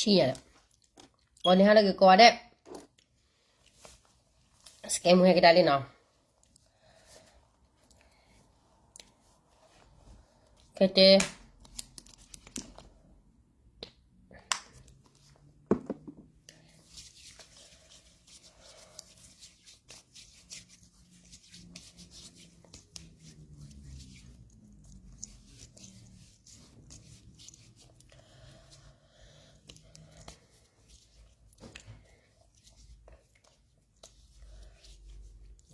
ထံၣ်ညါဒီး, ဂီၤန့ၣ်ဟါလၢဂ့ၤကိးဂၤဒဲး, စကဲမူဟဲကဒါလံနီၤ, ခဲတဲ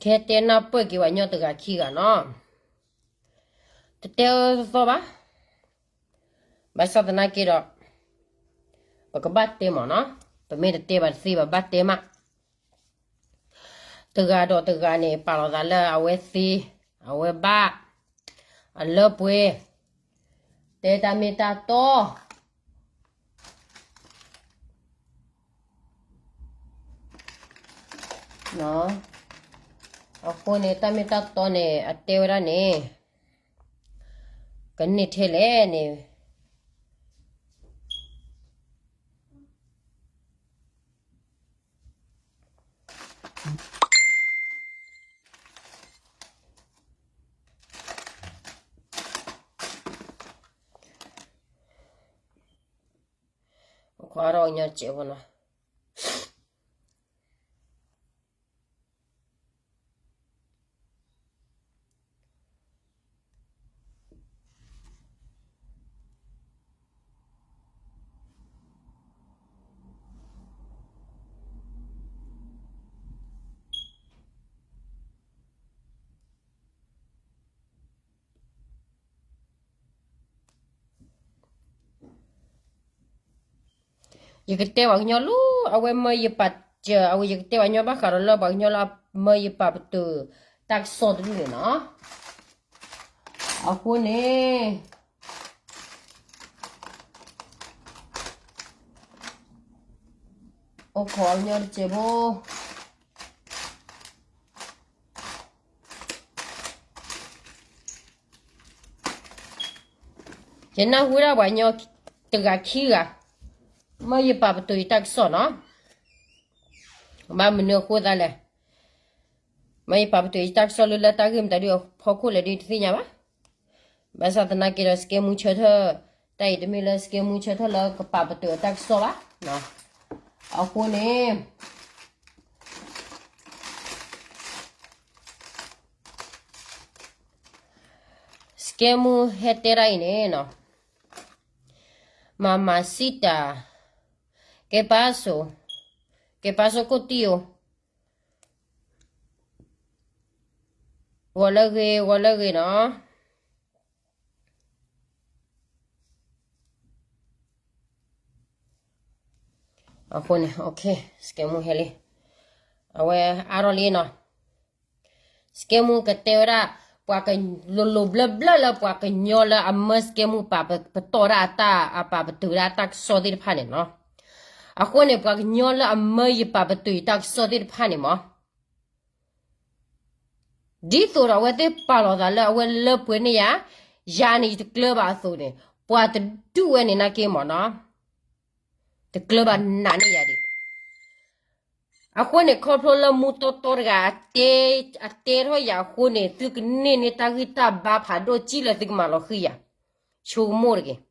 ခဲတဲနၢ်ပၢၢ်က့ၤပှၤကညီတဂၤခံဂၤနီၤ, တတဲအၢသီဘၣ်, ဘၣ်ဆၣ်သနာ်က့ဒီး ပကဘၣ်တဲမ့ၢ်နီၤ, ပမ့ၢ်တတဲဘၣ်တသ့ဘၣ် ဘၣ်တဲမး, တဂၤဒီးတဂၤန့ၣ် ပာ်လီၤသးလၢအဝဲသ့, အဝဲဘၣ်, အလၢပှဲၤ, တဲတၢ်မ့ၢ်တၢ်တီ အဃိန့ၣ် တၢ်မ့ၢ်တၢ်တီန့ၣ် အတဲဝဲဒၣ်န့ၣ် ကန့ၢ်ထဲလဲၣ်န့ၣ် ခွါထီၣ်ကညီတစဲးဖိနီၤ. ယကတဲပှၤကညီလၢ အဝဲမၢယပာ်, အဝဲယကတဲပှၤကညီဘၣ်ဃးဒီးလၢပှၤကညီလၢအမၢယပာ်ပတုာ်တၢ်ကစီၣ်တဒူၣ်န့ၣ်နီၤ. အဃိန့ၣ် အိၣ်ခိးကညီတစဲးဖိ ယနၢ်ဟူဒၣ်ပှၤကညီတဂၤခံဂၤ မၢယပာ်ပတုာ်ယတၢ်ကစီၣ်နီၤ. ဘၣ်မနုၤအဃိသတးလဲၣ်, မၢယပာ်ပတုာ်ယတၢ်ကစီၣ်လၢလၢတၢ်ဂ့ၢ်မတၤဒုးအဖီခိၣ်လဲၣ်ဒုးတသ့ၣ်ညါဘၣ်. ဘၣ်ဆၣ်သနာ်က့ဒီး စကဲမူဆၢထၢၣ်, တၢ်အံၤတမ့ၢ်လၢစကဲမူဆၢထၢၣ်လၢကပာ်ပတုာ်အတၢ်ကစီၣ်ဘၣ်. အဃိန့ၣ် စကဲမူဟဲတဲဒၣ်အံၤန့ၣ်နီၤ, Mamacita, ¿qué pasó? ¿Qué pasó contigo? ဂီၤလၢဂ့ၤ, ဂီၤလၢဂ့ၤနီၤ. အဃိန့ၣ် စကဲမူဟဲလံ, အဝဲအါထီၣ်လံနီၤ. စကဲမူကတဲဝဲဒၣ် ပှၤက, လိၤလိၤဘျၢဘျၢလၢပှၤကညီလၢအမၢစကဲမူပာ်ပ, ပတီၢ်ဒၣ်အတၢ်, အပာ်ပတုာ်ဒၣ်အတၢ်ကစီၣ်သ့ၣ်တဖၣ်န့ၣ်နီၤ. အဃိန့ၣ် ပှၤကညီလၢအမၢယပာ်ပတုာ်ယတၢ်ကစီၣ်သ့ၣ်တဖၣ်န့ၣ်မး ဒ်သိးဒီးအဝဲသ့ၣ်ပာ်လီၤသးလၢအဝဲလၢပှဲၤန့ၢ်ယၤ, ယၤန့ၣ်ယတကျၢၤဘၣ်အသိးန့ၣ် ပှၤတဒူၣ်ဝဲန့ၣ်နာ်က့မ့ၢ်နီၤ, တကျၢၤဘၣ်နာ်န့ၢ်ယၤဒံး. အဃိန့ၣ် ခီဖျိလၢမူတီတီတဂၤ အတဲထီၣ်ယၤအဃိန့ၣ် သုကန့ၢ်န့ၢ်တၢ်ဂံၢ်တၢ်ဘါဖးဒိၣ်ကံၣ်လၢသုကမၤလီၤဃံၤယၤ, ဆိကမိၣ်တဂ့ၤ.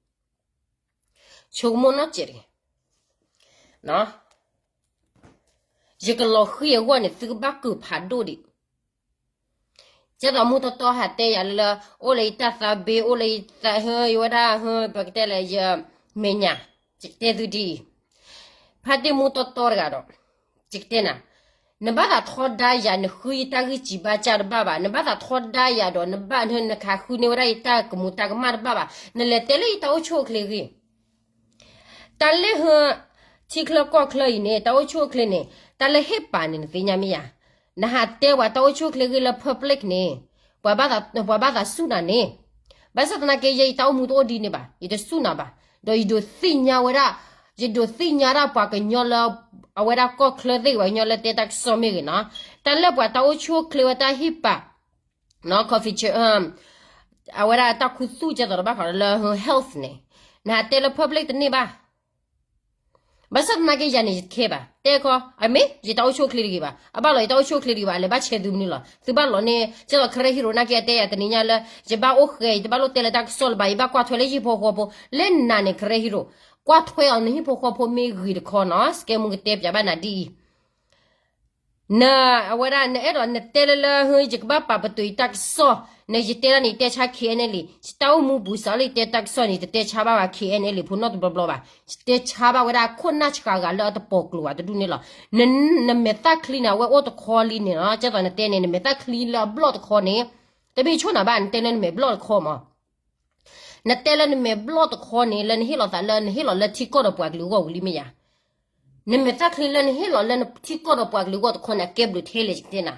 ဆိကမိၣ်နီတစဲးတဂ့ၤ. ယကလီၤဃံၤအဂီၢ်န့ၣ် သုကဘၣ်ကုာ်ဖးဒိၣ်ဒံး. ကဲသိးမူတီတီဟးတဲယၤလၢ အိၣ်လၢယတၢ်သးဘ့, အိၣ်လၢယသးဟၢ, ယဝဲဒၣ်ဟၢ, ပကတဲလဲၣ် ယမဲာ်ညါ, ယကတဲသုဒ်အံၤ, ဖါတံၢ်မူတီတီတဂၤဒီး, ယကတဲနၤ, နဘၣ်သးထီဒါယၤ နဃုယတၢ်ဂံၢ်စၢ်ဘါစၢ်တဘၣ်ဘၣ်, နဘၣ်သးထီဒါယၤဒီး နဘၣ်နခးဃုန့ၢ်ဝဲဒၣ်ယတၢ်ကမူၤတၢ်ကမၣ်တဘၣ်ဘၣ်, နလဲၤတဲလၢယတၢ်အိၣ်ဆူၣ်အိၣ်ချ့ဂ့ၢ် တၢ်လၢဟၢ, ထံချၢကီၢ်ချၢအံၤန့ၣ် တၢ်အိၣ်ဆူၣ်အိၣ်ချ့န့ၣ် တၢ်လၢဟ့ၣ်ပာ်န့ၣ် နသ့ၣ်ညါမ့ၢ်ယၤ, နဟးတဲပှၤတၢ်အိၣ်ဆူၣ်အိၣ်ချ့ဂ့ၢ်လၢ public န့ၣ်, ပှၤဘၣ်သးစူၢ်နၤန့ၣ်, ဘၣ်ဆၣ်သနာ်က့ ယဲယတၢ်အိၣ်မူတအိၣ်ဒ်န့ၣ်ဘၣ်, ယတစူၢ်နၤဘၣ်, ဒီးယဒိးသ့ၣ်ညါဝဲဒၣ်, ယဒိးသ့ၣ်ညါဒၣ်ပှၤကညီလၢ အဝဲဒၣ်ကီၢ်ချၢသ့ၣ်ဂ့ၤ ပှၤကညီလၢတဲတၢ်ကစီၣ်မ့ၢ်ဂ့ၤနီၤ, တၢ်လၢပှၤတၢ်အိၣ်ဆူၣ်အိၣ်ချ့ဝဲတၢ်ဟ့ၣ်ပာ် နီၤ coffee အဝဲဒၣ်တၢ်ခူသူၣ်ကဲသိးတဘၣ်ဃးဒီးလၢ health န့ၣ်, နဟးတဲလၢ public တန့ၢ်ဘၣ်. ဘၣ်ဆၣ်သနာ်က့ယၤန့ၣ် ယတခဲဘၣ် တဲခီ အမ့ၢ်ယတၢ်အိၣ်ဆူၣ်အိၣ်ချ့တဂ့ၤဘၣ် အဘၣ်လီၤယတၢ်အိၣ်ဆူၣ်အိၣ်ချ့တဂ့ၤဘၣ် အလဲၤဘၣ်ဆဲးသုမနုၤလီၤ သုဘၣ်လီၤန့ၣ် ကဲသိး Karen Hero နာ်က့အတဲယၤတနံၤညါလၢ ယဘၣ်အိၣ်ဃဲ ယတဘၣ်လိၣ်တဲလၢတၢ်ကစီၣ်လၢၤဘၣ် ယဘၣ်ကွၢ်ထွဲလၢယဟံၣ်ဖိဃီဖိ လၢနၤန့ၣ် Karen Hero ကွၢ်ထွဲအီၤနဟံၣ်ဖိဃီဖိမ့ၢ်ဂ့ၤတခီနီၤ စကဲမူကတဲပၠးဘၣ်နၤဒ်အံၤ န အဝဲဒၣ် နအဲၣ်ဒိးနတဲလၢလၢ ယကဘၣ်ပာ်ပတုာ်ယတၢ်ကစီၣ် နယတဲဒၣ်န့ၣ် ယတဲဆါ K N L A ယတၢ်အိၣ်မူပူၤစးလၢယတဲတၢ်ကစီၣ်န့ၣ် ယတတဲဆါဘၣ်ဝဲ K N L A ဖိနီတဘျီဘျီဘၣ် ယတဲဆါဘၣ်ဝဲဒၣ်ခိၣ်နၢ်ဆှးဂၤလၢအတပိာ်ကျိၤဘၣ်တဒူၣ်န့ၣ်လီၤ နမဲာ်သၣ်ချံန့ၣ် အဝဲအိၣ်တခီလံန့ၣ်နီၤ ကဲသိးနတဲန့ၣ် နမဲာ်သၣ်ချံလၢအဘျီၣ်တခီန့ၣ် တမ့ၢ်ဆိၣ်နၤဘၣ် နတဲလၢနမဲာ်ဘျီၣ်တခီမး နတဲလၢနမဲာ်ဘျီၣ်တခီန့ၣ် လၢနဟ့ၣ်လီၤသးလၢ နဟ့ၣ်လီၤလၢထံကီၢ်ဒီးပှၤကလုာ်အဂီၢ်ဝံၤလံမ့ၢ်ယၤ နမဲာ်သၣ်ချံလၢနဟ့ၣ်လီၤလၢနထံကီၢ်ဒီးပှၤကလုာ်အဂီၢ်တခီန့ၣ် အကဲဘျုးထဲလဲၣ်ယကတဲနၤ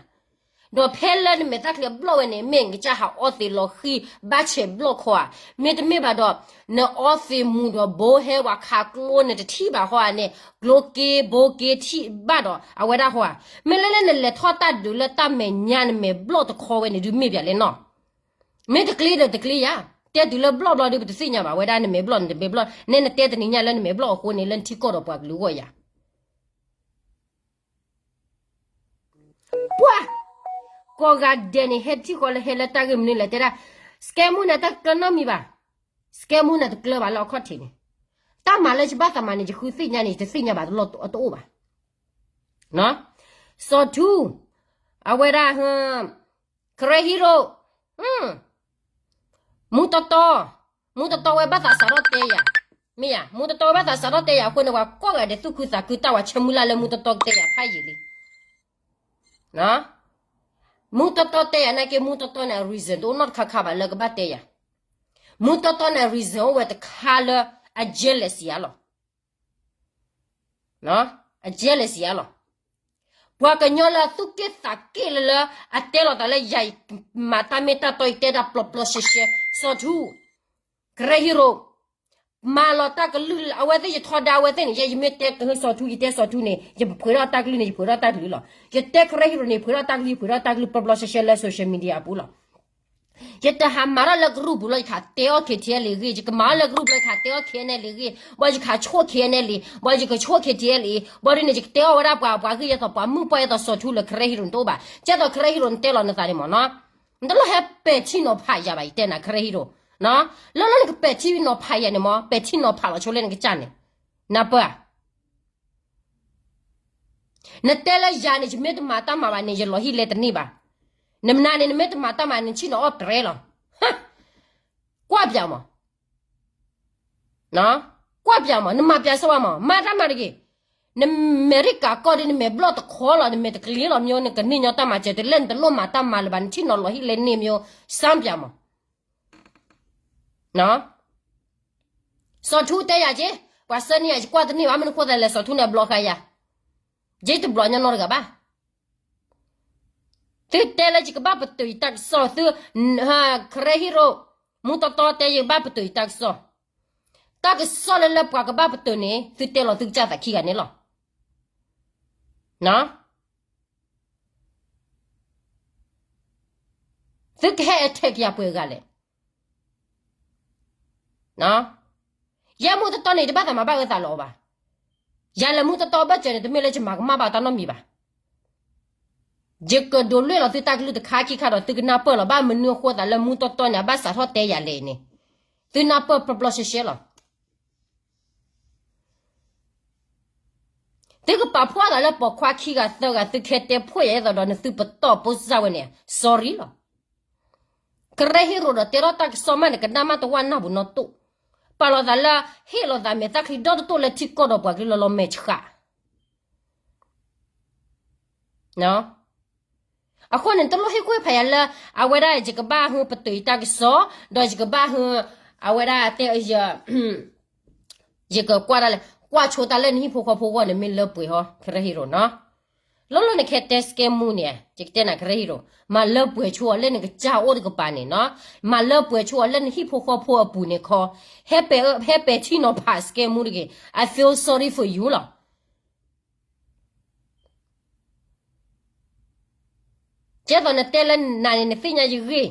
ဒီးဖဲလၢနမဲာ်သၣ်ချံအဘျီၣ်ဝဲန့ၣ် မ့ၢ်နကစၢ်ဟးအီသံးလီၤဃံၤ ဘၣ်ဆဲးဘျီၣ်ခီဧါ, မ့တမ့ၢ်ဘၣ်ဒီး နအီသံးမူၤဒီးဘိဟဲဝဲခးကျိ နတထံၣ်ဘၣ်ဟီဧါန့ၣ် ကျိက့ဘိက့ထံၣ်ဘၣ်ဒီး အဝဲဒၣ်ဟီဧါ, မ့ၢ်လၢလၢနလဲၤထီၣ်တၢ်ဒုးလၢတၢ်မဲာ်ညါ နမဲာ်ဘျီၣ်တခီဝဲန့ၣ် ဒုးမ့ၢ်ပၠးလဲၣ်နီၤ. မ့ၢ်တကျ့ဒီးတကျ့ယၤ, တဲတုၤလၢဘျီၣ်ဘျီဒီး ပတသ့ၣ်ညါဘၣ်ဝဲဒၣ်နမဲာ်ဘျီၣ် နတမဲာ်ဘျီၣ်, နဲနတဲတနံၤညါလၢနမဲာ်ဘျီၣ်အဃိန့ၣ် လၢနထံကီၢ်ဒီးပှၤကလုာ်အဂီၢ်ယၤ ပှၤ ကိးဂၤဒဲးန့ၣ် ဟဲထံၣ်ဃီလၢဟဲလၢတၢ်ဂ့ၢ်မနုၤလဲၣ် တဲဒၣ် စကဲမူန့ၣ် တၢ်တကျၢၤနီတမံၤဘၣ်, စကဲမူန့ၣ်တကျၢၤဘၣ်လၢအခီၣ်ထံးန့ၣ်, တၢ်မၤလၢယဘၣ်သးမၤန့ၣ် ယဃုသ့ၣ်ညါန့ၣ် ယတသ့ၣ်ညါဘၣ်တအိၣ်ဘၣ်. စီၤထူ, အဝဲဒၣ် Karen Hero, မူတီတီ, မူတီတီဝဲဘၣ်သးစးထီၣ်တဲယၤ, မ့ၢ်ယၤ မူတီတီဝဲဘၣ်သးစးထီၣ်တဲယၤအဃိန့ၣ် ပှၤကိးဂၤဒဲးသူၣ်ခုသးခု တၢ်ဝဲဆၢမုၢ်လၢ်လၢမူတီတီကတဲယၤဖးယံာ်လံ. မူတီတီတဲယၤနာ်က့ မူတီတီန့ၣ် အ reason တအိၣ်နီတခါခါဘၣ်လၢကဘၣ်တဲယၤ, မူတီတီန့ၣ် အ reason အိၣ်ဝဲတခါလၢ အ jealous ယၤလီၤ. အ jealous ယၤလီၤ. ပှၤကညီလၢသူၣ်က့ၣ်သးက့ၣ်လၢလၢ အတဲလီၤသးလၢယၤ ယမၤတၢ်မ့ၢ်တၢ်တီ ယတဲဒၣ်ပျီပျီရှဲရှဲ, စီၤထူ, Karen Hero, မၤလီၤတၢ်ကလုၢ် အဝဲသ့ၣ်ယထီဒါအဝဲသ့ၣ်န့ၣ် ယဲယမ့ၢ်တဲကစီၤထူ ယတဲစီၤထူန့ၣ် ယဖှဲးထီၣ်တၢ်ကလုၢ်န့ၣ် ယဖှဲးထီၣ်တၢ်ကလုၢ်လီၤ. ယတဲ Karen Hero န့ၣ် ယဖှဲးထီၣ်တၢ်ကလုၢ် ယဖှဲးထီၣ်တၢ်ကလုၢ် ပျီပျီရှဲရှဲလၢ social media အပူၤလီၤ. ယတဟးမၤထီၣ်လၢ group ပူၤလီၤ ယကဟးတဲအီၣ် K T L ဂ့ၢ်, ယကမၤထီၣ်လၢ group လီၤ ယကဟးတဲအီၣ် K N L ဂ့ၢ်, ဘၣ်ယကဟးဆိၣ် K N L, ဘၣ်ယကဆိၣ် K T L, ဘၣ်ဒ်န့ၣ် ယကတဲအီၣ်ဝဲဒၣ်ပှၤ ပှၤဂ့ၢ် ယဲသိးပှၤမုၣ်ပှၢ် ယဲသိးစီၤထူလၢ Karen Hero န့ၣ်တအိၣ်ဘၣ်. ကဲသိး Karen Hero န့ၣ်တဲလီၤနသးန့ၣ်မ့ၢ်နီၤ, နတလိၣ်ဟဲပဲာ်ထံနီၤဖးယၤဘၣ် ယတဲနၤ Karen Hero, လၢလၢနကပဲာ်ထံနီၤဖးယၤန့ၣ်မ့ၢ် ပဲာ်ထံနီၤဖးလီၤဆိလၢနကစၢ်န့ၣ်, နၢ်ပၢၢ်ဧါ. နတဲလၢယၤန့ၣ် ယမ့ၢ်တမၤတၢ်မၤဘၣ်န့ၣ် ယလီၤဟံၣ်လဲတန့ၢ်ဘၣ်. နမနၤန့ၣ် နမ့ၢ်တမၤတၢ်မၤန့ၣ် နဆ့ၣ်နီၤအီၣ်ပြဲလီၤ. ကွၢ်ပၠးမး, ကွၢ်ပၠးမး, နမၤပၠးစၢၤဝဲမး, မၤတၢ်မၤတဂ့ၤ. နမဲာ်ရ့ၣ်ကးကီၢ်ဒီး နမဲာ်ဘျီၣ်တခီလီၤ, နမဲာ်တကျ့လီၤ မ့ၢ် နကန့ၢ်ညီတၢ်မၤစၢၤ တလဲၣ်နတလိၣ်မၤတၢ်မၤလၢၤဘၣ်, နဆ့ၣ်နီၤလီၤဟံၣ်လဲန့ၢ် မ့ၢ် စၢ်ပၠးမး. စီၤထူတဲယၤက့, ပှၤဆှၢန့ၢ်ယၤ ယကွၢ်တန့ၢ်ဘၣ် မနုၤဃိသးလဲၣ် စီၤထူန့ၣ် အဘျီဃာ်ယၤ, ယတဘျီညီနီတဂၤဘၣ်. သုတဲလၢယကဘၣ်ပတုာ်ယတၢ်ကစီၣ်, သု Karen Hero, မူတီတီတဲယကဘၣ်ပတုာ်ယတၢ်ကစီၣ်, တၢ်ကစီၣ်လၢလၢပှၤကဘၣ်ပတုာ်န့ၣ် သုတဲလီၤသုကစၢ်သးခံဂၤန့ၣ်လီၤ. သုကဟဲ attack ယၤပှဲၤဂၤလဲၣ်. ယဲမူတီတီန့ၣ် တဘၣ်သးမၤဘၣ်အၢသးလီၤအီၤဘၣ်. ယၤလၢမူတီတီဘၣ်စၢၤန့ၣ် တမ့ၢ်လၢယမၤကမၣ်ဘၣ်တၢ်နီတမံၤဘၣ်. ယကဒိးလွဲၢ်လီၤသုတၢ်ကလုၢ်တခါခံခါဒီး သုကနၢ်ပၢၢ်လီၤ ဘၣ်မနုၤအဃိသးလၢမူတီတီန့ၣ် အဘၣ်စးထီၣ်တဲယၤလဲၣ်န့ၣ်, သုနၢ်ပၢၢ်ပျီပျီရှဲရှဲလီၤ. သုကပာ်ဖှိၣ်သးလၢပိာ်ခွါခံဂၤသၢဂၤ သုကဟဲတဲဖှိၣ်ယၤအသိးဒီး နသုပတီၢ်ဖိစၢ်ဝဲန့ၣ် sorry လီၤ. Karen Hero ဒီးတဲထီၣ်တၢ်ကစီၣ်မးန့ၣ် ကနၣ်မးတဝၢ်နၢ်ပူၤနီတိၢ်, ပာ်လီၤသးလၢ ဟ့ၣ်လီၤသးမဲာ်သၣ်ချံဒီတတိၢ်လၢထံကီၢ်ဒီးပှၤကလုာ်လီၤလီၤမဲာ်ဆှး အဃိန့ၣ် တလိၣ်ဟ့ၣ်ကူၣ်ဖးယၤလၢ အဝဲဒၣ်ယကဘၣ်ဟ့ၣ်ပတုာ်ယတၢ်ကစီၣ်, ဒီးယကဘၣ်ဟ့ၣ် အဝဲဒၣ်တဲ ယကကွၢ်ဒၣ်လဲာ် ကွၢ်ဆိတၢ်လၢနဟံၣ်ဖိဃီဖိအဂီၢ်န့ၣ် မ့ၢ်လၢပှဲၤဟီ Karen Hero နီၤ. လီၤလီၤနကဟဲတဲစကဲမူန့ၣ် ယကတဲနၤ Karen Hero မၤလၢပှဲၤဆိအီၤလၢနကစၢ်အိၣ်တကပၤန့ၣ်နီၤ, မၤလၢပှဲၤဆိအီၤလၢနဟံၣ်ဖိဃီဖိအပူၤန့ၣ်ခီ, ဟဲပဲာ် ဟဲပဲာ်ထံနီၤဖးစကဲမူတဂ့ၤ, I feel sorry for you လီၤ. ကဲသိးနတဲလၢနၤန့ၣ် နသ့ၣ်ညါယဂ့ၢ်,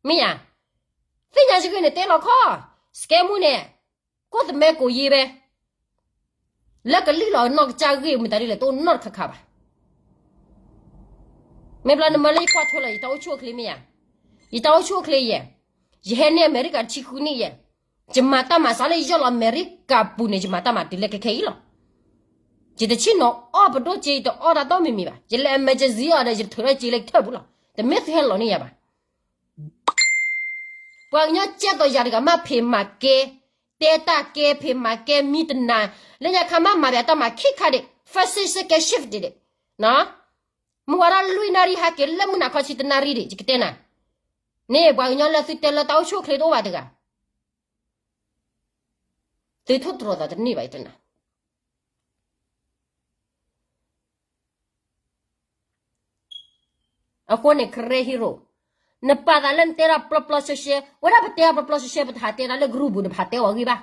မ့ၢ်ယၤ, သ့ၣ်ညါယဂ့ၢ်န့ၣ်တဲလီၤခီ, စကဲမူန့ၣ် ကိၣ်သမၢကိးယ့ဘဲ လၢကလံၣ်လီၤနီၢ်ကစၢ်ဂ့ၢ်မတၤဒ်လဲၣ် တအိၣ်နီတခါခါဘၣ်. မ့ၢ်ဘျီနမၢလၢယကွၢ်ထွဲလီၤ ယတၢ်အိၣ်ဆူၣ်အိၣ်ချ့မ့ၢ်ဧါ, ယတၢ်အိၣ်ဆူၣ်အိၣ်ချ့ယဲၢ်, ယဟဲန့ၢ်အမဲရကၤတဆံဃုနံၣ်ယဲၢ်, ယမၤတၢ်မၤစးလၢယယီၢ်လီၤအမဲရကၤပူၤန့ၣ် ယမၤတၢ်မၤတုၤလၢခဲခဲအံၤလီၤ. ယတဆ့ၣ်နီၤအီၣ်ပဒိၣ်က့ ယတအီၣ်တၢ်တီၢ်မံၤမံၤဘၣ်, ယလဲၤ emergency အီၤဒီး ယထုးထီၣ်က့လၢယထၢၣ်ပူၤလီၤ. တမ့ၢ်သုဟဲလီၤန့ၢ်ယၤဘၣ်. ပှၤကညီကဲသိးယၤတဂၤမး ဖံးမၤကဲ, တဲတၢ်ကဲ ဖံးမၤကဲ မံတနၤ, လၢညါခါမး မၤပၠးတၢ်မၤခံခါဒံး first shift second shift ဒံးဒံး, မုၢ်ဝါထီၣ်လွံၢ်နၣ်ရံၣ် ဟဲက့ၤလၢမုၢ်နၤခီဆံတနၣ်ရံၣ်ဒံး ယကတဲနၤ, န့ၣ်ပှၤကညီလၢသုတဲလၢတၢ်အိၣ်ဆူၣ်အိၣ်ချ့တအိၣ်ဘၣ်တဂၤ, သုထိၣ်သတြီၤသးတန့ၢ်ဘၣ် ယတဲနၤ. အဃိန့ၣ် Karen Hero, နပာ်သးလၢနတဲဒၣ်ပျီပျီရှဲရှဲ, ဝဲဒၣ်ပတဲဒၣ်ပျီပျီရှဲရှဲ ပတဟးတဲဒၣ်လၢ group ပူၤ နပဟးတဲအီၤဂ့ၢ်ဘၣ်.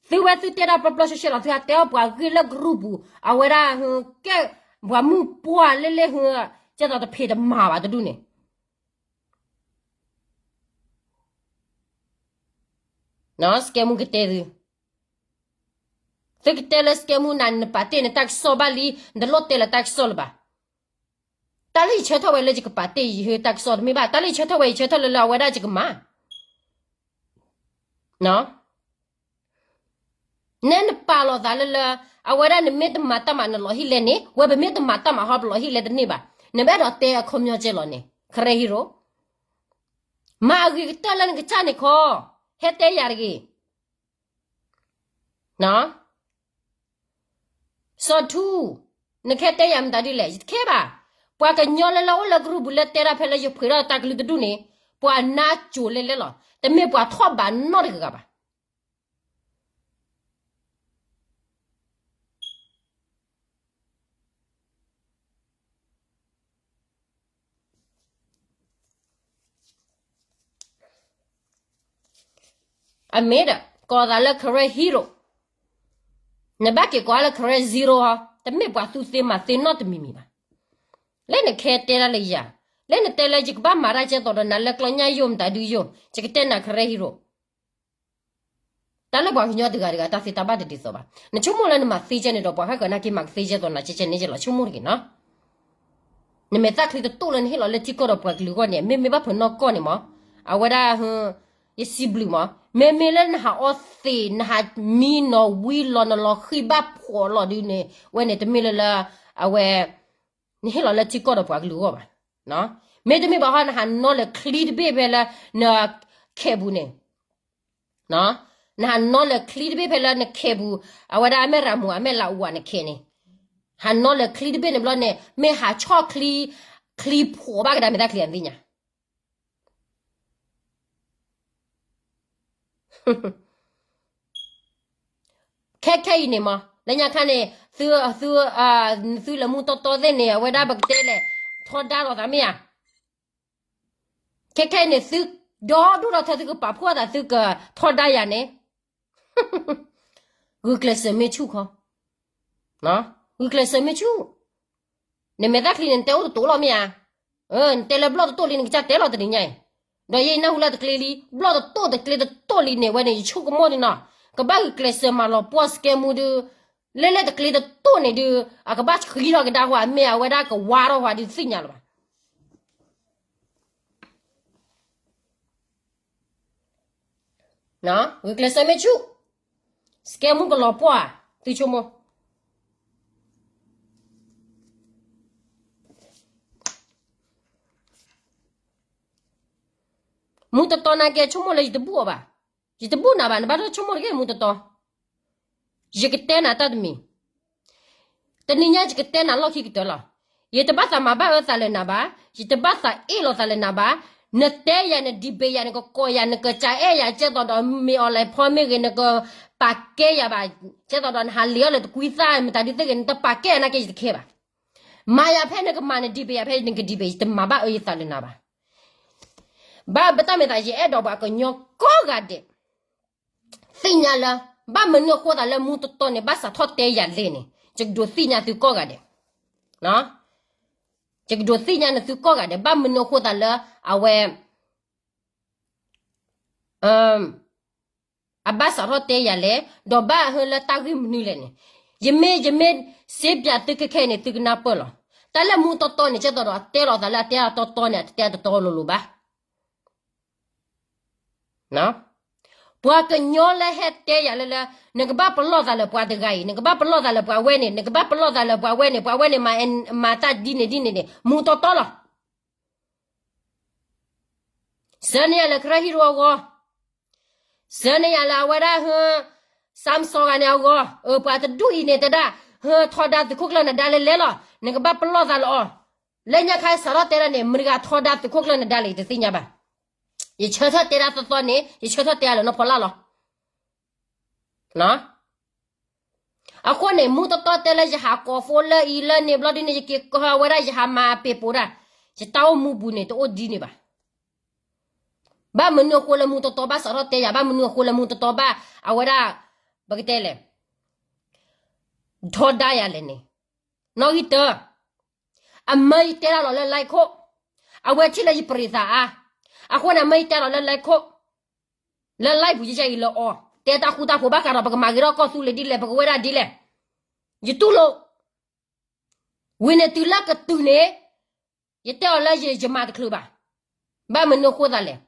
သုဝဲသုတဲဒၣ်ပျီပျီရှဲရှဲလီၤ သုဟးတဲအီၣ်ပှၤဂ့ၢ်လၢ group ပူၤ အဝဲဒၣ် ကဲ ပှၤမုၣ်ပှၢ်လဲၣ်လဲၣ် ကဲသိးတဖံးတမၤဘၣ်တဒူၣ်န့ၣ် စကဲမူကတဲသု, သုကတဲလၢစကဲမူနၤ နပာ်တ့ၢ်နတၢ်ကစီၣ်ဘၣ်လံ, နတလိၣ်တဲလၢတၢ်ကစီၣ်လၢၤဘၣ်. တၢ်လၢယဆၢထၢၣ်ဝဲလၢယကပာ်တ့ၢ်ယဟၢတၢ်ကစီၣ်တမ့ၢ်ဘၣ်, တၢ်လၢယဆၢထၢၣ်ဝဲ ယဆၢထၢၣ်လၢလၢအဝဲဒၣ်ယကမၤ နဲနပာ်လီၤသးလၢလၢ အဝဲဒၣ်နမ့ၢ်တမၤတၢ်မၤနလီၤဟံၣ်လဲၣ်န့ၣ် ဝဲပမ့ၢ်တမၤတၢ်မၤဟီပလီၤဟံၣ်လဲၣ်တန့ၢ်ဘၣ်, နဘၣ်ဒီးတဲအခီပညီကဲလီၤန့ၣ် Karen Hero, မၤအဂ့ၤကတၢၢ်လၢနကစၢ်န့ၣ်ခီ, ဟဲတဲယၤတဂ့ၤ စီၤထူ, နကဟဲတဲယၤမတၤဒ်လဲၣ် ယတခဲဘၣ်. ပှၤကညီလၢလၢအိၣ်လၢ group ပူၤလၢတဲဒၣ်ဖဲလၢယဖှ့းထီၣ်တၢ်ကလုၢ်တဒူၣ်န့ၣ် ပှၤနါကိၤလဲၣ်လဲၣ်လီၤ, တမ့ၢ်ပှၤထီၣ်ဘးနီတဂၤဘၣ်. အမ့ၢ်ဒီး ကိးသးလၢ Karen Hero, နဘၣ်က့ၤကိးလၢ Karen Zero ဟီ, တမ့ၢ်ပှၤသူၣ်သ့မၤသ့နီတမံၤမံၤဘၣ်. လၢနကဟဲတဲဒၣ်လၢယၤ, လၢနတဲလၢယကဘၣ်မၤတၢ်ကဲသိးဒီးနၤလၢကျီညါယိာ်မတၤဒုယိာ်, ယကတဲနၤ Karen Hero တၢ်လၢပှၤကညီတဂၤတဂၤ တၢ်သ့တၢ်ဘၣ်တဒ်သိးဘၣ်. နဆိကမိၣ်လၢနမၤသ့ကဲန့ၣ်ဒီး ပှၤဃၣ်ဃၢၤနာ်က့မၤကသ့ကဲသိးနၤကဲကဲန့ၣ်ကဲလီၤ ဆိကမိၣ်တဂ့ၤနီၤ. နမဲာ်သၣ်ချံတတိၢ်လၢနဟ့ၣ်လီၤလၢထံကီၢ်ဒီးပှၤကလုာ်အဂီၢ်န့ၣ် မ့မ့ၢ်ဘၣ်ဖုးနီၢ်ကီၢ်န့ၣ်မး, အဝဲဒၣ် ယစံးဘျုးမး, မ့မ့ၢ်လၢနဟးအီသံး နဟးမံနီၤဝံလီၤ နလီၤဃံၢ်ဘၣ်ဖှီၣ်လီၤဒုန့ၣ် ဝဲန့ၣ်တမ့ၢ်လၢလၢ အဝဲ နဟ့ၣ်လီၤလၢထံကီၢ်ဒီးပှၤကလုာ်အဂီၢ်ဘၣ်. မ့တမ့ၢ်ဘၣ်ဟီ နဟးနီၤလၢချံတဘ့ၣ်ဖဲလၢ နခဲပူၤန့ၣ် နဟးနီၤလၢချံတဘ့ၣ်ဖဲလၢနခဲပူၤ, အဝဲဒၣ်အမဲၣ်ရမူး အမဲၣ်လးအူဝါနခဲန့ၣ်, ဟးနီၤလၢချံတဘ့ၣ်န့ၣ်ဘျီန့ၣ် မ့ၢ်ဟးဆီၣ်ချံ, ချံဖှီၣ်ဘၣ်ကဒါမဲာ်သၣ်ချံအသ့ၣ်ညါ ခဲခဲအံၤန့ၣ်မး လၢညါခါန့ၣ် သု, သု, သုလၢမူတီတီသ့ၣ်န့ၣ် အဝဲဒၣ်ပကတဲလဲၣ် ထီဒါလိာ်သးမ့ၢ်ဧါ. ခဲခဲအံၤန့ၣ် သုဒီဒူၣ်ဒီထၢ သုကပာ်ဖှိၣ်သး သုကထီဒါယၤန့ၣ် ဂုာ်ကျဲးစၢးမ့ၢ်ဆူၣ်ခီ, ဂုာ်ကျဲးစၢးမ့ၢ်ဆူၣ်, နမဲာ်သၣ်ချံန့ၣ် နတဲအိၣ်တတိာ်လီၤမ့ၢ်ဧါ. နတဲလၢဘျီၣ်တတိာ်လံ နကစၢ်တဲလီၤတနံၤညါအံၤ, ဒီးယဲယနၢ်ဟူလၢတကျ့လံ ဘျီၣ်တတိာ်တကျ့တတိာ်လံန့ၣ် ဝဲန့ၣ် ယဆိကမိၣ်န့ၣ်နီၤ ကဘၣ်ဂုာ်ကျဲးစၢးမၤလီၤပှီၢ်စကဲမူဒုး, လဲၣ်လဲၣ်တကျ့တတိာ်န့ၣ်ဒုး အကဘၣ်ဆှံထီၣ်ကဒါဃီ အမ့ၢ်အဝဲဒၣ်ကဝါထီၣ်ဃီဒုးသ့ၣ်ညါလၢၤဘၣ်. ဂုာ်ကျဲးစၢးမ့ၢ်ဆူၣ်, စကဲမူကလီၤပှီၢ်, သုဆိကမိၣ် မူတီတီနာ်က့ ဆိကမိၣ်လၢယတဘူၣ်အီၤဘၣ်, ယတဘူၣ်နၤဘၣ် နဘၣ်ဒိဆိကမိၣ်တက့ၢ် မူတီတီ, ယကတဲနၤတၢ်တမံၤ, တနံၤညါယကတဲနၤလီၢ်ခံကတၢၢ်လီၤ. ယတဘၣ်သးမၤဘၣ်အၢသးလၢနၤဘၣ်, ယတဘၣ်သးအ့ၣ်လိာ်သးလၢနၤဘၣ်, နတဲယၤ နဒံးဘ့ၣ်ယၤ နကကိးယၤ နကစၢ်အဲၣ်ယၤ ကဲသိးဒီးမ့ၢ်အီၤလဲၤဖီမ့ၢ်ဂ့ၤ နကပာ်ကဲယၤဘၣ်, ကဲသိးဒီးနဟးလ့ၤအီၤလၢတကွံသၣ်မတၤဒုးသ့ၣ်ဂ့ၤ နတပာ်ကဲယၤနာ်က့ ယတခဲဘၣ်. မၤယၤဖဲနကမၤ နဒံးဘ့ၣ်ယၤဖဲ နကဒံးဘ့ၣ် ယတမၤဘၣ်အၢယသးလၢနၤဘၣ်. ဘၣ်ပတၢ်မ့ၢ်သး ယအဲၣ်ဒိးပှၤကညီကိးဂၤဒဲး သ့ၣ်ညါလၢ ဘၣ်မနုၤအဃိသးလၢမူတီတီန့ၣ် ဘၣ်စးထီၣ်တဲယၤလဲၣ်န့ၣ် ယကဒိးသ့ၣ်ညါသုကိးဂၤဒဲး, ယကဒိးသ့ၣ်ညါနသုကိးဂၤဒဲး ဘၣ်မနုၤအဃိသးလၢ အဝဲ အ အဘၣ်စးထီၣ်တဲယၤလဲၣ်, ဒီးဘၣ်ဟၢလၢတၢ်ဂ့ၢ်မနုၤလဲၣ်န့ၣ်, ယမ့ၢ် ယမ့ၢ်စ့ပၠးသုခဲခဲအံၤန့ၣ် သုကနၢ်ပၢၢ်လီၤ. တၢ်လၢမူတီတီန့ၣ် ကဲသိးဒီးအတဲလီၤသးလၢအတဲအတီတီန့ၣ် အတတဲအတီတီလိၤလိၤဘၣ်. ပှၤကညီလၢဟဲတဲယၤလၢလၢ နကဘၣ်ပလီၢ်သးလၢပှၤတဂၤအံၤ, နကဘၣ်ပလီၢ်သးလၢပှၤဝဲန့ၣ်, နကဘၣ်ပလီၢ်သးလၢပှၤဝဲန့ၣ်, ပှၤဝဲန့ၣ်မၤ မၤတၢ်ဒ်န့ၣ်ဒ်န့ၣ်န့ၣ် မူတီတီလီၤ. စၢန့ၢ်ယၤလၢကရၢဟံၣ်ရိအဂီၢ်, စၢန့ၢ်ယၤလၢအဝဲဒၣ်ဟၢ စၢ်မစီဂၤန့ၣ်အဂီၢ်, အၢ ပှၤတဒူၣ်အံၤန့ၣ်တဲဒၣ် ဟၢထီဒါသုးခိၣ်ကျၢၢ်နဒါလဲလဲလီၤ, နကဘၣ်ပလီၢ်သးလၢအီၤ. လၢညါခါစးထီၣ်တဲဒၣ်န့ၣ် မတၤဂၤထီဒါသုးခိၣ်ကျၢၢ်နဒါလဲၣ် ယတသ့ၣ်ညါဘၣ်. ယဆၢထၢၣ်တဲဒၣ်သီသီန့ၣ် ယဆၢထၢၣ်တဲဒၣ်လၢနီၢ်ဖီလာ်လီၤ. အဃိန့ၣ် မူတီတီတဲလၢယဟးကိးဖိလၢအံၤလၢန့ၣ်ဘျီဒ်န့ၣ် ယက့ၤကဝဲဒၣ်ယဟးမၤပ့ၤပိာ်ဒၣ်, ယတၢ်အိၣ်မူပူၤန့ၣ် တအိၣ်ဒ်န့ၣ်ဘၣ်. ဘၣ်မနုၤအဃိလၢမူတီတီဘၣ်စးထီၣ်တဲယၤ, ဘၣ်မနုၤအဃိလၢမူတီတီဘၣ် အဝဲဒၣ် ပကတဲလဲၣ် ထီဒါယၤလဲၣ်န့ၣ်, နီၣ်ဂံၢ်တၢ အမၢယတဲဒၣ်လီၤလၢ live ခိၣ်, အဝဲထံၣ်လၢယပရံးသးအါ, အဃိန့ၣ် အမၢယတဲလီၤလၢ live ခိၣ်, လၢ live ပူၤယကအံၤလၢအီၤ, တဲတၢ်ဃူတၢ်ဖိးဘၣ်ဃးဒီး ပကမၤဂ့ၤထီၣ်ကီၢ်သူလ့ၤဒ်လဲၣ်, ပကဝဲဒၣ်ဒ်လဲၣ်, ယတူၢ်လိာ်, ဝံၤန့ၣ်တုၤလၢကတုၤန့ၣ် ယတဲအီၤလၢယမၤတချုးဘၣ်. ဘၣ်မနုၤအဃိသးလဲၣ်,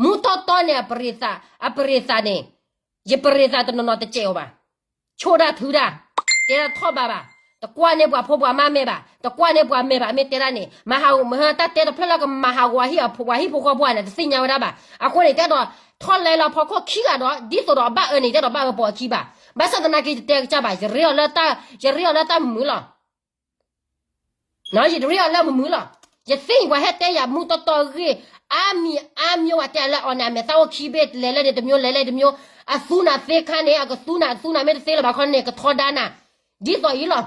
မူတီတီန့ၣ် အပရံးသး, အပရံးသးန့ၣ်, ယပရံးသးတနီၤနီၤတစဲးအီၤဘၣ်. ဆိၣ်ဒၣ်ထုဒၣ်, တဲဒၣ်ထီၣ်ဘးဘၣ်, တကွၢ်န့ၢ်ပှၤဖိပှၤမါမဲာ်ဘၣ်, တကွၢ်န့ၢ်ပှၤမဲာ်ဘၣ်, မ့ၢ်တဲဒၣ်န့ၣ် မၤဟးဂီၤ မဟါတၢ်တဲတဖျၢၣ်လၢကမၤဟးဂီၤဟံၣ်အဖိ ပှၤဟံၣ်ဖိဃီဖိန့ၣ် တသ့ၣ်ညါဝဲဒၣ်ဘၣ်. အဃိန့ၣ် တဲဒီး ထီၣ်လဲလီၤဖီခိၣ်ခံဂၤဒီး ဒ်သိးဒီးအဘၣ်အၢန့ၣ် တဲဒီးဘၣ်အၢပိာ်အခံဘၣ်. ဘၣ်ဆၣ်သနာ်က့ ယတဲကစၢ်ဘၣ်, ယရ့အီၤလၢတၢ်, ယရ့အီၤလၢတၢ်မုာ်မုာ်လီၤ. ယရ့အီၤလၢမုာ်မုာ်လီၤ. ယသ့ၣ်ညါပှၤဟဲတဲယၤမူတီတီအဂ့ၢ် အါမံၤအါမံၤ ပှၤတဲလၢအီၤန့ၣ် အမဲာ်သၣ်အိၣ်ခံဘ့ၣ် လဲၤလဲၣ်န့ၣ်တမျိုး လဲၤလဲၣ်တမျိုး, အသူနၤသ့ခါန့ၣ် အကသူနၤ အသူနၤမ့ၢ်တသ့လၢၤဘၣ်ခီန့ၣ် ကထီဒါနၤ, ဒ်သိးအံၤလီၤ.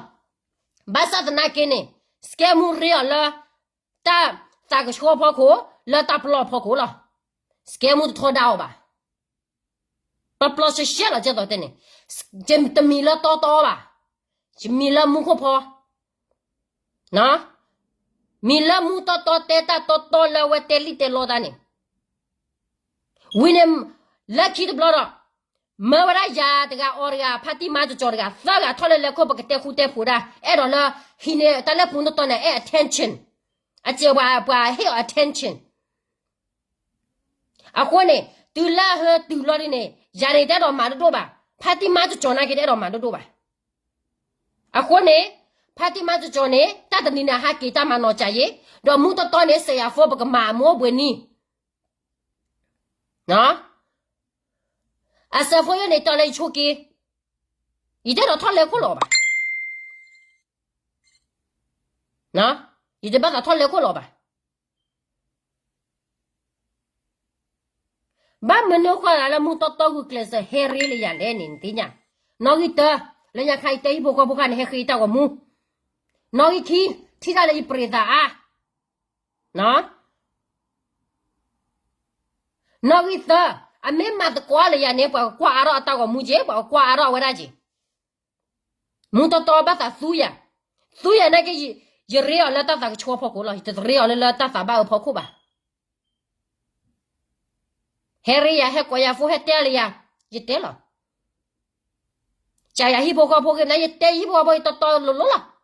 ဘၣ်ဆၣ်သနာ်က့န့ၣ် စကဲမူရ့အီၤလၢ တၢ်သးကဆှီဖီခိၣ် လၢတၢ်ပလီၢ်ဖီခိၣ်လီၤ. စကဲမူတထီဒါအီၤဘၣ်. ပပျီရှဲရှဲလီၤ ကဲသိးတဲန့ၣ်, တမံၤလၢတီတီဘၣ်, ယမံၤလၢမူခိၣ်ဖီ, မံၤလၢမူတီတီတဲတၢ်တီတီလၢအဝဲတဲလံၣ်တဲလီတၢ်န့ၣ်, ဝံၤန့ၣ် လၢခံတဘျီဒီး မၢဝဲဒၣ်ယၤတဂၤအီၤတဂၤ ဖါတံၢ်မါကစီၤတဂၤ သၢဂၤထီၣ်လၢလဲၤခိၣ် ပကတဲဃူတဲဖိးဒၣ် အဲၣ်ဒိးလၢ ဟံးန့ၢ်တၢ်လၢမူတီတီန့ၣ် အဲၣ် attention, အစဲးပှၤ ပှၤဟ့ၣ်အီၤ attention. အဃိန့ၣ် တုၤလၢဟဲတုၤလီၤဒ်န့ၣ် ယၤန့ၣ်တအဲၣ်ဒိးမၤဒိၣ်ဒိၣ်ဘၣ်, ဖါတံၢ်မါကစီၤနာ်က့တအဲၣ်ဒိးမၤဒိၣ်ဒိၣ်ဘၣ်. အဃိန့ၣ် ဖါတံၢ်မါကစီၤန့ၣ် တၢ်တနံၤန့ၣ် ဟးက့ၤတၢ်မၤနီၢ်ကၠးယ့, ဒီးမူတီတီန့ၣ် စဲးယၤဖိ ပကမၤအမူအိၣ်ဘှံးနံၤ အစဲးဖိယိၣ်န့ၣ် တီလၢယဆိးက့, ယတအဲၣ်ဒိးထီၣ်လဲၤခိၣ်လီၤဘၣ်, ယတဘၣ်သးထီၣ်လဲၤခိၣ်လီၤဘၣ်. ဘၣ်မနုၤဃိလၢမူတီတီဂုာ်ကျဲးစၢးဟဲရ့လၢယၤလဲၣ်န့ၣ် နသ့ၣ်ညါ, နီၣ်ဂံၢ်တၢ, လၢညါခါအံၤတဲဟံၣ်ဖိဃီဖိခါန့ၣ် ဟဲဃ့တၢ်ဂီၤမူ, နီၣ်ဂံၢ်ခံ, ထံၣ်တၢ်လၢယပရံးသးအါ, နီၣ်ဂံၢ်သၢ, အမ့ၢ်မၤသကိးလၢယၤန့ၣ် ပှၤကကွၢ်အါထီၣ်အတၢ်ဂီၤမူက့, ပှၤကကွၢ်အါထီၣ်အဝဲဒၣ်က့. မူတီတီဘၣ်သးသူယၤ, သူယၤနာ်က့, ယရ့အီၤလၢတၢ်သးကဆှီဖီခိၣ်လီၤ, ယတရ့အီၤလၢလၢတၢ်သးဘၣ်အၢဖီခိၣ်ဘၣ်. ဟဲရ့ယၤ ဟဲကိးယၤဖိ ဟဲတဲလၢယၤ, ယတဲလီၤ. ကယၤဟံၣ်ဖိဃီဖိဂ့ၤ ယတဲဟံၣ်ဖိဃီဖိယတီတီလိၤလိၤလီၤ.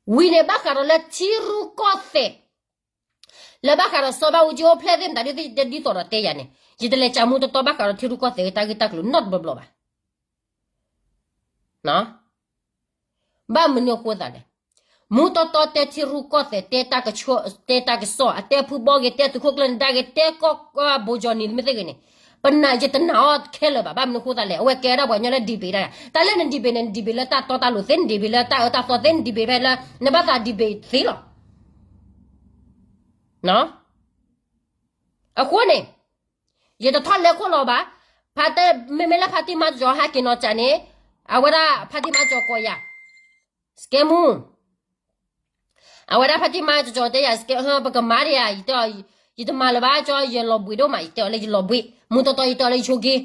ဝံၤန့ၣ်ဘၣ်ဃးဒီးလၢထံရူၢ်ကီၢ်သဲး, လၢဘၣ်ဃးဒီးစီၤဘၣ်အူကၠံအိၣ်ဖျဲၣ်သ့ၣ်မတၤဒ်သိးဒီးတဲယၤန့ၣ်, ယတလဲၤကးမူတီတီဘၣ်ဃးဒီးထံရူၢ်ကီၢ်သဲးတၢ်ဂ့ၢ်တၢ်ကျိၤနီတဘျီဘျီဘၣ်. ဘၣ်မနုၤအဃိသးလဲၣ်. မူတီတီတဲထံရူၢ်ကီၢ်သဲး, တဲတၢ်ကစီၣ်, အတဲဖုဘီဂ့ၤ, တဲသုးခိၣ်ကျၢၢ်နဒါဂ့ၤ, တဲကီၢ်ဘိကၠီနံၤမ့ၢ်သ့ဂ့ၤန့ၣ်, ပနာ်ယတနာ်အီၤခဲလၢာ်ဘၣ်. ဘၣ်မနုၤအဃိသးလဲၣ်. အဝဲကဲဒၣ်ပှၤကညီလၢ debate တၢ်, တၢ်လၢန debate န့ၣ် န debate လၢတၢ်တီတၢ်လိၤသ့, န debate လၢတၢ်အၢတၢ်သီသ့, န debate ဖဲလၢ နဘၣ်သး debate သ့လီၤ. အဃိန့ၣ် ယတထီၣ်လဲၤခိၣ်လီၤဘၣ်. မ့မ့ၢ်လၢဖါတံၢ်မါကစီၤဟဲက့ၤနီၢ်ကၠးန့ၣ်, အဝဲဒၣ်ဖါတံၢ်မါကစီၤကိးယၤ, စကဲမူ, အဝဲဒၣ်ဖါတံၢ်မါကစီၤတဲယၤ စကဲ, ပကမၤဒံးဧါ, ယတမၤလၢၤဘၣ်ကၠီ, ယလီၤဘှံးဒိၣ်မး, ယတဲအီၤလၢယလီၤဘှံး, မူတီတီယတဲအီၤလၢယဆိးက့.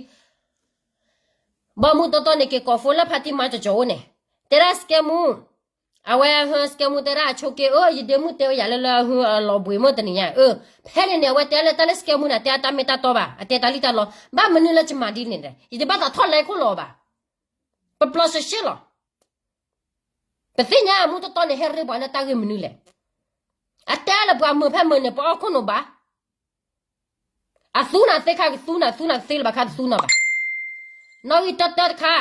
ဘၣ်မူတီတီန့ၣ်က့ၤကိးဖိလၢဖါတံၢ်မါကစီၤအိၣ်န့ၣ်, တဲဒၣ်စကဲမူ, အဝဲဟၢစကဲမူတဲဒၣ်အဆိက့ အၢ ယဒ့မုၣ်တဲဝဲယၤလၢလၢဟၢအလီၤဘှံးမ့ၢ်တနံၤညါ အၢ ဖဲန့ၣ်န့ၣ် အဝဲတဲလၢတၢ်လၢစကဲမူန့ၣ် တဲအတၢ်မ့ၢ်တၢ်တီဘၣ် အတဲတၢ်လံၣ်တၢ်လီ ဘၣ်မနုၤလၢယမၤဒ်န့ၣ်ဒီး ယတဘၣ်သးထီၣ်လဲခိၣ်လီၤဘၣ်. ပပျီၡၢၣ်ရှဲလီၤ. ပသ့ၣ်ညါအမူတီတီန့ၣ် ဟဲရ့ပှၤလၢတၢ်ဂ့ၢ်မနုၤလဲၣ်. အတဲလၢပှၤမုာ်ဖဲမုာ်န့ၣ် ပအီၣ်ခိၣ်နူာ်ဘၣ်. အသူနၤသ့ခါကသူနၤ သူနၤသ့လၢၤဘၣ်ခါတသူနၤဘၣ်. နီၣ်ဂံၢ်တၢတၢတခါ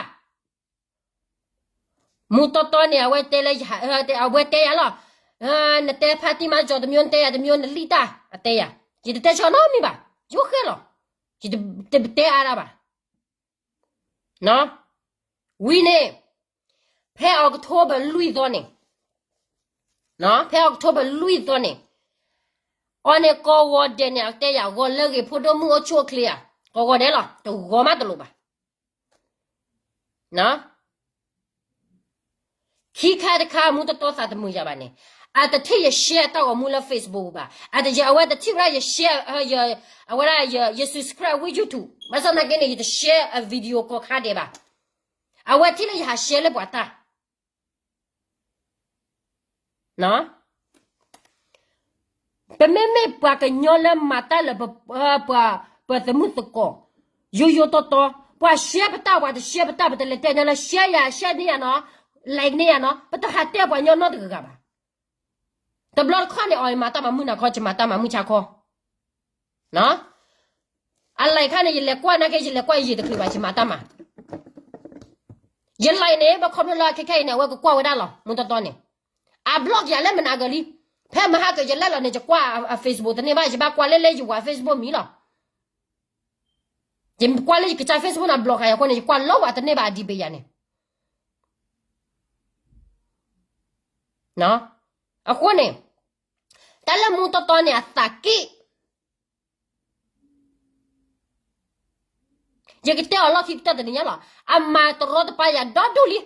မူတီတီန့ၣ် အဝဲတဲလၢ အဝဲတဲယၤလီၤ. နတဲဖါတံၢ်မၤကၠီၤတမျိုး နတဲယၤတမျိုး နလံၣ်တၢ် အတဲယၤ. ယတတဲဆၢနီတမံၤဘၣ်. ယအိၣ်ဃဲလီၤ. ယတတဲအါဒၣ်ဘၣ်. ဝံၤန့ၣ် ဖဲ October လွံၢ်သီန့ၣ်, ဖဲ October လွံၢ်သီန့ၣ်, အီၤန့ၣ်ကိးဂီၤဒဲးန့ၣ် အတဲယၤဂီၤလၢဂ့ၤ ဖိဒိၣ်မုၣ်အိၣ်ဆူၣ်အိၣ်ချ့ဧါ, ကိးဂီၤဒဲးလီၤ, တဂီၤမးတလိၣ်ဘၣ်. ခံခါတခါ မူတီတီသးတမုာ်ယၤဘၣ်န့ၣ်, အတထံၣ်ယ share တၢ်ဂီၤမူလၢ Facebook ဘၣ်, အတယ အဝဲတထံၣ်ဝဲဒၣ်ယ share, အဝဲဒၣ်ယ subscribe ဝဲ YouTube, ဘၣ်ဆၣ်သနာ်က့န့ၣ် ယတ share အ video ကိးခါဒဲးဘၣ်. အဝဲထံၣ်လၢယဟး share လၢပှၤတၢ် ပမ့မ့ၢ်ပှၤကညီလၢမၤတၢ်လၢ ပှၤ ပသမုၣ်သကိး, ယိယိတီတီ, ပှၤ share ပတၢ် ပှၤတ share ပတၢ် ပတလဲၤတဲညီလၢ share ယၤ share န့ၢ်ယၤနီၤ, like န့ၢ်ယၤနီၤ, ပတဟးတဲပှၤညီနီတဂၤဂၤဘၣ်. တဘျီတခီန့ၣ် အီၤမၤတၢ်မၤမုၢ်နၤခီ ယမၤတၢ်မၤမုၢ်ဆါခီ အ like ခါန့ၣ် ယလဲၤကွၢ်နာ်က့ ယလဲၤကွၢ်ယံာ်တချုးဘၣ် ယမၤတၢ်မၤ, ယ like န့ၣ် ဘၣ်ခီဖျိလၢအခဲခဲအံၤန့ၣ် အဝဲကကွၢ်ဝဲဒၣ်လီၤ မူတီတီန့ၣ်, အ block ယၤလၢမနၤဂၤလံ, ဖဲမဟါကယလဲၤလီၤန့ၣ် ယကွၢ်အ Facebook တန့ၢ်ဘၣ် ယဘၣ်ကွၢ်လၢလၢယဝၤ Facebook မံၤလီၤ. ယကွၢ်လၢယကစၢ် Facebook န့ၣ် block ယၤအဃိန့ၣ် ယကွၢ်လီၤဝဲတန့ၢ်ဘၣ်အ debate ယၤန့ၣ် အဃိန့ၣ်, တၢ်လၢမူတီတီန့ၣ် အသးက့ၣ်, ယကတဲအီၤလီၢ်ခံကတၢၢ်တနံၤညါလီၤ, အမၤတရီတပါယၤဒီဒူၣ်လံ.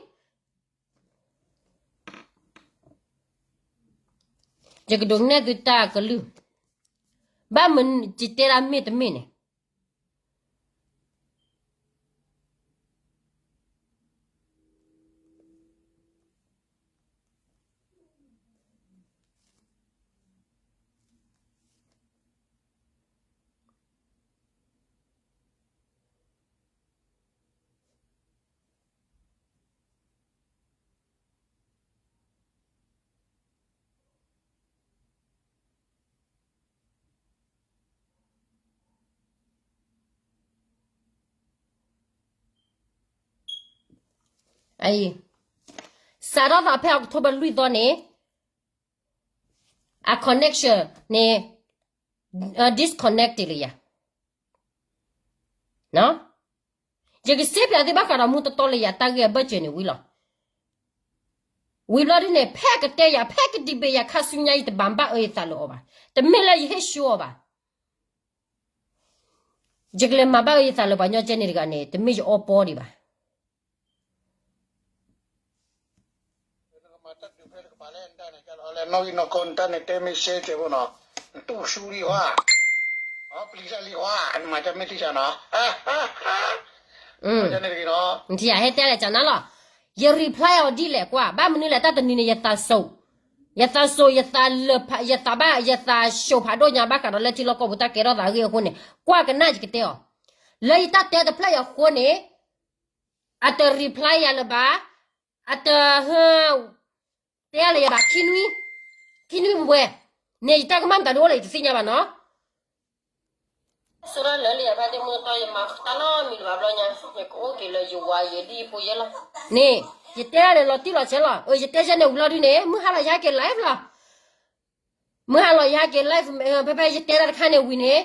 ယကဒိးနဲၣ်သုတၢ်ကလုၢ်, ဘၣ်မနုၤယတဲဒၣ်မ့ၢ်တမ့ၢ်န့ၣ် စးထီၣ်သးဖဲ October လွံၢ်သီန့ၣ်, အ connection န့ၣ် disconnect လၢယၤ, ယကစ့ပၠးသုဘၣ်ဃးဒီးမူတီတီလၢယၤတၢ်ဂ့ၢ်အဘၢၣ်စၢၤန့ၣ်ဝံၤလီၤ. ဝံၤဘျီဒ်န့ၣ် ဖဲကတဲယၤ ဖဲကဒံးဘ့ၣ်ယၤခါဆူညါ ယတဘၣ်ဘၣ်အၢယသးလၢအီၤဘၣ်, တမ့ၢ်လၢယဟ့ၣ်ဆူအီၤဘၣ်. ယကလဲၤမၤဘၣ်အၢယသးလၢပှၤညီကဲန့ၣ်တဂၤန့ၣ် တမ့ၢ်ယအီပီဒံးဘၣ်. နကမၤတၢ်ဒုးဖဲတကပၤလဲၣ် နတၢ်န့ၣ်ကလီၤလဲၣ် နီၣ်ဂံၢ်နီၣ်ကိး နတၢ်န့ၣ်တဲမ့ၢ်ရှဲကဲးဖိနီၤ, နတူၢ်ဆူလံခွါ, ပျံၤတၢ်လံခွါ, နမၤတၢ်မ့ၢ်တံၢ်စၢ်နီၤ, နတၢ်န့ၣ်တဂ့ၤနီၤ, နထံၣ်ယၤဟဲတဲလဲၣ်ကနၤလီၤ, ယ reply အီၤဒ်လဲၣ်ကွၢ်, ဘၣ်မနုၤလဲၣ် တၢ်တနံၤန့ၣ် ယသးစိာ်, ယသးစိာ် ယသးလၢာ်ဖး ယသးဘၣ် ယသးစိာ်ဖးဒိၣ်ညါဘၣ်ဃးဒီးလၢထံလီၢ်ကီၢ်ပူၤတၢ်ကဲထီၣ်သးအဂ့ၢ်အဃိန့ၣ် ကွၢ်ကနၣ်ယကတဲအီၤ, လၢယတၢ်တဲတဖျၢၣ်အံၤအဃိန့ၣ် အတ reply ယၤလၢၤဘၣ်, အတ တဲလၢယၤဘၣ် ခံနွံ, ခံနွံပဝဲ, န့ၣ်ယတၢ်ကမၣ်မတၤဒ်အိၣ်လဲၣ် ယတသ့ၣ်ညါဘၣ်နီၤ. ဆိရၢလၢလံယဖါတံၢ်မူတီတီ ယမၤတၢ်နီတမံၤလၢၤဘၣ်ဘျီညါ ယကအိၣ်က့ၤလၢယဝၤယဒ်ယဖိယဲလီၤ. န့ၣ်, ယတဲဒၣ်န့ၣ်လီၤတံၢ်လီၤဆဲးလီၤ. အၢ ယတဲဆဲန့ၣ်ဝံၤလီၤဒုန့ၣ် မုၢ်ဟါလီၤယဟဲက့ၤ live လီၤ. မုၢ်ဟါလီၤယဟဲက့ၤ live ဖဲဖဲယတဲတၢ်တခါန့ၣ်ဝံၤန့ၣ်,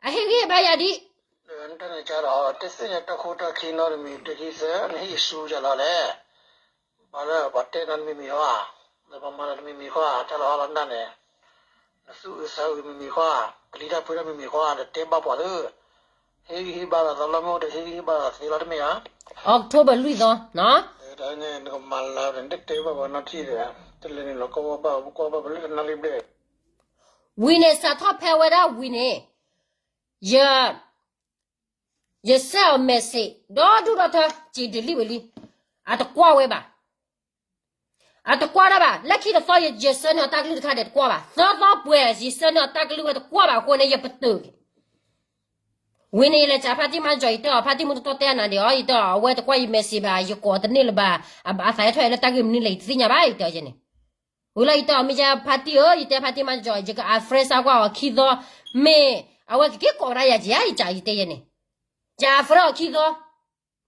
အဟ့ၣ်ဂံၢ်ဘါယၤဒံး နတၢ်န့ၣ်ကလီၤ တသ့ၣ်ညါတၢ်ခိတၢ်ခံနီတမံၤ တဟံးသၢ နဟ့ၣ်ဆူယၤလီၤလဲၣ်. ပှၤလၢပှၤတဲနီတမံၤမံၤဟီ, လၢပှၤမၤလီၤတမံၤမံၤဃီ တၢ်လီၤဟီလီၤနၢ်န့ၣ်, နသူၣ်အုးသးအုးမံၤမံၤဃီ, ပျံၤတၢ်ဖုးတၢ်မံၤမံၤဃီ တတဲဘၣ်ပှၤသု, ဟ့ၣ်ဂံၢ်ဟ့ၣ်ဘါလီၤသးလီမ့ၢ်အိၣ် တဟ့ၣ်ဂံၢ်ဟ့ၣ်ဘါလီၤသ့လီၤတမ့ၢ်ဧါ. October လွံၢ်သီ, နကမၤလၢနတတဲဘၣ်ပှၤနီတထံၣ်ဒီး, တလဲၤနုာ်လီၤကီၢ်ဘၣ် ပကွၢ်ဘၣ်ပလၢတနၣ်ရံၣ်ဘျဲၣ် ဝံၤန့ၣ် စးထီၣ်ဖဲဝဲဒၣ်ဝံၤန့ၣ်, ယ, ယ send အီၤ message ဒီဒူၣ်ဒီထၢ က့ၤ delete ဝဲလံ, အတကွၢ်ဝဲဘၣ်. အတကွၢ်တၢ်ဘၣ်, လၢခံတသီ ယဆှၢန့ၢ်အီၤတၢ်ကလုၢ်တခါဒီးတကွၢ်ဘၣ်, သၢသီပှဲၤ ယဆှၢန့ၢ်အီၤတၢ်ကလုၢ်ဝဲတကွၢ်ဘၣ်အဃိန့ၣ် ယပတုာ်က့ၤ ဝံၤန့ၣ် ယလဲၤစံးဖါတံၢ်မါကၠီၤ ယတဲအီၤ ဖါတံၢ်မူတတီတဲနၤဒံးအီၤ, ယတဲအီၤ အဝဲတကွၢ်ယ message ဘၣ်, ယကိးတန့ၢ်လၢၤဘၣ်, အသးဟဲထီၣ်အံၤလၢတၢ်ဂ့ၢ်မနုၤလဲၣ် ယတသ့ၣ်ညါဘၣ် ယတဲအီၤန့ၣ်. ဝံၤလီၤ ယတဲအီၤ မ့ၢ်ယဲဖါတံၢ်ဧၢ, ယတဲဖါတံၢ်မါကၠီၤ ယက unfriend စၢ်ကွၢ်အီၤခံသီ, မ့ၢ်အဝဲကက့ၤကိးကဒါယၤက့ၤဧါ ယက ယတဲယဲန့ၣ်, ယ unfriend အီၤခံသီ,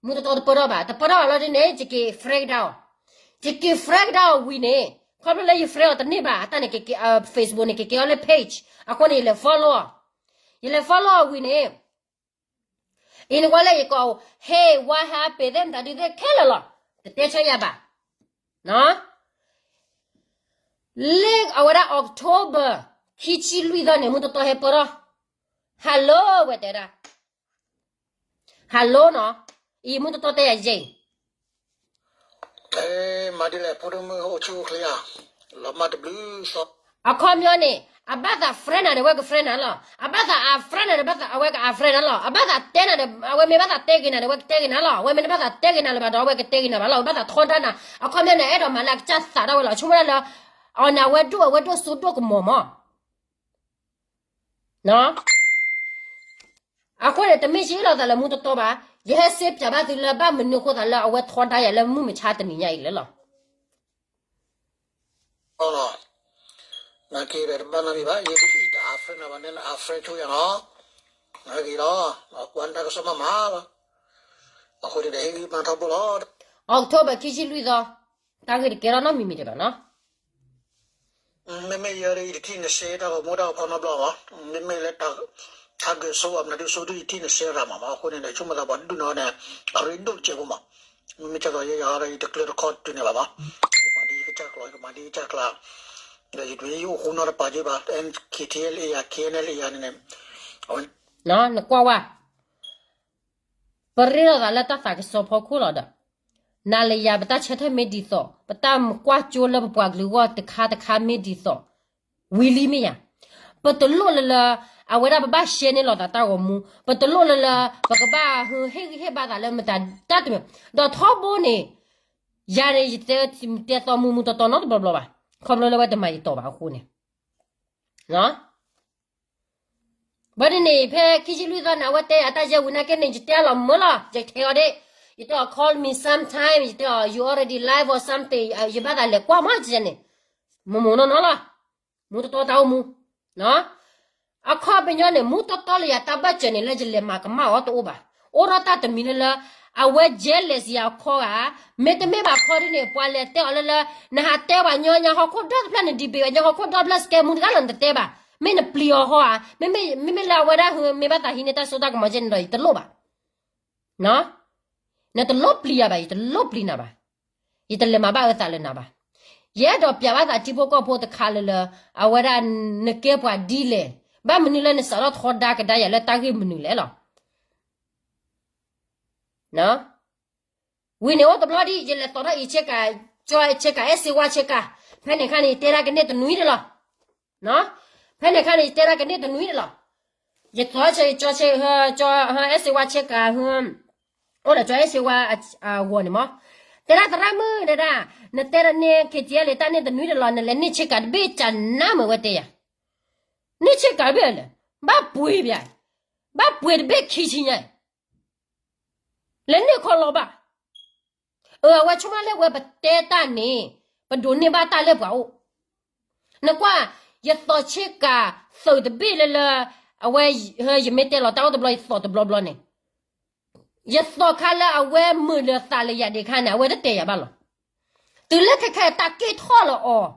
မူတတီတပၢၢ်ထီၣ်ဘၣ်, တပၢၢ်ထီၣ်ဘၣ်လီၤဒ်န့ၣ် ယက့ၤ friend ကဒါအီၤ, ယက့ၤ friend ကဒါအီၤဝံၤန့ၣ်, ခီဖျိလၢယ friend အီၤတန့ၢ်ဘၣ် အတၢ်န့ၣ် က Facebook န့ၣ် ကက့ၤအီၤလၢ page အဃိန့ၣ် ယလဲၤ follow အီၤ, ယလဲၤ follow အီၤဝံၤန့ၣ် အံၤနကွၢ်လၢ ယကိး ဟ့ၣ် ဝါဟါ ပ့ၤသ့ၣ် မတၤဒုသ့ၣ်ခဲလၢာ်လီၤ, တတဲဆၢယၤဘၣ်, လၢအဝဲဒၣ် October ခံဆံလွံၢ်သီန့ၣ် မူတတီဟဲပၢၢ်ထီၣ်, hello ဝဲတဲဒၣ်, hello နီၤ, အံၤမူတတီတဲယၤယဲအံၤ မၤဒ်လဲၣ် ဖိဒိၣ်မုၣ်အိၣ်ဆူၣ်အိၣ်ချ့ဧါ, လီၤမၢ်တဘျုးသီ, အခီပညီန့ၣ် အဘၣ်သး friend နၤဒီး အဝဲက friend နၤလီၤ, အဘၣ်သး unfriend နၤဒီး အဝဲက unfriend နၤလီၤ, အဘၣ်သးတဲနၤဒီး အဝဲမ့ၢ်ဘၣ်သးတဲဂ့ၤနၤဒီး အဝဲကတဲဂ့ၤနၤလီၤ, အဝဲမ့ၢ်တဘၣ်သးတဲဂ့ၤနၤလၢၤဘၣ်ဒီး အဝဲကတဲဂ့ၤနၤဘၣ်လီၤ, အဝဲဘၣ်သးထီဒါနၤ, အခီပညီန့ၣ် အဲၣ်ဒိးမၤလၢအကစၢ်သးဒၣ်ဝဲလီၤ, ဆိကမိၣ်ဒၣ်လၢ အီၤန့ၣ် အဝဲဒိၣ်အဝဲဒိၣ်စိဒိၣ်ကမီၤမး အဃိန့ၣ် တမ့ၢ်ယဟ့ၣ်လီၤသးလၢမူတတီဘၣ်, ယဟဲစ့ပၠးဘၣ်သုလၢဘၣ်မနုၤအဃိသးလၢအဝဲထီဒါယၤလၢမုၢ်မဆါတနံၤညါအံၤလဲၣ်လီၤ. နာ်က့ဒီးတဘၣ်နီတမံၤဘၣ်, ယဒ်အံၤတ unfriend နၤဘၣ်န့ၣ် န unfriend ဆိယၤနီၤ, နာ်က့ဒီး ကွၢ်နတၢ်ကစီၣ်မးမးလီၤ, အဃိန့ၣ်ဒီးဟ့ၣ်ဂံၢ်ဘါထီဘိလီၤ. October ခံဆံလွံၢ်သီ, တၢ်ဂ့ၢ်တကဲထီၣ်နီတမံၤမံၤဒံးဘၣ်နီၤ. မ့မ့ၢ်ယဲဒ်အံၤ ယတထံၣ်နရှဲတၢ်ဂီၤမူတၢ်ဂီၤဖီနီတဘျီမး, မ့မ့ၢ်လၢ တၢ်ဂ့ၢ်ဆိအမနုၤဒုးဆိဒုး ယထံၣ်နရှဲရၤမးမး, အဃိန့ၣ်ဒီး ဆိကမိၣ်သးပှၤဒုးနၤန့ၣ် အရ့ဒိၣ်တစဲးဖိမး, မ့မ့ၢ်ကၢ်သိးယဲယၤဒီး ယတကျၢၤတခီတုၤန့ၣ်ဘၣ်မး, ယမၤဒ်ယကစၢ်ကျိၤ ယကမၤဒ်ယကစၢ်ကျါ, ဒီးယတမ့ၢ်ယအိၣ်ဃူနီတပၤက့ဘၣ်, KTLA ယၤ KNLA ယၤန့ၣ်န့ၣ်, နကွၢ်ဝဲ ပရ့လိာ်သးလၢတၢ်သးကစီၣ်ဖီခိၣ်လီၤဒီး, နၤလၢယၤ ပတၢ်ဆၢထၢၣ်မ့ၢ်ဒ်သိး, ပတၢ်ကွၢ်ကၠိလၢပပှၤကလုာ်အဂီၢ်တခါတခါမ့ၢ်ဒ်သိး, ဝံၤလံမ့ၢ်ယၤ, ပတလိၣ်လၢလၢ အဝဲဒၣ်ပဘၣ်ရှဲန့ၢ်လိာ်သးတၢ်ဂီၤမူ, ပတလိၣ်လၢလၢ ပကဘၣ်ဟ့ၣ်ဂံၢ်ဟ့ၣ်ဘါသးလၢမတၤတၢ်တမံၤ, ဒီးထီဘိန့ၣ်, ယၤန့ၣ် ယတဲသီမူမူတီတီနီတဘျီဘျီဘၣ်, ခီဖျိလၢအဝဲတမၤယတီၤဘၣ်အဃိန့ၣ် ဘၣ်န့ၣ်န့ၣ် ဖဲခံဆံလွံၢ်သီန့ၣ် အဝဲတဲယၤတၢ်ယဲဝံၤနာ်က့န့ၣ် ယတဲလီၤမုာ်လီၤ ယတဲအီၤဒၣ်, ယတဲအီၤ call me sometime ယတဲအီၤ you already live or something ယဘၣ်သးလဲၤကွၢ်မးန့ၣ်, မုာ်မုာ်နီၢ်နီၢ်လီၤ, မူတတီတၢ်အိၣ်မူ, အခီပညီန့ၣ် မူတီတီလၢယၤတၢ်ဘၣ်စၢၤန့ၣ် လၢယလဲၤမၤကမၣ်အီၤတအိၣ်ဘၣ်, အိၣ်ထီၣ်တၢ်တမံၤလၢလၢ, အဝဲ jealous ယၤအခီဂၤ, မ့တမ့ၢ်ဘၣ်ခီဒ်န့ၣ် ပှၤလဲၤတဲအီၤလၢလၢ, နဟးတဲပှၤညီညါဟီၣ်ခိၣ်ဒီတဖျၢၣ်န့ၣ် ဒံးဘ့ၣ်ဝဲညီဟီၣ်ခိၣ်ဒီတဖျၢၣ်စကဲမူတဂၤလီၤနတတဲဘၣ်, မ့ၢ်နပျံၤအီၤဟီဧါ, မ့မ့ၢ်လၢအဝဲဒၣ်မ့ၢ်ဘၣ်သးဟံးန့ၢ်တၢ်စိတၢ်ကမီၤကဲန့ၣ်ဒီး ယတလိၣ်ဘၣ် နတလိၣ်ပျံၤယၤဘၣ်, ယတလိၣ်ပျံၤနၤဘၣ်, ယတလဲၤမၤဘၣ်အၢသးလၢနၤဘၣ်, ယအဲၣ်ဒိးပျးဘၣ်သးထံဖိကီၢ်ဖိတခါလၢလၢ, အဝဲဒၣ်နကဲပှၤဒ်လဲၣ်, ဘၣ်မနုၤလၢနစးထီၣ်ထီဒါကဒါယၤလၢတၢ်ဂ့ၢ်မနုၤလဲၣ်လီၤ. ဝံၤန့ၣ်အိၣ်တဘျီဒ် ယလဲၤသိးထီၣ်အံၤဆ့ကၤ, ကၠီဆ့ကၤ အဲၣ်စ့ဝါဆ့ကၤ, ဖဲန့ၣ်ခါန့ၣ် ယတဲဒၣ်ကန့ၢ်တနွံန့ၣ်လီၤ. ဖဲန့ၣ်ခါန့ၣ် ယတဲဒၣ်ကန့ၢ်တနွံန့ၣ်လီၤ. ယသိးဆ့ကၤ ကၠီဆ့, အဲၣ်စ့ဝါဆ့ကၤ, အိၣ်ဒီးကၠီအဲၣ်စ့ဝါအဂီၢ်န့ၣ်မး, တဲဒၣ်သရၣ်မုၣ်တဲဒၣ်, နတဲဒၣ်န့ၢ် KTLA တၢ်န့ၢ်တနွံန့ၣ်လီၤ, နလဲၤန့ၢ်ဆ့ကၤတဘ့ၣ်ကနါမ့ၢ်ဝဲတဲယၤ, န့ၢ်ဆ့ကၤတဘ့ၣ်လဲၣ်, ဘၣ်ပှ့ၤဘၣ်, ဘၣ်ပှ့ၤတဘ့ၣ်ခံဆံညါ လဲၤန့ၢ်ခီလီၤဘၣ်. အဝဲဆိကမိၣ်လၢဝဲပတဲတၢ်န့ၣ်, ပဒိးန့ၢ်ဘၣ်တၢ်လၢပှၤအိၣ်. နကွၢ်, ယသိးဆ့ကၤသုးတဘ့ၣ်လၢလၢ, အဝဲ, ယမ့ၢ်တဲလီၤတၢ်အိၣ်တဘျီ ယသိးတဘျီဘျီန့ၣ်, ယသိးခါလၢအဝဲမုာ်လၢသးလၢယၤဒံးခါန့ၣ် အဝဲတတဲယၤဘၣ်လီၤ. တုၤလၢခဲခဲတၢ်က့ၢ်ထီၣ်လီၤအီၤ,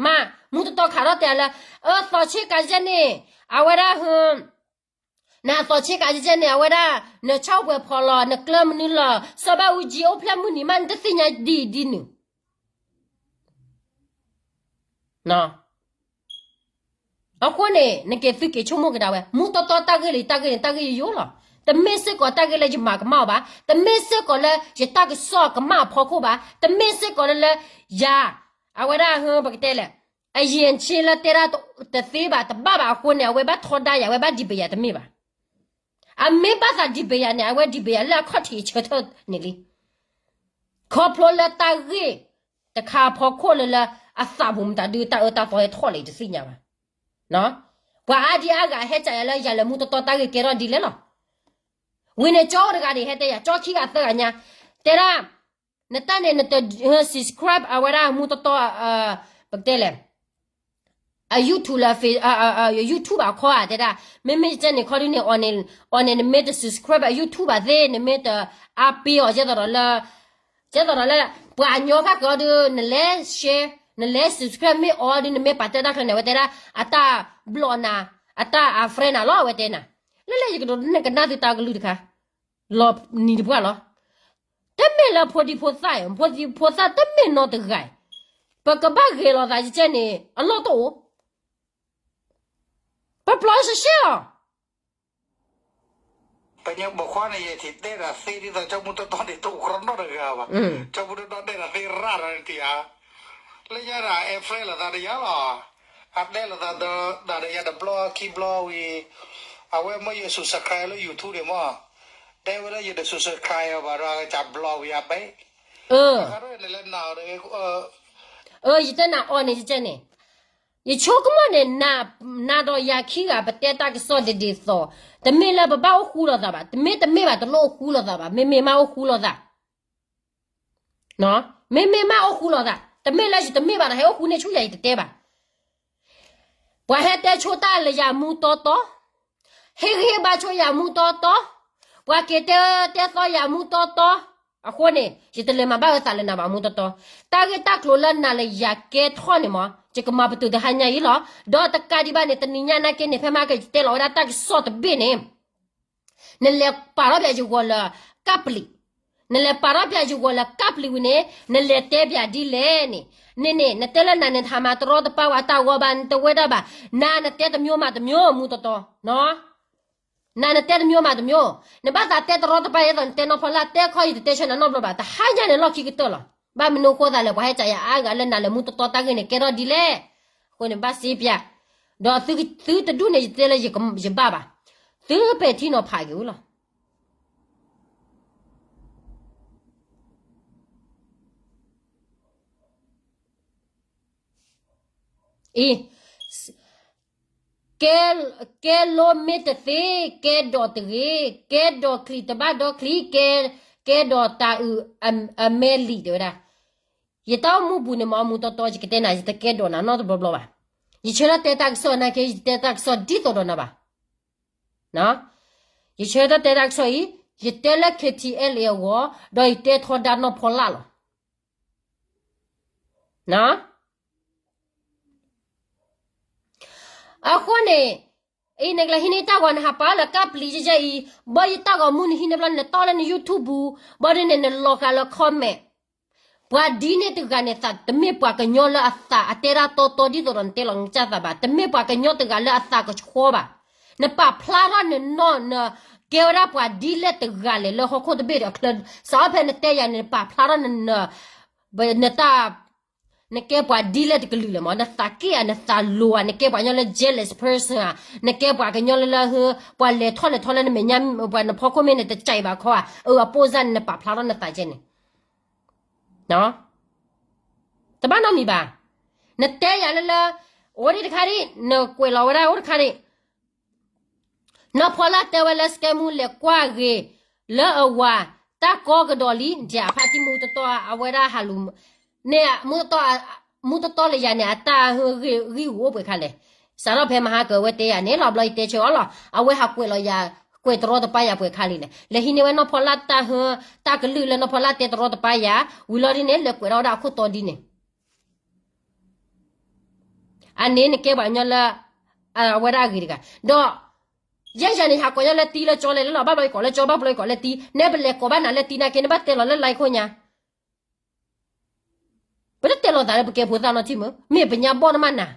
မ့ၢ်မူတတီခးထီၣ်တဲလၢ, အသိးဆ့ကၤယဲန့ၣ်, အဝဲဒၣ် နအသိးဆ့ကၤကဲန့ၣ် အဝဲဒၣ်, နဆီၣ်ဝဲဖီလီၤ, နကျၢၢ်မနုၤလီၤ, စီၤဘၣ်အူကၠံအိၣ်ဖျဲၣ်မုၢ်နံၤမး နတသ့ၣ်ညါဒ်အံၤဒ်နုၤ. အဃိန့ၣ် နက့ၤသုက့ၤဆိကမိၣ်ကဒါဝဲ, မူတီတီတၢ်ဂ့ၢ်လၢယတၢ်ဂ့ၢ်န့ၣ် တၢ်ဂ့ၢ်ယိယိလီၤ. တမ့ၢ်စ့ၢ်ကီးတၢ်ဂ့ၢ်လၢယမၤကမၣ်အီၤဘၣ်, တမ့ၢ်စ့ၢ်ကီးလၢယတၢ်ကစီၣ်ကမၣ်အဖီခိၣ်ဘၣ်, တမ့ၢ်စ့ၢ်ကီးလၢလၢ, ယၤ, အဝဲဒၣ် ပကတဲလဲၣ် အယံာ်ဆ့လၢတဲဒၣ်တသ့ဘၣ် တဘၣ်ဘၣ်အဃိန့ၣ် အဝဲဘၣ်ထီဒါယၤ အဝဲဘၣ်ဒံးဘၣ်ယၤတမ့ၢ်ဘၣ်. အမ့ၢ်ဘၣ်သးဒံးဘၣ်ယၤန့ၣ် အဝဲဒံးဘၣ်ယၤလၢအခီၣ်ထံးအဆၢထၢၣ်န့ၣ်လံ. ခီဖျိလၢတၢ်ဂ့ၢ် တခါဖီခိၣ်လၢလၢအသးပူၤမတၤဒုး တၢ်အၢတၢ်သီဟဲထီၣ်လၢယတသ့ၣ်ညါဘၣ်. ပှၤအါဒံအါဂၤဟဲကးယၤလၢယၤလဲၤမူတီတီတၢ်ဂ့ၢ်ကဲထီၣ်ဒ်လဲၣ်လီၤ. ဝံၤန့ၣ်ကၠီတဂၤန့ၣ် ဟဲတဲယၤ ကၠီခံဂၤသၢဂၤညါ, တဲဒၣ် နတၢ်န့ၣ် နတ subscribe အဝဲဒၣ်မူတီတီ ပကတဲလဲၣ် အ YouTube လၢ YouTube အခီဧါ တဲဒၣ် မ့မ့ၢ်ကဲန့ၣ်ခီဒုန့ၣ် အီၤန့ၣ် အီၤန့ၣ် နမ့ၢ်တ subscribe အ YouTube ဘၣ်သ့ၣ် နမ့ၢ်တအါပ့အီၤ ကဲသိးဒီးလၢ ကဲသိးဒီးလၢ ပှၤကညီဖးကီဒု နလဲၤ share နလဲၤ subscribe မ့ၢ်အီၤဒု နမ့ၢ်ပာ်တဲတၢ်ချၢန့ၣ် အဝဲတဲဒၣ် အတၢ်ဘျီၣ်နၤ အတၢ် unfriend နၤလီၤ အဝဲတဲနၤ, လၢလဲၣ်ယကဒိးန့ၢ်ကနၣ်သုတၢ်ကလုၢ်တခါ လီၤနံၤတပှၢ်လီၤ. တမ့ၢ်လၢဖိဒံဖိသၣ်အံၤ ဖိဒံဖိသၣ်တမ့ၢ်နီတဂၤအံၤ ပကဘၣ်ဂဲၤလိာ်သးကဲန့ၣ် အလီၢ်တအိၣ် ပပျီၢ်ရှဲရှဲလီၤ. ပညိဘီခွါန့ၣ် ယထံၣ်တဲဒၣ်သ့ဒ်သိး ကၠီမူတီတီန့ၣ် တအိၣ်ကရၢနီတဂၤဘၣ်. ကၠီမူတီတီတဲဒၣ်သ့ရၣ်ဒီးတံၢ်ဧါ. လၢညါဒၣ် unfriend လိာ်သးဒီးယၤလီၤ. အတဲလိာ်သးဒီး ဒၣ်ဒီးယၤတဘျီခံဘျီဝံၤ အဝဲမ့ၢ်ယ subscribe လၢ YouTube န့ၣ်မ့ၢ် တဲဝဲလၢယတ subscribe ဘၣ်ဒီး အကစၢ်ဘျီၣ်ဝံၤအဘဲ အဃိန့ၣ်လၢနၤဒီး ယတဲနၤအီၤန့ၣ် ယတဲန့ၣ် ယဆိကမိၣ်န့ၣ် နၤဒီးယၤခံဂၤ ပတဲတၢ်ကစီၣ်ဒ်ဒ်သိး တမ့ၢ်လၢပဘၣ်အိၣ်ဃူလိာ်သးဘၣ်, တမ့ၢ်တမ့ၢ်ဘၣ် တလိၣ်အိၣ်ဃူလိာ်သးဘၣ်, မ့မ့ၢ်မ့ၢ်အိၣ်ဃူလိာ်သး, မ့မ့ၢ်မ့ၢ်အိၣ်ဃူလိာ်သး, တမ့ၢ်လၢယတမ့ၢ်ဘၣ်ဒီး ဟဲအိၣ်ဃူန့ၢ်ဆူၣ်ယၤ ယတတဲဘၣ်. ပှၤဟဲတဲဆိတၢ်လၢယၤမူတီတီ, ဟ့ၣ်ဂံၢ်ဟ့ၣ်ဘါဆိယၤမူတီတီ, ပှၤက့ၤတဲတဲသီယၤမူတီတီ, အဃိန့ၣ် ယတလဲၤမၤဘၣ်အၢသးလၢနၤဘၣ်မူတီတီ, တၢ်ဂ့ၢ်တၢ်ကျိၤလၢနၤလၢယၤကဲထီၣ်န့ၣ်မ့ၢ် ယကမၤပတုာ်တဟါညါအံၤလီၤ. ဒီးတကးဒံးဘၣ်န့ၣ် တနံၤညါနာ်က့န့ၣ် ဖဲမဟါကယတဲလီၤဝဲဒၣ်တၢ်ကစီၣ်တဘ့ၣ်န့ၣ် နလဲၤပာ်ထီၣ်ပၠးယဂီၢ်လၢကပ္ပလီ, နလဲၤပာ်ထီၣ်ပၠးယဂီၢ်လၢကပ္ပလီဝံၤန့ၣ် နလဲၤတဲပၠးဒ်လဲၣ်န့ၣ်, န့ၣ်န့ၣ် နတဲလၢနၤန့ၣ် တဟးမၤတရီတပါဝဲတၢ်ဂီၤဘၣ် နတဝဲဒၣ်ဘၣ်, နၤနတဲတမျိုးမၤတမျိုး မူတီတီ, နၤနတဲတမျိုးမၤတမျိုး, နဘၣ်သးတဲတရီတပါဒ်သိးနတဲနီၢ်ဖီလာ် တဲခီယတတဲဆၢနၤနီတဘျီဘၣ်, တဟါညါန့ၣ်လီၢ်ခံကတၢၢ်လီၤ. ဘၣ်မနုၤဃိသးလဲၣ် ပှၤဟဲကးယၤအါဂၤလၢနၤလၢမူတီတီတၢ်ဂ့ၢ်န့ၣ် ကဲထီၣ်ဒ်လဲၣ်, အဃိန့ၣ်ဘၣ်စ့ပၠး, ဒီးသုတဒူၣ်န့ၣ် ယတဲလၢယဘၣ်ဘၣ်, သုပဲာ်ထံနီၤဖးက့ၤဝဲလီၤ. အံၤ, ကဲ, ကဲလိမ့ၢ်တသ့, ကဲဒိးတဂ့ၤ, ကဲဒိးချံးတဘၣ်ဒီချံး, ကဲ, ကဲဒိးတၤအုးအမဲလံာ်တဲဝဲဒၣ်, ယတၢ်အိၣ်မူပူၤန့ၣ်မ့ၢ်မူတီတီ ယကတဲနၤ ယတကဲဒိးနၤနီတဘျီဘျီဘၣ်. ယဆၢထၢၣ်တဲတၢ်ကစီၣ်နာ်က့ ယတတဲတၢ်ကစီၣ်ဒ်သိးဒီးနၤဘၣ်. ယဆၢထၢၣ်တဲတၢ်ကစီၣ်အံၤ, ယတဲလၢ KTLA အဂီၢ်, ဒီးယတဲထီဒါနီၢ်ဖီလာ်လီၤ. အဃိန့ၣ်, အံၤနကလဲၤဟံးန့ၢ်တၢ်ဂီၤ နဟးပာ်လၢကပ္ပလီယဲအံၤ, ဘၣ်ယတၢ်ဂီၤမူနဟံးန့ၢ်ဘျီ နတီၢ်လၢန YouTube ပူၤ, ဘၣ်ဒ်န့ၣ် နလီၤဃာ်လၢ comment, ပှၤဒ်န့ၣ်တဂၤန့ၣ် သးတမ့ၢ်ပှၤကညီလၢအသးအတဲတၢ်တီတီဒ်သိးဒီးနတဲလီၤနကစၢ်သးဘၣ်, တမ့ၢ်ပှၤကညီတဂၤလၢအသးကဆှီဘၣ်. နပာ်ဖျါထီၣ်နနီၢ်နကဲဝဲဒၣ်ပှၤဒ်လဲၣ်တဂၤလဲၣ် လၢဟီၣ်ခိၣ်တဘ့ၣ်ဒီးအချၢ, စးထီၣ်ဖဲနတဲယၤန့ၣ် နပာ်ဖျါထီၣ်န, နတၢ်, နကဲပှၤဒ်လဲၣ်တကလုာ်လဲၣ်မး, နသးက့ၣ်ဧါ, နသးလိၤဧါ, နကဲပှၤကညီလၢ jealous person ဧါ, နကဲပှၤကညီလၢလၢ, ပှၤလဲၤထီၣ်လဲၤထီလၢနမဲာ်ညါ, ပှၤနဖီခိၣ်မ့ၢ်န့ၣ် တကးအံၤဘၣ်ခီဧါ, အၢ အပိၢ်စၢ်န့ၣ် နပာ်ဖျါထီၣ်နသးကဲန့ၣ် တဘၣ်နီတမံၤဘၣ်. နတဲယၤလၢလၢ, အိၣ်ဒံးတခါဒံး, နကွဲးလီၤဝဲဒၣ်အိၣ်တခါဒံး, နီၢ်ဖီလာ်တဲဝဲလၢ စကဲမူလဲၤကွၢ်ဂ့ၤ, လၢအဝၤ, တၢ်ကီကဒီးလံ, ဒ်အဖါတံၢ်မူတီတီအဝဲဒၣ်ဟးလူၤ, န့ၣ်, မူတီတီလၢယၤန့ၣ် အတၢ်ဟ့ၣ်ဂံၢ်ဟ့ၣ်ဘါအိၣ်ပှဲၤခါလဲၣ်. စးထီၣ်ဖဲမဟါကဝဲတဲယၤန့ၣ်လီၤ ဘျီယတဲဆၢအီၤလီၤ, အဝဲဟးကွဲးလီၤယၤ, ကွဲးတရီတပါယၤပှဲၤခါလံလဲၣ်, လဲၤဟံးန့ၢ်ဝဲနီၢ်ဖီလာ်တၢ်ဟ့ၣ်, တၢ်ကလုၢ်လၢနီၢ်ဖီလာ်တဲတရီတပါယၤ, ဝံၤလီၤဒ်န့ၣ် လဲၤကွဲးထီၣ်ဝဲဒၣ်အခိၣ်တီဒ်န့ၣ် အန့ၣ်နကဲပှၤကညီလၢ, အဝဲဒၣ်အဂ့ၤတဂၤ, ဒီး, ယဲယၤန့ၣ် ယဟးကိးညီလၢတံလၢကၠီလဲၣ်လီၤ, ဘၣ်ဘျီယကိးလၢကၠီ ဘၣ်ဘျီယကိးလၢတံ, နဲပလဲၤကိးဘၣ်နၤလၢတံနာ်က့ နဘၣ်တဲလီၤလၢ line ခိၣ်ညါ, ပတတဲလီၤသးလၢပကဲဖိသၣ်နီတထံၣ်မ့ၢ်, မ့ၢ်ပညါဘီၣ်နမးနၤ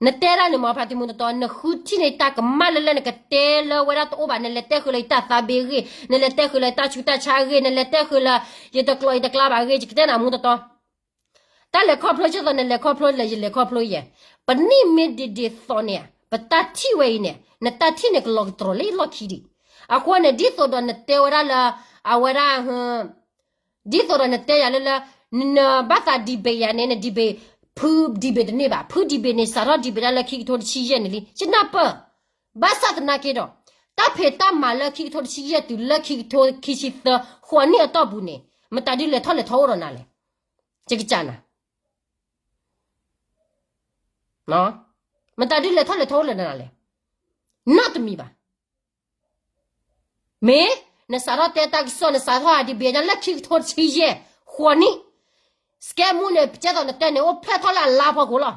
နတဲဒၣ်န့ၣ်မ့ၢ်ဖါတံၢ်မူတီတီ နဃုထံၣ်န့ၢ်တၢ်ကမၣ်လၢလၢနကတဲလၢဝဲဒၣ်တအိၣ်ဘၣ်, နလဲၤတဲဃုာ်လၢယတၢ်သးဘ့ၣ်အဂ့ၢ်, နလဲၤတဲဃုာ်လၢယတၢ်ဆူးတၢ်ဆါအဂ့ၢ်, နလဲၤတဲဃုာ်လၢ, ယတကျိးယတကျါဘၣ်အဂ့ၢ်, ယကတဲနၤမူတီတီ, တၢ်လဲၤခီဖျိဒ်သိးနလဲၤခီဖျိလၢယလဲၤခီဖျိယဲ, ပနံၣ်မ့ၢ်ဒ်ဒ်သိးန့ၣ်, ပတၢ်ထံၣ်ဝဲအံၤန့ၣ် နတၢ်ထံၣ်န့ၣ်ကလီၤကတြီၤလၢယလီၢ်ခံဒံး, အဃိန့ၣ် ဒ်သိးဒီးနတဲဝဲဒၣ်လၢ, အဝဲဒၣ် ဒ်သိးဒီးနတဲယၤလၢလၢ နဘၣ်သး debate ယၤန့ၣ် န debate ဖု debate တန့ၢ်ဘၣ်. ဖု debate န့ၣ် စးထီၣ် debate ဒၣ်လၢခံကထိတဆံယဲၢ်န့ၣ်လံ. ယနၢ်ပၢၢ်, ဘၣ်ဆၣ်သနာ်က့ဒီး တၢ်ဖံးတၢ်မၤလၢခံကထိတဆံယဲၢ်တုၤလၢခံကထိခံဆံသၢ ဃိးနံၣ်အတီၢ်ပူၤန့ၣ် မတၤဒုလဲၤထီၣ်လဲၤထီအိၣ်ဒီးနၤလဲၣ်. ယကစးနၤ မတၤဒုလဲၤထီၣ်လဲၤထီအိၣ်ဒီးနၤလဲၣ်. နီတမံၤဘၣ်. မ့ၢ်နစးထီၣ်တဲတၢ်ကစီၣ် နစးထီၣ် debate ညါလၢခံကထိတဆံယဲၢ် ဃိးနံၣ်, စကဲမူန့ၣ် ပကဲသိးနတဲန့ၣ် အိၣ်ဖျဲၣ်ထီၣ်လၢအလါဖီခိၣ်လီၤ.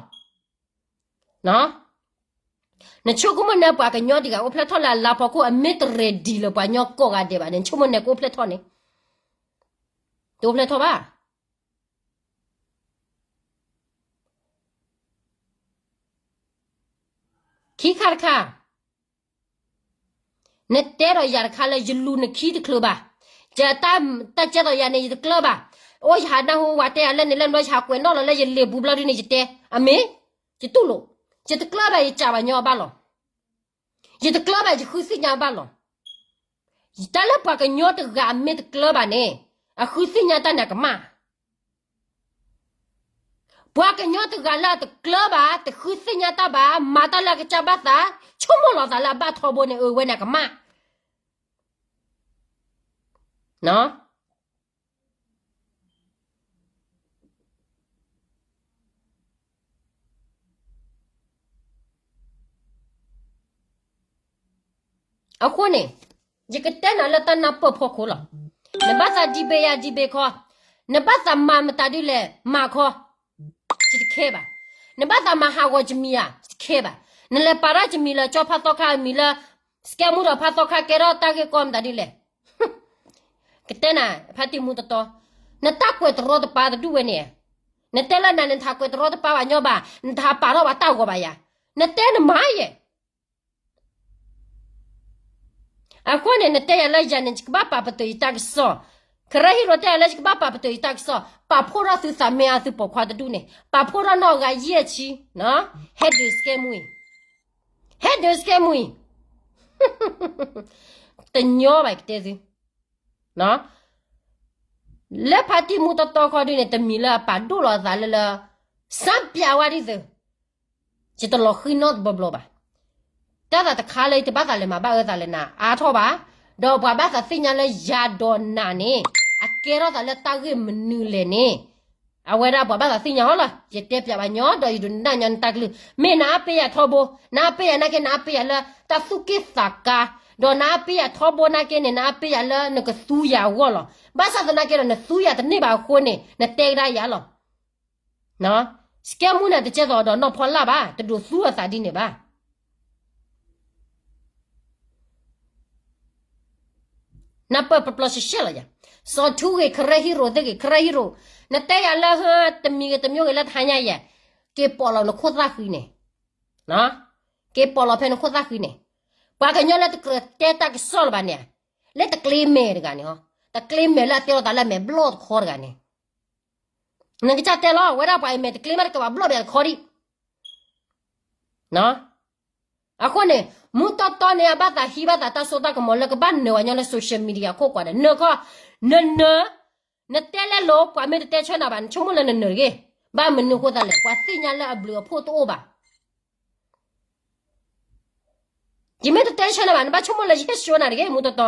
နဆိကမိၣ်န့ၣ် ပှၤကညီတဂၤ အိၣ်ဖျဲၣ်ထီၣ်လၢအလါဖီခိၣ် အမ့ၢ်တreadyလၢပှၤကညီကိးဂၤဒဲးဘၣ်န့ၣ် နဆိကမိၣ်န့ၣ် ကအိၣ်ဖျဲၣ်ထီၣ်န့ၣ်, တအိၣ်ဖျဲၣ်ထီၣ်ဘၣ်. ခံခါတခါ နတဲဒီးယၤတခါလၢယလူၤနခံတချုးဘၣ်. တၢ်ကဲသိးယၤန့ၣ် ယတကျၢၤဘၣ်. အိၣ်ယဟးနၢ်ဟူဝဲတဲယၤလၢန့ၣ်လၢန့ၣ် ယဟးကွဲးနီၣ်လီၤလၢယလံာ်ပူၤဘျီဒုန့ၣ် ယတဲ, အမ့ၢ်, ယတူၢ်လိာ်, ယတကျၢၤဘၣ် ယစံးဘၣ်ညီအဘၣ်လီၤ. ယတကျၢၤဘၣ် ယဃုသ့ၣ်ညါအဘၣ်လီၤ. တၢ်လၢပှၤကညီတဂၤအမ့ၢ်တကျၢၤဘၣ်န့ၣ် အဃုသ့ၣ်ညါတၢ်န့ၣ်ကမၣ် ပှၤကညီတဂၤလၢအတကျၢၤဘၣ် တဃုသ့ၣ်ညါတၢ်ဘၣ် မၤတၢ်လၢအကစၢ်ဘၣ်သး ဆိကမိၣ်လီၤသးလၢအဘၣ်ထီဘိန့ၣ် အဝဲန့ၣ်ကမၣ်. အဃိန့ၣ် ယကတဲနၤလၢတၢ်နၢ်ပၢၢ်ဖီခိၣ်လီၤ. နဘၣ်သး debate ယၤ debate ခီ, နဘၣ်သးမၤမတၤဒ်လဲၣ် မၤခီ, ယတခဲဘၣ်. နဘၣ်သးမၤဟးဂီၤယမံၤယၤ ယတခဲဘၣ်. နလဲၤပာ်ထီၣ်ယမံၤလၢကၠီဖးသီခါအမံၤလၢ စကဲမူဒီးဖးသီခါကဲထီၣ်တၢ်ဂ့ၢ်ကီမတၤဒ်လဲၣ် ကတဲနၤ ဖါတံၢ်မူတတီၤ, နတၢ်ကွဲးတရီတပါတဒူၣ်ဝဲန့ၣ်, နတဲလၢနၤန့ၣ် နတဟးကွဲးတရီတပါဘၣ်ညီဘၣ်, နတဟးပာ်ထီၣ်ဘၣ်တၢ်ဂီၤဘၣ်ယၤ, နတဲနမၤယဲၢ်. အဃိန့ၣ် နတဲယၤလၢယၤန့ၣ် ယကဘၣ်ပာ်ပတုာ်ယတၢ်ကစီၣ်, ကရၢဟံရိၤတဲယၤလၢယကဘၣ်ပာ်ပတုာ်ယတၢ်ကစီၣ်, ပာ်ဖှိၣ်ထီၣ်သုသးမ့ၢ်အသုပိာ်ခွါတဒူၣ်န့ၣ် ပာ်ဖှိၣ်ထီၣ်နီၢ်ဂၤယဲၢ်ဆံ, ဟဲဒုးစကဲမူအံၤ, ဟဲဒုးစကဲမူအံၤ တညီဘၣ်ကတဲသု လၢဖါတံၢ်မူတီတီခီဒုန့ၣ် တမံၤလၢအပာ်ဒိၣ်လီၤအသးလၢလၢ စၢပၠးဝဲဒ်သိး ယတလီၤဃံၤနီတဘျီဘျီဘၣ်. တၢ်သးတခါလၢယတဘၣ်သးလဲၤမၤဘၣ်အၢသးလၢနၤအါထီၣ်ဘၣ်, ဒီးပှၤဘၣ်သးသ့ၣ်ညါလၢယၤဒီးနၤန့ၣ် အကဲထီၣ်သးလၢတၢ်ဂ့ၢ်မနုၤလဲၣ်န့ၣ် အဝဲဒၣ်ပှၤဘၣ်သးသ့ၣ်ညါအီၤလီၤ. ယတဲပၠးဘၣ်ညီဒီးယဒုးနၢ်ညီနတၢ်ကလုၢ်, မ့ၢ်နအါပ့ယၤထီဘိ, နအါပ့ယၤနာ်က့ နအါပ့ယၤလၢတၢ်သူၣ်က့ၣ်သးကါ, ဒီးနအါပ့ယၤထီဘိနာ်က့န့ၣ် နအါပ့ယၤလၢနကသူယၤအဂီၢ်လီၤ. ဘၣ်ဆၣ်သနာ်က့ဒီး နသူယၤတန့ၢ်ဘၣ်အဃိန့ၣ် နတဲကဒါယၤလီၤ. စကဲမူန့ၣ် တကဲသိးဒီးနီၢ်ဖီလာ်ဘၣ်, တဒိးသူအသးဒ်န့ၣ်ဘၣ်. နၢ်ပၢၢ်ပျီပျီရှဲရှဲလီၤယၤ, စီၤထူဂ့ၤ ကရၢဟံရိၤသ့ၣ်ဂ့ၤ ကရၢဟံရိၤ, နတဲယၤလၢဟၢတမံၤဂ့ၤတမံၤဂ့ၤလၢတဟါညါယဲၢ်, က့ၤပိာ်လီၤနခိၣ်သၣ်ဃံန့ၣ်, က့ၤပိာ်လီၤဖဲနခိၣ်သၣ်ဃံန့ၣ်, ပှၤကညီလၢတကြၢးတဲတၢ်ကစီၣ်လၢၤဘၣ်န့ၣ်, လၢတကျ့မဲာ်တဂၤန့ၣ်, တကျ့မဲာ်လၢအတဲလိာ်သးလၢမဲာ်ဘျီၣ်တခီတဂၤန့ၣ်, နကစၢ်တဲလီၤ အဝဲဒၣ်ပှၤအံၤမဲာ်တကျ့မးတကဘၣ်ဘျီၣ်ဘၣ်တခီဒံး အဃိန့ၣ် မူတီတီန့ၣ် အဘၣ်သးဟံးဘၣ်သးတၢ်စိတၢ်ကမီၤလၢကဘၣ်နၢၤဝဲညီလၢ social media ခိၣ်ကွၢ်ဒီး နၢၤခီ, နနၢၤ, နတဲလဲလိာ် ပှၤမ့ၢ်တတဲဆၢနၤဘၣ် နဆိကမိၣ်လၢနနၢၤတဂ့ၤ, ဘၣ်မနုၤအဃိသတးလဲၣ် ပှၤသ့ၣ်ညါလၢအဘျုးအဖှိၣ်တအိၣ်ဘၣ်. ယမ့ၢ်တတဲဆၢနၤဘၣ် နဘၣ်ဆိကမိၣ်လၢယဟ့ၣ်ဆှၢနၤတဂ့ၤ မူတီတီ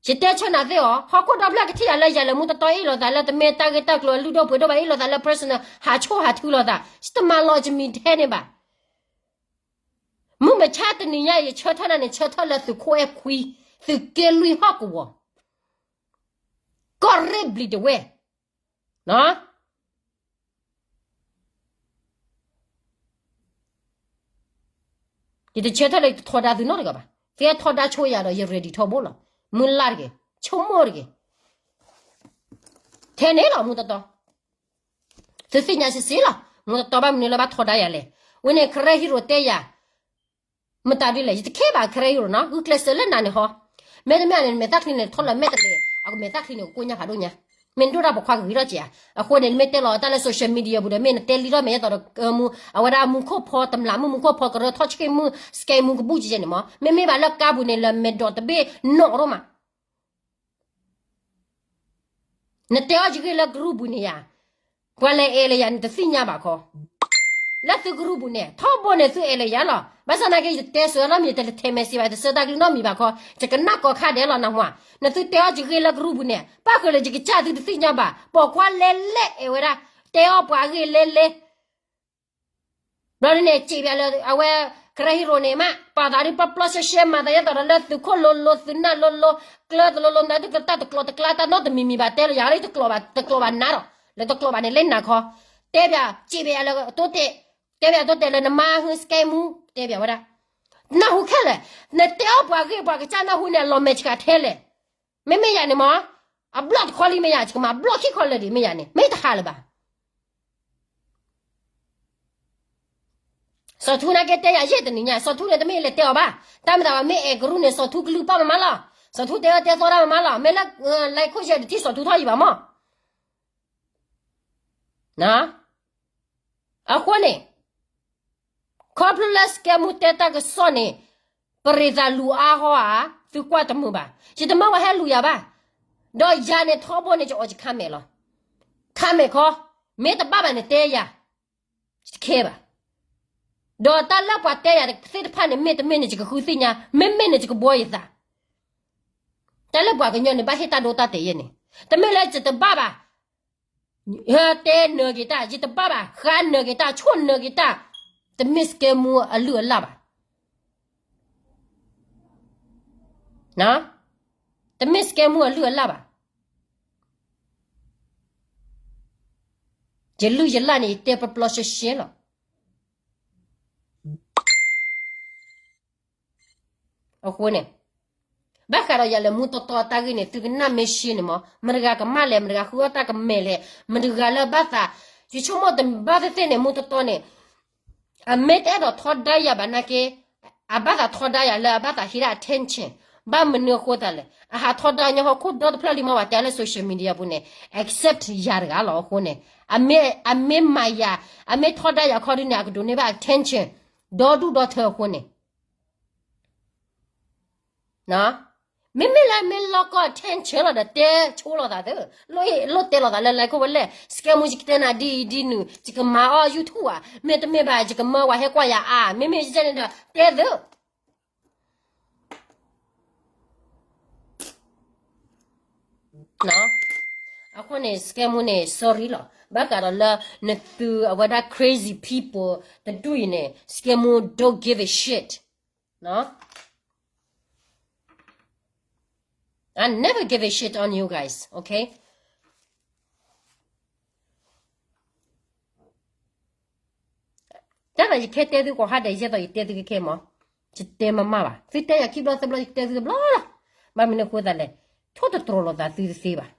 ယတဲဆၢနၤသ့ၣ်အီၤ ဟီၣ်ခိၣ်ဒီဖျၢၣ်ကထံၣ်ယၤလၢယၤလၢမူတီတီအ့ၣ်လိာ်သးလၢတမ့ၢ်တၢ်ဂ့ၢ်တၢ်ကျိၤအလုၢ်ဒိၣ်ပှ့ၤဒိၣ်ဘၣ် အ့ၣ်လိာ်သးလၢ personal ဟးဆိၣ်ဟးထုလိာ်သး တမၤလီၤယမံၤထဲန့ၣ်ဘၣ်. မုၢ်မဆါတနံၤညါ ယဆၢထၢၣ်နၤန့ၣ် ဆၢထၢၣ်လၢသုးခိၣ်အဲၣ်ခွံ သုးက့လွံၢ်ဟီၣ်ကဝီၤ ကီၢ်ရ့ၣ်ဘျံၤတဝဲၢ် ယတဆၢထၢၣ်လၢယတထီဒါသုနီတဂၤဘၣ်. သုဟဲထီဒါဆိယၤဒီး ယ ready ထီဘိလီၤ. မုၢ်လၢ်တဂ့ၤ, ဆိကမိၣ်တဂ့ၤ. ထဲန့ၣ်လီၤ မူတီတီ, သုသ့ၣ်ညါစ့ၢ်စ့ၢ်လီၤ. မူတီတီဘၣ်မနုၤလၢဘၣ်ထီဒါယၤလဲၣ်. ဝဲန့ၣ် ကရၢဟံရိၤတဲယၤ မတၤဒ်လဲၣ် ယတခဲဘၣ် ကရၢဟံရိၤနီၤ ဂုာ်ကျဲးစၢးလၢနၤန့ၣ်ဟီ. မ့တမ့ၢ်န့ၣ် နမဲာ်သၣ်ချံန့ၣ် ထီၣ်လၢမဲာ်တလဲၤ အကမဲာ်သၣ်ချံန့ၣ် ကကိညၢ်ဖးဒိၣ်ညါ. မ့ၢ်နဒိၣ်တၢ်ပိာ်ခွါဂ့ၤထီၣ်က့ၤဧါ. အဃိန့ၣ် နမ့ၢ်တဲလီၤတၢ်လၢ social media ပူၤဒီး မ့ၢ်နတဲလံထီၣ်မဲာ်ညါသိးဒီး အဝဲဒၣ်မူခိၣ်ဖီတမျးမုၢ် မူခိၣ်ဖီကရၢထီၣ်ဆ့မုၢ် စကဲမူကဘူၣ်ကဲန့ၣ်မး မ့မ့ၢ်ဘၣ်လၢကါပူၤန့ၣ် လၢမဲာ်ဒိးတဘ့ၣ်နီၣ်ရိၣ်မး နတဲအီၣ်ယဂ့ၢ်လၢကရူၢ်ပူၤန့ၣ်ယၤ, ပှၤလဲၤအဲၣ်လၢယၤ နတသ့ၣ်ညါဘၣ်ခီ, လၢသုကရူၢ်ပူၤန့ၣ် ထီဘိန့ၣ်သုအဲၣ်လၢယၤလီၤ. ဘၣ်ဆၣ်သနာ်က့ ယတဲစၢၤနီတမံၤ တတဲမဲာ်စံးဘၣ် တဆၢတၢ်ကလုၢ်နီတမံၤဘၣ်ခီ, ယကနၣ်ကိးခါဒဲးလီၤနဟါ, နသုတဲအီၣ်ယဂ့ၢ်လၢကရူၢ်ပူၤန့ၣ် ဘၣ်ဃးလၢယကစၢ်သုတသ့ၣ်ညါဘၣ်, ပိာ်ခွါလဲၤလဲၤအဲၣ်ဝဲဒၣ်, တဲအီၣ်ပှၤအဂ့ၢ်လဲၤလဲၤ ဘျီန့ၣ် စံးဘၣ်လၢအဝဲ ကရၢဟံရိၤန့ၣ်မး ပာ်သးဒ်ပျီပျီရှဲရှဲ မၤသးဒ်သိးဒီးလၢသုးခိၣ်လိၤလိၤ သုးနၢ်လိၤလိၤ ကျၢၤတလိၤလိၤ နတၢ်တကျိၤတကျါတၢ်နီတမံၤမံၤဘၣ် တဲလၢယၤလၢတကျိၤဘၣ် တကျိၤဘၣ်နၤဒီး လၢတကျိၤဘၣ်န့ၣ် လၢနၤခီ, တဲဘၣ် စံးဘၣ်ယၤလၢတိတဲာ်, တဲဘၣ်တိတဲာ်လၢနမါဟုစကဲမူ တဲဘၣ်ဝဲဒၣ်, နၢ်ဟူခဲလၢာ်, နတဲအီၣ်ပှၤဂ့ၢ်ပှၤကစၢ်နၢ်ဟူန့ၣ် အလီၤမဲာ်ဆှးထဲလဲၣ်, မ့မ့ၢ်ယၤန့ၣ်မး, အဘျီၣ်တခီလံမ့ၢ်ယၤ ယကမၤဘျီၣ်ခံခီလၢာ်ဒံးမ့ၢ်ယၤန့ၣ် မ့ၢ်တဟးလၢၤဘၣ် စီၤထူနာ်က့တဲယၤယဲၢ်တနံၤညါ စီၤထူန့ၣ်တမ့ၢ်လဲၤတဲအီၤဘၣ်, တၢ်မၤသးဘၣ်မ့ၢ်အဲၣ်ကရူၢ်န့ၣ် စီၤထူကလုၢ်ပာ်မးမးလီၤ, စီၤထူတဲအီၣ်တဲသီတၢ်မးမးလီၤ, မ့ၢ်လၢ လဲၤခိၣ်ယဲၢ်တထံၣ် စီၤထူထီၣ်ယံၤဘၣ်မး, အဃိန့ၣ် ခီဖျိလၢစကဲမူတဲတၢ်ကစီၣ်န့ၣ် ပရ့ၤသးလူၤအါဟီဧါ, သုကွၢ်တမုာ်ဘၣ်, ယတမၢပှၤဟဲလူၤယၤဘၣ်, ဒီးယၤန့ၣ်ထီဘိန့ၣ် ယအီၣ်ယ comment လီၤ, comment ခီ, မ့ၢ်တဘၣ်ဘၣ်န့ၣ်တဲယၤ, ယတခဲဘၣ်, ဒီးတၢ်လၢပှၤတဲယၤသ့ၣ်တဖၣ်န့ၣ် မ့ၢ်တမ့ၢ်န့ၣ် ယကဃုသ့ၣ်ညါ, မ့မ့ၢ်န့ၣ် ယကဘှီယသး, တၢ်လၢပှၤကညီန့ၣ် ဘၣ်ဟ့ၣ်တၢ်ဒိတၢ်တဲာ်ယဲန့ၣ်, တမ့ၢ်လၢယတဘၣ်ဘၣ် တဲနၢၤက့ၤတၢ်, ယတဘၣ်ဘၣ်, ဃါနၢၤက့ၤတၢ်, ဆိၣ်နၢၤက့ၤတၢ်, တမ့ၢ်စကဲမူအလုၢ်အလၢ်ဘၣ်, တမ့ၢ်စကဲမူအလုၢ်အလၢ်ဘၣ်, ယလုၢ်ယလၢ်န့ၣ် ယတဲပျီပျီရှဲရှဲလီၤ. အဃိန့ၣ် ဘၣ်ဃးဒီးယၤလဲၤမူတီတီတၢ်ဂ့ၢ်န့ၣ် သုကနၣ်မ့ၢ်ရှဲန့ၣ်မး, မတဂၤကမၣ်လဲၣ်, မတဂၤဃုအီၣ်တၢ်ကမဲာ်လဲၣ်, မတဂၤလၢဘၣ်သး, ယဆိကမိၣ်တဘၣ်သ့ၣ်သ့ၣ်န့ၣ် မူတီတီန့ၣ် အမ့ၢ်တအဲၣ်ဒိးထီဒါယၤဘၣ်နာ်က့, အဘၣ်သးထီဒါယၤလၢအဘၣ်သးဟ့ၣ်ဒၣ် attention, ဘၣ်မနုၤအဃိသးလဲၣ်, အဟးထီဒါညီဟီၣ်ခိၣ်ဒီတဖျၢၣ်လံမး ပှၤတဲလၢ social media ပူၤန့ၣ် accept ယၤတဂၤလီၤ. အဃိန့ၣ် အမ့ၢ်မၤယၤ, အမ့ၢ်ထီဒါယၤခီဒုန့ၣ် အကဒိးန့ၢ်ဘၣ် attention ဒီဒူၣ်ဒီထၢအဃိန့ၣ် မ့မ့ၢ်လၢမ့ၢ်လီၢ်ကီၢ် attention လီၤဒီး တဲဆိလိာ်သးသု, လိၣ်တဲလိာ်သးလၢ like ဝဲလဲၣ်, စကဲမူ ယကတဲနၤဒ်အံၤဒ်နုၤ, ယကမၤအီၣ် YouTube ဧါ, မ့တမ့ၢ်ဘၣ် ယကမၢပှၤဟဲကွၢ်ယၤအါ, မ့မ့ၢ်ယဲန့ၣ်ဒီး တဲသု အဃိန့ၣ် စကဲမူန့ၣ် sorry လီၤ. ဘၣ်ဃးဒီးလၢနသုအဝဲဒၣ် crazy people တဒူၣ်အံၤန့ၣ် စကဲမူ don't give a shit. I never give a shit on you guys, okay? တၢ်ဒီးယခဲတဲသုကိးခါဒဲး ယဲသိးယတဲသုကခဲမး, ယတဲမမၣ်ဘၣ်. သုတဲယၤခံဘျီသၢဘျီ ယကတဲသုတဘျီလီၤ. ဘၣ်မနုၤအဃိသတးလဲၣ်, ထိၣ်တတြီၤလိာ်သးသုတသ့ဘၣ်.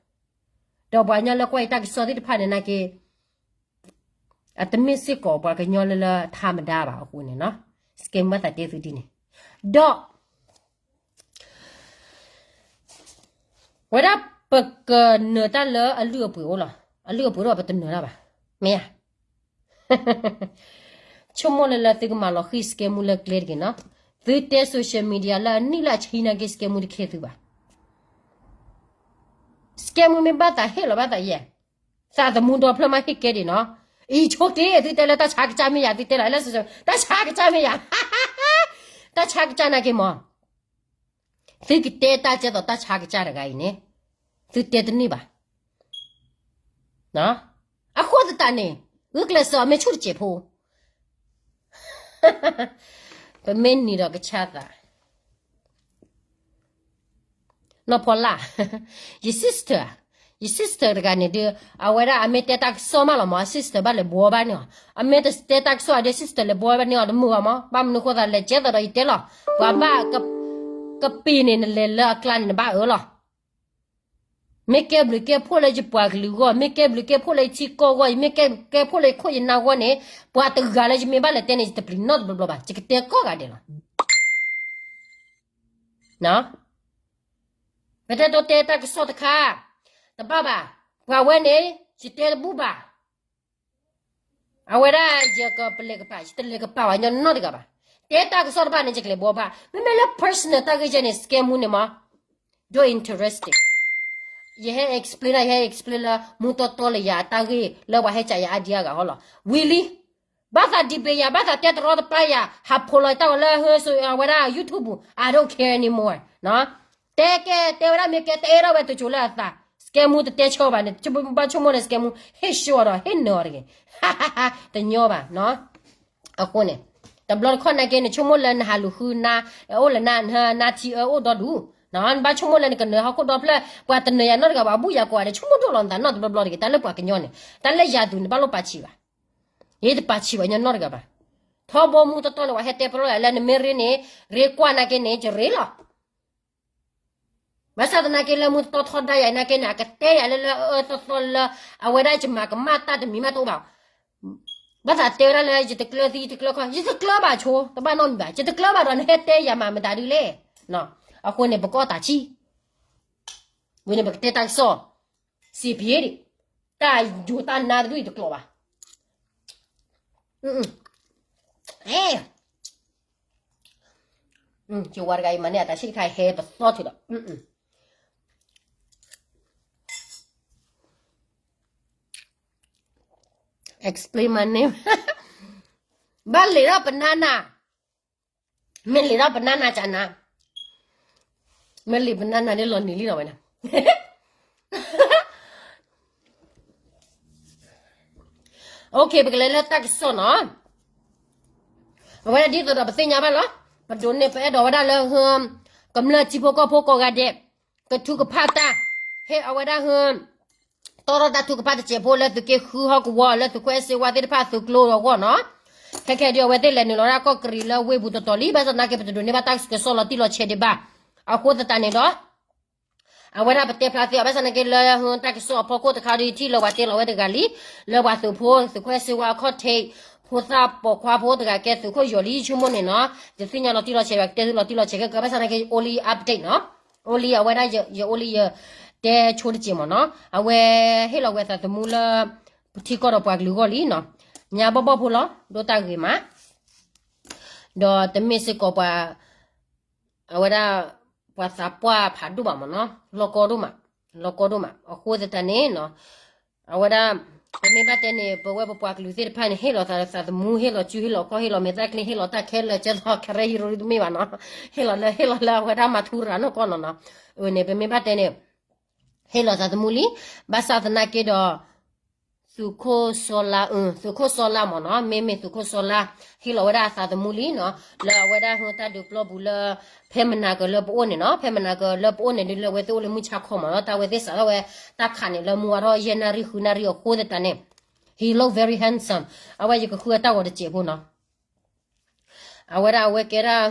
ဒီးပှၤကညီလၢကွၢ်ယတၢ်ကစီၣ်သ့ၣ်တဖၣ်န့ၣ်နာ်က့ အတမ့ၢ်စ့ၢ်ကီးပှၤကညီလၢလၢထါမဒါဘၣ်အဃိန့ၣ်နီၤ, စကဲမူဘၣ်သးတဲသုဒ်န့ၣ်, ဒီး ဝဲဒၣ်ပကနၢၤတၢ်လၢအလုၢ်အပှ့ၤအိၣ်လီၤ. အလုၢ်အပှ့ၤဒီးပတနၢၤတၢ်ဘၣ်. မ့ၢ်ဧါ. ဆိကမိၣ်လၢလၢသုကမၤလီၤဃံၤစကဲမူလၢကျဲတဂ့ၤနီၤ. သုတဲ social media လၢအနံၣ်လၢအဆံနာ်က့ စကဲမူတခဲသုဘၣ်. စကဲမူမ့ၢ်ဘၣ်သးဟ့ၣ်လီၤဘၣ်သးယဲၢ်, သးသမူဒီဖျၢၣ်မးဟ့ၣ်ကဲဒံးနီၤ. အံၤဆိက့ သုတဲလၢတၢ်ဆါကစၢ်မ့ၢ်ယၤ, သုတဲလၢလၢ တၢ်ဆါကစၢ်မ့ၢ်ယၤ, တၢ်ဆါကစၢ်နာ်က့မး သုကတဲတၢ်ကဲသိးတၢ်ဆါကစၢ်တဂၤအံၤန့ၣ်, သုတဲတန့ၢ်ဘၣ်. အဃိသတးန့ၣ် ဂုာ်ကျဲးစၢးအီၤမ့ၢ်ဆူၣ်တစဲးဖိ, ပမ့ၢ်နံၤဒီးကဆါသး, နီၢ်ဖီလာ်, ယ sister, ယ sister တဂၤန့ၣ်ဒုး အဝဲဒၣ်အမ့ၢ်တဲတၢ်ကစီၣ်မးလီၤမး အ sister ဘၣ်လဲၤဘှီဘၣ်န့ၢ်အီၤ, အမ့ၢ်တတဲတၢ်ကစီၣ်အဒုး sister လဲၤဘှီဘၣ်န့ၢ်အီၤတမုာ်အီၤမး, ဘၣ်မနုၤဃိသးလဲၣ် ကဲသိးဒီးယတဲလီၤ, ပှၤဘၣ်ကပ့ၤန့ၣ် နလဲၤလၢအကျါန့ၣ် နဘၣ်အၢလီၤ. မ့ၢ်ကဲဘျုးကဲဖှိၣ်လၢယပှၤကလုာ်အဂီၢ်, မ့ၢ်ကဲဘျုးကဲဖှိၣ်လၢယထံကီၢ်အဂီၢ်, မ့ၢ်ကဲဘျုးကဲဖှိၣ်လၢယခိၣ်ယနၢ်အဂီၢ်န့ၣ်, ပှၤတဂၤလၢယမ့ၢ်ဘၣ်လဲၤတဲန့ၣ် ယတပျံၤနီတဘျီဘျီဘၣ်, ယကတဲကိးဂၤဒဲးလီၤ. ပတဲတိတဲတၢ်ကစီၣ်တခါ, တဘၣ်ဘၣ်, ပှၤဝဲန့ၣ် ယတဲတဘူၣ်ဘၣ်. အဝဲဒၣ် ယကပလဲၤကပၤ, ယတလဲၤကပၤဝဲညီနီတဂၤဘၣ်. တဲတၢ်ကစီၣ်တဘၣ်န့ၣ် ယကလဲၤဘှီဘၣ်. မ့မ့ၢ်လၢ personal တၢ်ဂ့ၢ်ယဲန့ၣ် စကဲမူန့ၣ်မး, don't interested. ယဟဲ explain ဒၣ် ယဟဲ explain လၢမူတီတီလၢယၤအတၢ်ဂ့ၢ်လၢပှၤဟဲကးယၤအါဒံအါဂၤဟီလီၤ. ဝံၤလံ, ဘၣ်သးဒံးဘ့ၣ်ယၤ, ဘၣ်သးတဲတရီတပါယၤ, ဟးဖိးလီၤယတၢ်ဂီၤလၢ အဝဲဒၣ် YouTube, I don't care anymore. တဲကဲတဲဝဲဒၣ်မ့ၢ်ကဲတအဲၣ်ဒိးဝဲတစိၤလၢအသး, စကဲမူတတဲဆၢဘၣ်န့ၣ်, ဘၣ်ဆိကမိၣ်န့ၣ် စကဲမူ ဟ့ၣ်ဆှီဒီး ဟ့ၣ်နၢၤအီၤတဂ့ၤ, တညီဘၣ်. အဃိန့ၣ်, တဘျီတခီၣ်နာ်က့ နဆိကမိၣ်လၢနဟးလူၤဃုနါ, အိၣ်လၢနါထံအၢအိၣ်ဒီဒူၣ်, နဘၣ်ဆိကမိၣ်လၢနကနၢၤဟီၣ်ခိၣ်ဒီဖျၢၣ်, ပှၤတနၢၤယၤနီတဂၤဘၣ်, ဘူၣ်ယၤကိးဂၤဒီး ဆိကမိၣ်ဒိၣ်လီၤနသးနီတဘျီဘျီတဂ့ၤ, တၢ်လၢပှၤကညီန့ၣ်, တၢ်လၢယၤသူန့ၣ် ဘၣ်လိၣ်ပာ်ဆံးဘၣ်, ယတပာ်ဆံးဘၣ်ညီနီတဂၤဘၣ်. ထီဘိမူတီတီန့ၣ် ပှၤဟဲတဲပလီၢ်ယၤလၢနမ့ၢ်ရ့န့ၣ်, ရ့ကွၢ်နာ်က့န့ၣ် ယရ့လီၤ. ဘၣ်ဆၣ်သနာ်က့လၢမူတီတီထီဒါယၤနာ်က့န့ၣ် အကတဲယၤလၢလၢအအၢသီသီလၢ အဝဲဒၣ်ယမၤကမၣ်တၢ်တမံၤမးတအိၣ်ဘၣ်. ဘၣ်သးတဲဝဲဒၣ်လၢယတကျၢၤသံ ယတကျၢၤခီ, ယတကျၢၤဘၣ်ဆိ, တဘၣ်နီတမံၤဘၣ်, ယတကျၢၤဘၣ်ဒီးနဟဲတဲယၤမၤမတၤဒ်လဲၣ်. အဃိန့ၣ် ပကအီၣ်တၢ်ဆံၣ်, ဝံၤန့ၣ် ပကတဲတၢ်ကစီၣ်, စံးပှဲၤဒံး, တၢ်ယိၤတၢ်နါတဒူၣ်အံၤတကျိၤဘၣ်. အဲ ယဝၤတဂၤအံၤမၤန့ၢ်အတၢ်ဆံၣ်တခါ ဟဲပသီထုးဒီး explain my name. ဘၣ်လဲၤထီၣ်ပနါနၤ, မ့ၢ်လဲၤထီၣ်ပနါနၤကနၤ, မ့ၢ်လဲၤပနါနၤန့ၣ်လီၤနံၤလံလီၤဝဲနၤ. Okay, ပကလဲၤလၢတၢ်ကစီၣ်နီၤ. အဝဲဒၣ်ဒ်သိးဒီးပသ့ၣ်ညါဘၣ်လီၤ, ပဒိးန့ၢ်ပအဲၣ်ဒိးဝဲဒၣ်လၢ ကမျၢၢ်ထံဖိကီၢ်ဖိကိးဂၤဒဲး ကထုကဖၣ်တၢ်, ဟ့ၣ်အဝဲဒၣ် တီထီၣ်တၢ်ထုကဖၣ်တစဲးဖိလၢသုးက့ဃုဟီၣ်ကဝီၤ လၢသုးခိၣ်အဲၣ်စ့ဝါသ့ၣ်တဖၣ်သုးကျိအဂီၢ်နီၤ. ခဲခဲဒုးအဝဲသ့ၣ်လဲၤနုာ်လီၤဒၣ်ကီၢ်ကရံၤလၢဝ့ၢ်ပူၤတတီၤလံ, ဘၣ်ဆၣ်သနာ်က့ ပတဒိးန့ၢ်ဘၣ်တၢ်ကစီၣ်လီၤတံၢ်လီၤဆဲးဒံးဘၣ်. အဃိသတးန့ၣ်ဒီး အဝဲဒၣ်ပတဲဖျါသ့အီၤ ဘၣ်ဆၣ်သနာ်က့လၢတၢ်ကစီၣ်အဖီခိၣ်တခါဒီး ယထံၣ်လၢပှၤတဲလီၤဝဲတဂၤလံ, လၢပှၤသုးဖိ သုးခိၣ်အဲၣ်စ့ဝါအခီၣ်ထံး ဖိသၣ်ပိာ်ခွါဖိတဂၤကဲသုးခိၣ်ယီၤလံ ယဆိကမိၣ်န့ၣ်နီၤ, ယသ့ၣ်ညါလီၤတံၢ်လီၤဆဲး ပတဲသုလီၤတံၢ်လီၤဆဲးခဲက ဘၣ်ဆၣ်သနာ်က့ အိၣ်လံ update နီၤ, အိၣ်လံအဝဲဒၣ် ယအိၣ်လံယတဲဆိတစဲးမ့ၢ်နီၤ, အဝဲဟ့ၣ်လီၤဝဲသးသမူလၢ ပထံကီၢ်ဒီးပှၤကလုာ်အဂီၢ်လံနီၤ, ညါဘီၣ်ဘီၣ်ဖိလီၤ ဒိၣ်တၢ်ဂ့ၤမး, ဒီးတမ့ၢ်စ့ၢ်ကီးပှၤ အဝဲဒၣ် ပှၤသးပှၢ်ဖးဒိၣ်ဘၣ်မ့ၢ်နီၤ, လီၢ်ကီဒိၣ်မး, လီၢ်ကီဒိၣ်မး အဃိသတးန့ၣ်နီၤ, အဝဲဒၣ် ပမ့ၢ်ဘၣ်တဲန့ၣ် ပဝဲပပှၤကလုာ်သ့ၣ်တဖၣ်န့ၣ် ဟ့ၣ်လီၤသးသမူ ဟ့ၣ်လီၤစု ဟ့ၣ်လီၤခီၣ် ဟ့ၣ်လီၤမဲာ်သၣ်ချံ ဟ့ၣ်လီၤတၢ်ခဲလၢာ် ကဲသိးကရၢဟံးရိတမ့ၢ်ဘၣ်နီၤ, ဟ့ၣ်လီၤလၢ ဟ့ၣ်လီၤလၢအဝဲဒၣ်မၤထူရၤနီၢ်ကီၢ်နီၤနီၤ, အန့ၣ် ပမ့ၢ်ဘၣ်တဲန့ၣ် ဟ့ၣ်လီၤသးသမူလံ, ဘၣ်ဆၣ်သနာ်က့ဒီး သုးခိၣ်စီၤလါ သုးခိၣ်စီၤလါမ့ၢ်နီၤ, မ့မ့ၢ်သုးခိၣ်စီၤလါ ဟ့ၣ်လီၤဝဲဒၣ်အသးသမူလံနီၤ, လၢအဝဲဒၣ်ဟ့ၣ်တၢ်ဒုးပျီပူၤလၢ ဖဲမနၤကလၢပအိၣ်န့ၣ်နီၤ, ဖဲမနၤကလၢပအိၣ်န့ၣ်ဒုးလၢအဝဲသ့ၣ်အိၣ်လၢမုၢ်ဆါခီမ့ၢ်နီၤ, တၢ်ဝဲသ့ၣ်စးထီၣ်ဝဲ တၢ်ခးန့ၣ်လၢမူဝါထီၣ်ယဲၢ်နၣ်ရံၣ်ဃုနၣ်ရံၣ်အဃိသတးန့ၣ်, he look very handsome, အဝဲယကဃုအတၢ်ဂီၤတစဲးဖိနီၤ အဝဲဒၣ်အဝဲကဲဒၣ်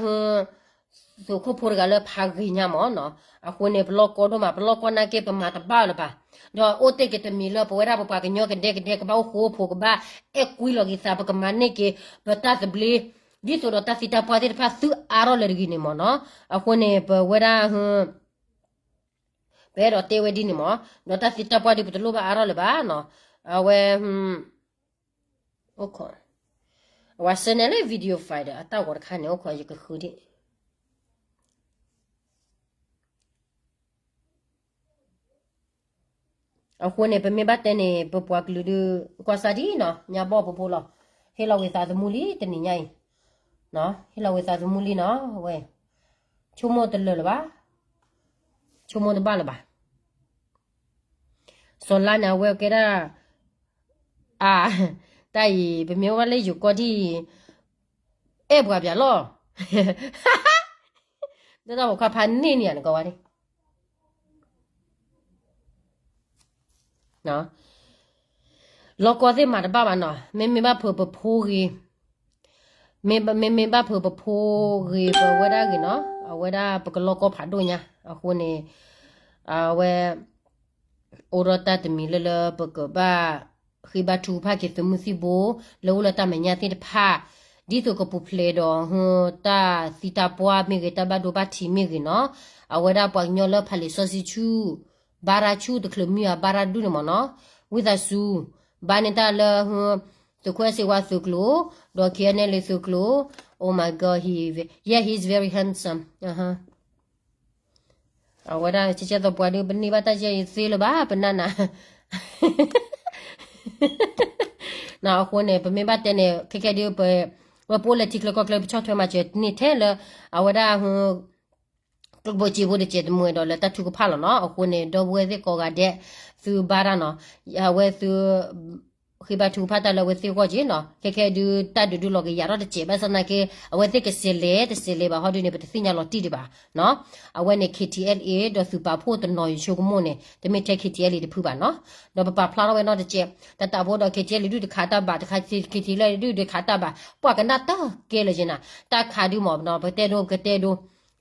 သုးခိၣ်ဖိတဂၤလၢဖးဂ့ၤညါမ့ၢ်နီၤ, အဃိန့ၣ် ပလီၢ်ကီဒိၣ်မး ပလီၢ်ကီနာ်က့ ပမၤတဘၣ်လၢၤဘၣ်, ဒီးအိၣ်တ့ၢ်က့ၤတမံၤလၢပဝဲဒၣ်ပပှၤကညီကဒဲကဒဲ ကဘၣ်အိၣ်ဃူအိၣ်ဖိးကဘၣ်အဲၣ်ကွံလိာ်က့ၤသး ပကမၤန့ၢ်က့ၤ ပတၢ်သဘျ့ ဒ်သိးဒီးတၢ်သံတၢ်ပှၢ်သ့ၣ်တဖၣ်သုအါထီၣ်လၢတဂ့ၤန့ၣ်မ့ၢ်နီၤ, အဃိန့ၣ် ပဝဲဒၣ် ပအဲၣ်ဒိးတဲဝဲဒ်န့ၣ်မ့ၢ်, ဒီးတၢ်သံတၢ်ပှၢ်ဒုး ပတလိၣ်ဘၣ်အါထီၣ်လၢၤဘၣ်နီၤ, အဝဲ အိၣ်ခိး, အဝဲဆှၢန့ၢ်လၢ video file ဒီး အတၢ်ဂီၤတခါန့ၣ် အိၣ်ခိး ယကဃုဒံး, အဃိန့ၣ် ပမ့ၢ်ဘၣ်တဲန့ၣ် ပပှၤကလုာ်ဒုး ကွၢ်စၢ်ဒ်နီၤ ညါဘီၣ်ဖိဖိလီၤ, ဟ့ၣ်လီၤဝံၤသးသမူလံ တနံၤညါအံၤ, ဟ့ၣ်လီၤဝံၤသးသမူလံနီၤ, အဝဲ ဆိကမိၣ်တလၢာ်လၢၤဘၣ်, ဆိကမိၣ်တဘၣ်လၢၤဘၣ် စီၤလါန့ၣ် အဝဲကဲဒၣ်, အါ, တၢ်အံၤ ပမ့ၢ်အိၣ်ဘၣ်လၢယိၤကီၢ်ဒ်အံၤ, အဲၣ်ပှၤပၠးလီၤ, ဒ်တၢ်ပိာ်ခွါဖးန့ၢ်န့ၣ် နကီဝါန့ၣ် လီၢ်ကီသ့ၣ်မၤတဘၣ်ဘၣ်နီၤ, မ့မ့ၢ်ဘၣ်ဖုးပဖိဂ့ၤ, မ့မ့ၢ်ဘၣ်ဖုးပဖိဂ့ၤ ပဝဲဒၣ်ဂ့ၤနီၤ, အဝဲဒၣ်ပကလီၢ်ကီဖးဒိၣ်ညါ, အဃိန့ၣ် အဝဲ အိၣ်ဒီးတၢ်တမံၤလၢလၢပကဘၣ် ဃ့ဘါထုကဖၣ်က့ၤသုးမုၢ်သံၣ်ဘိ လၢအိၣ်လၢတၢ်မဲာ်ညါသ့ၣ်တဖၣ်, ဒ်သိးကပူၤဖျဲးဒီး တၢ်သံတၢ်ပှၢ်မ့ၢ်ဂ့ၤ တၢ်ဘၣ်ဒိဘၣ်ထံးမ့ၢ်ဂ့ၤနီၤ, အဝဲဒၣ်ပှၤကညီလၢဖးလံာ်စီဆှံဆူၣ် ဘါရါဆူၣ်တချုးမုၢ်အဘါရါဒူၣ်န့ၣ်မ့ၢ်နီၤ, ဝံသးစူၤ ဘါန့ၢ်တၢ်လၢ သုးခိၣ်အဲၣ်စ့ဝါသုးကျိၤ, ဒီး ခ့ၣ်အဲၣ်နဲၣ်လ့သုးကျိၤ, oh my god, he, yeah, he's very handsome, အဝဲဒၣ်ကဲကဲသိးပှၤဒုး ပန့ၢ်ဘၣ်တၢ်ယဲၢ်အံၤသ့လၢၤဘၣ် ပနၢ်နၤ အဃိန့ၣ် ပမ့ၢ်ဘၣ်တဲန့ၣ် ခဲခဲဒုး ပ ဝဲပအိၣ်လၢထံချၢကီၢ်ချၢ ပဆီၣ်ထွဲမၤစၢၤန့ၢ်ထဲလၢ အဝဲဒၣ် ကျိၣ်ဖိစ့ဖိတစဲးတမှဲဒီးလၢတၢ်ထုကဖၣ်လီၤနီၤ. အဃိန့ၣ် ဒီပုၢ်ဝဲၢ်သ့ၣ်ကိးဂၤဒဲး သုဘါတၢ်နီၤ, အဝဲသု ဃ့ဘါထုကဖၣ်တၢ်လၢအဝဲသ့ၣ်အဂီၢ်က့ၤနီၤ. ခဲခဲဒုး တၢ်ဒုးဒုးလီၤကယၤထီၣ်တစဲး ဘၣ်ဆၣ်သနာ်က့ အဝဲသ့ၣ်ကစဲးလဲၤတစဲးလဲၤဘၣ်ဟီဒုးန့ၣ် ပတသ့ၣ်ညါလီၤတံၢ်ဒံးဘၣ်နီၤ. အဝဲန့ၣ် KTLA ဒီးသုးပာ်ဖှိၣ်တနီၤ ယဆိကမိၣ်န့ၣ် တမ့ၢ်ထဲ KTLA တဖုဘၣ်နီၤ. ဒီးပပာ်ဖျါထီၣ်ဝဲနီတစဲး တၢ်တၢ်ဖိဒီး KTLA ဒုးတခးတၢ်ဘၣ်, တခး KTLA ဒုးတခးတၢ်ဘၣ်, ပှၤကနၣ်တၢ်ကဲလၢၤက့ၤနၤ, တၢ်ခးဒုးမ့ၢ်နီၤ ပကတဲဒိ ပကတဲဒိ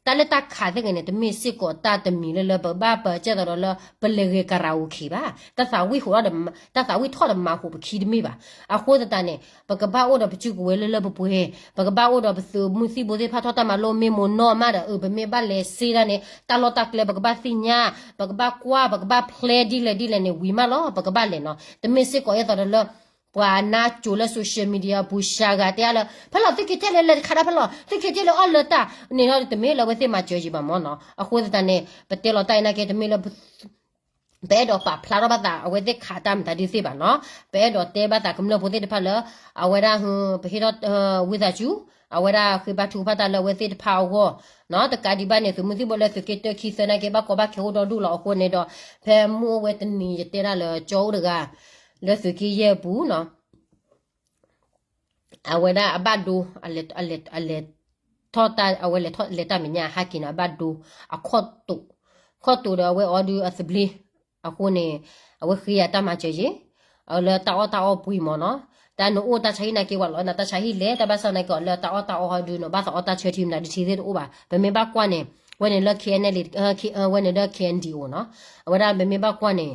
တၢ်လၢတၢ်ခးသ့ၣ်ဂ့ၤန့ၣ် တမ့ၢ်စ့ၢ်ကီးတၢ်တမံၤလၢလၢပဘၣ်ပာ်ကဲသိးဒီးလၢ ပလဲၤဂဲၤ karaoke ဘၣ်. တၢ်သးဝံၣ်ဃိး တၢ်သးဝံၣ်ထီၣ်တမၤဃိးပခံတမ့ၢ်ဘၣ်. အဃိသတးန့ၣ် ပကဘၣ်အိၣ်ဒီးပစုကဝဲၤလၢလၢပှဲၤပှဲၤ, ပကဘၣ်အိၣ်ဒီးပသုးမုၢ်သံၣ်ဘိသ့ၣ်တဖၣ်ထီၣ်တၢ်မၤလိမ့ၢ်မိၢ်နီၢ်မးဒီး အၢ ပမ့ၢ်ဘၣ်လဲၤစ့ဒၣ်န့ၣ် တၢ်လီၢ်တၢ်ကျဲ ပကဘၣ်သ့ၣ်ညါ, ပကဘၣ်ကွၢ်, ပကဘၣ်ဖျဲဒ်လဲၣ်ဒ်လဲၣ်န့ၣ် ဝံၤမးလီၤ ပကဘၣ်လဲၤနီၤ. တမ့ၢ်စ့ၢ်ကီးအသိးဒီးလၢ ပှၤနါစိၤလၢ social media ပူၤ ရှါဂၤတဲအါလၢ ဖဲလီၤသုးက့ၤထဲလဲၣ်လဲၤတခးတၢ်ဖဲလီၤ သုးက့ၤထဲလဲၣ်အီၣ်လၢတၢ်န့ၣ်ဒီး တမ့ၢ်လၢအဝဲသ့ၣ်မၤစၢၤယံၤဘၣ်မ့ၢ်နီၤ. အဃိသတးန့ၣ် ပတဲလီၤတၢ်အံၤနာ်က့ တမ့ၢ်လၢ ပအဲၣ်ဒိးပာ်ဖျါထီၣ်ဘၣ်သး အဝဲသ့ၣ်ခးတၢ်မတၤဒုးသ့ၣ်ဘၣ်နီၤ. ပအဲၣ်ဒိးတဲဘၣ်သးကမျၢၢ်ဖိသ့ၣ်တဖၣ်လၢ အဝဲဒၣ် ပဟ့ၣ်ထီၣ် ဝံသးစူၤ အဝဲဒၣ်ဃ့ဘါထုကဖၣ်တၢ်လၢအဝဲသ့ၣ်တဖၣ်အဂီၢ်နီၤ. တကးဒံးဘၣ်န့ၣ် သုးမုၢ်သံၣ်ဘိလၢသုးက့တၢခံသၢနာ်က့ ဘၣ်ကီဘၣ်ခဲအိၣ်ဒီဒူၣ်လီၤ. အဃိန့ၣ်ဒီး ဖဲမုၢ်အိၣ်ဝဲတနံၤ ယတဲဒၣ်လၢကၠီအိၣ်တဂၤ လၢသုးက့ယဲၢ်ပူၤနီၤ အဝဲဒၣ်အဘၣ်ဒိ အလဲၤထီၣ်တၢ် အဝဲလဲၤထီၣ်လဲၤတၢ်မဲာ်ညါ ဟဲက့ၤန့ၣ် အဘၣ်ဒိ အခီၣ်တိာ် ခီၣ်တိာ်ဒီးအဝဲအီၤဒုးအသဘျ့, အဃိန့ၣ် အဝဲဃ့ယၤတၢ်မၤစၢၤယ့ၤ လၢတၢ်အီၣ်တၢ်အီပှ့ၤမ့ၢ်နီၤ. တၢ်နအိၣ်တၢ်ဆါဟံၣ်နာ်က့ ဝဲလီၤနတၢ်ဆါဟံၣ်လဲၣ် တၢ်ဘၣ်ဆၣ်နာ်က့ လၢတၢ်အီၣ်တၢ်အီဟီဒုးနီၤ ဘၣ်သးအီၣ်တၢ်ဆၢထံမတၤဒုးထံသ့ၣ်တအိၣ်ဘၣ်. ပမ့ၢ်ဘၣ်ကွၢ်န့ၣ် ဝဲန့ၣ်လၢ KNLA ဝဲန့ၣ်လၢ KNDO နီၤ. အဝဲဒၣ်ပမ့ၢ်ဘၣ်ကွၢ်န့ၣ်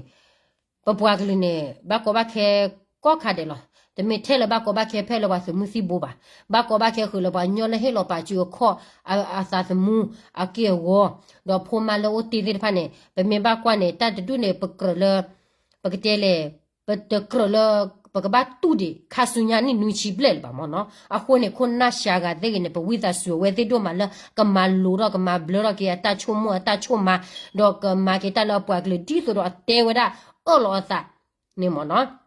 ပပှၤကလုာ်န့ၣ် ဘၣ်ကီဘၣ်ခဲကိးခါဒဲးလီၤ. တမ့ၢ်ထဲလၢဘၣ်ကီဘၣ်ခဲဖဲလၢပှၤသုးမုၢ်သံၣ်ဘိဘၣ်. ဘၣ်ကီဘၣ်ခဲဃုာ်လၢပှၤကညီလၢဟ့ၣ်လီၤပာ်စုအခီၣ် အသးသမူ အက့ၢ်အဂီၤ, ဒီးဖိမါလၢအိၣ်တ့ၢ်သ့ၣ်တဖၣ်န့ၣ် ပမ့ၢ်ဘၣ်ကွၢ်န့ၣ် တၢ်တဒူၣ်န့ၣ် ပကြၢးလၢ ပကတဲလဲၣ် ပတကြၢးလၢ ပကဘၣ်တူၢ်ဒံးခါဆူညါနံၣ်နွံဆံဘျဲၣ်လၢၤဘၣ်မ့ၢ်နီၤ. အဃိန့ၣ် ခိၣ်နၢ်စှၤဂၤသ့ၣ်ဂ့ၤန့ၣ် ပဝံသးစူၤအဝဲသ့ၣ်ဒိၣ်မးလၢ ကမၤလိထီၣ်ကမၤဘျၢထီၣ်က့ၤ အတၢ်ဆိကမိၣ်အတၢ်ဆိကမး, ဒီးကမၤက့ၤတၢ်လၢအပှၤကလုာ်ဒ်သိးဒီးအတဲဝဲဒၣ်အၢၣ်လီၤအသးန့ၣ်မ့ၢ်နီၤ.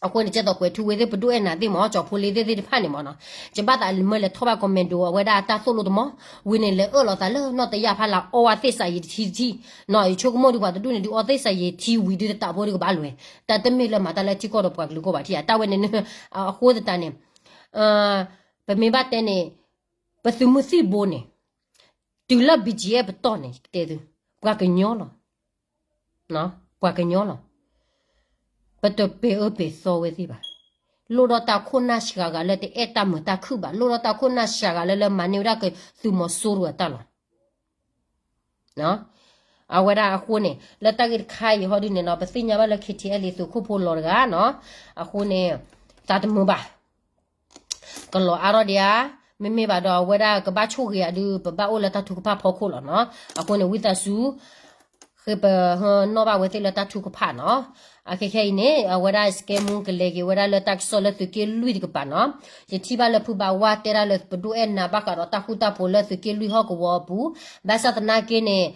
အဃိန့ၣ် ကဲသိးကွဲးထူဝဲသ့ၣ်ပဒိၣ်အဲၣ်နၤသ့ၣ်မ့ၢ် ကၠီဖိလ့သ့ၣ်သ့ၣ်တဖၣ်န့ၣ်မ့ၢ်နီၤ, ယဘၣ်သးမၢလဲၤထီၣ်ဘၣ် commando အဝဲဒၣ်အတၢ်သိၣ်လိတမီၤ, ဝံၤန့ၣ်လဲၤအၢၣ်လီၤသးလၢနီၢ်တယၢ်ဖးလၢအီဝဲသ့ၣ်စးယံၤတထံတထံနီၤ. ယဆိကမိၣ်ဒုးပှၤတဒူၣ်န့ၣ်ဒုးအီသ့ၣ်စးယံၤထံဝံၤဒုးတဘျီဒုးကဘၣ်လွဲၤ, တၢ်တမ့ၢ်လၢမၤတၢ်လၢထံကီၢ်ဒီးပှၤကလုာ်ကီၢ်ဘၣ်ထံၣ်ဧါ, တၢ်ဝဲန့ၣ် အဃိသတးန့ၣ် ပမ့ၢ်ဘၣ်တဲန့ၣ် ပသုးမုၢ်သံၣ်ဘိန့ၣ် တုၤလၢ BGF ပတီၢ်န့ၣ် တဲသု ပှၤကညီလီၤ, ပှၤကညီလီၤ. ပတပဲာ်အၢပဲာ်သီဝဲသ့ၣ်ဘၣ်. လိၣ်ဒီးတၢ်ခိၣ်နၢ်စှၤဂၤလၢတအဲၣ်တၢ်မုာ်တၢ်ခုၣ်ဘၣ်, လိၣ်ဒီးတၢ်ခိၣ်နၢ်စှၤဂၤလၢလၢမၤန့ၢ်ဝဲဒၣ်ကသုးမီၤစိရိၤအတၢ်လီၤ. အဝဲဒၣ်အဃိန့ၣ် လၢတၢ်ဂ့ၢ်တခါအံၤဟီဒုးန့ၣ်နီၤ ပသ့ၣ်ညါဘၣ်လၢ KTLA သုးခိၣ်ဖိလီၤတဂၤနီၤ, အဃိန့ၣ် သးတမုာ်ဘၣ် ကလီၤအါထီၣ်ဒံးဧါ, မ့မ့ၢ်ဘၣ်ဒီးအဝဲဒၣ်ကဘၣ်ဆိၣ်ဂ့ၤဧါဒုး ပဘၣ်အိၣ်လၢတၢ်ထုကဖၣ်ဖီခိၣ်လီၤနီၤ. အဃိန့ၣ် ဝံသးစူၤ ဃ့ပနီၣ်ဘၣ်ဝဲသ့ၣ်လၢတၢ်ထုကဖၣ်နီၤ. အခဲခဲအံၤန့ၣ် အဝဲဒၣ် စကဲမူ ကလဲၤက့ၤဝဲဒၣ်လၢတၢ်ကစီၣ်လၢသုးက့လွံၢ်တကပၤနီၤ. ယထံၣ်ဘၣ်လၢဖုဘၣ်ဝါတဲဒၣ်လၢပဒိၣ်အဲၣ်နၤဘၣ်ဃးဒီးတၢ်ဃူတၢ်ဖိးလၢသုးက့လွံၢ်ဟီၣ်ကဝီၤအပူၤ, ဘၣ်ဆၣ်သနာ်က့န့ၣ်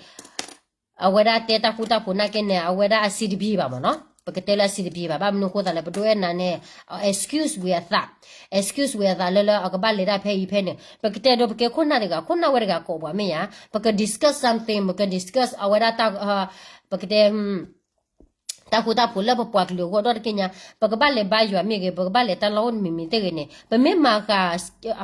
အဝဲဒၣ်တဲတၢ်ဃူတၢ်ဖိးနာ်က့န့ၣ် အဝဲဒၣ်အစံတဘံၣ်ဘၣ်မ့ၢ်နီၤ, ပကတဲလၢအစံတဘံၣ်ဘၣ်, ဘၣ်မနုၤဃိသးလဲၣ် ပဒိၣ်အဲၣ်နၤန့ၣ် excuse ဝံၤအသး, excuse ဝံၤအသးလၢလၢအကဘၣ်လဲၤဒၣ်ဖဲအံၤဖဲန့ၣ်, ပကတဲဒိ ပကဲခိၣ်နၢ်တဂၤ ခိၣ်နၢ်ဝဲတဂၤကိးပှၤမ့ၢ်ဧါ, ပက discuss something ပက discuss အဝဲဒၣ် ပကတဲ တၢ်ဃူတၢ်ဖိးလၢပပှၤကလုာ်အဂီၢ်ဒီတက့ၢ်ညါ, ပကဘၣ်လဲၤဘါယွၤမ့ၢ်ဂ့ၤ ပကဘၣ်လဲၤတၢ်လီၢ်အိၣ်တမံၤမံၤသ့ၣ်ဂ့ၤန့ၣ် ပမ့ၢ်မၤဃာ်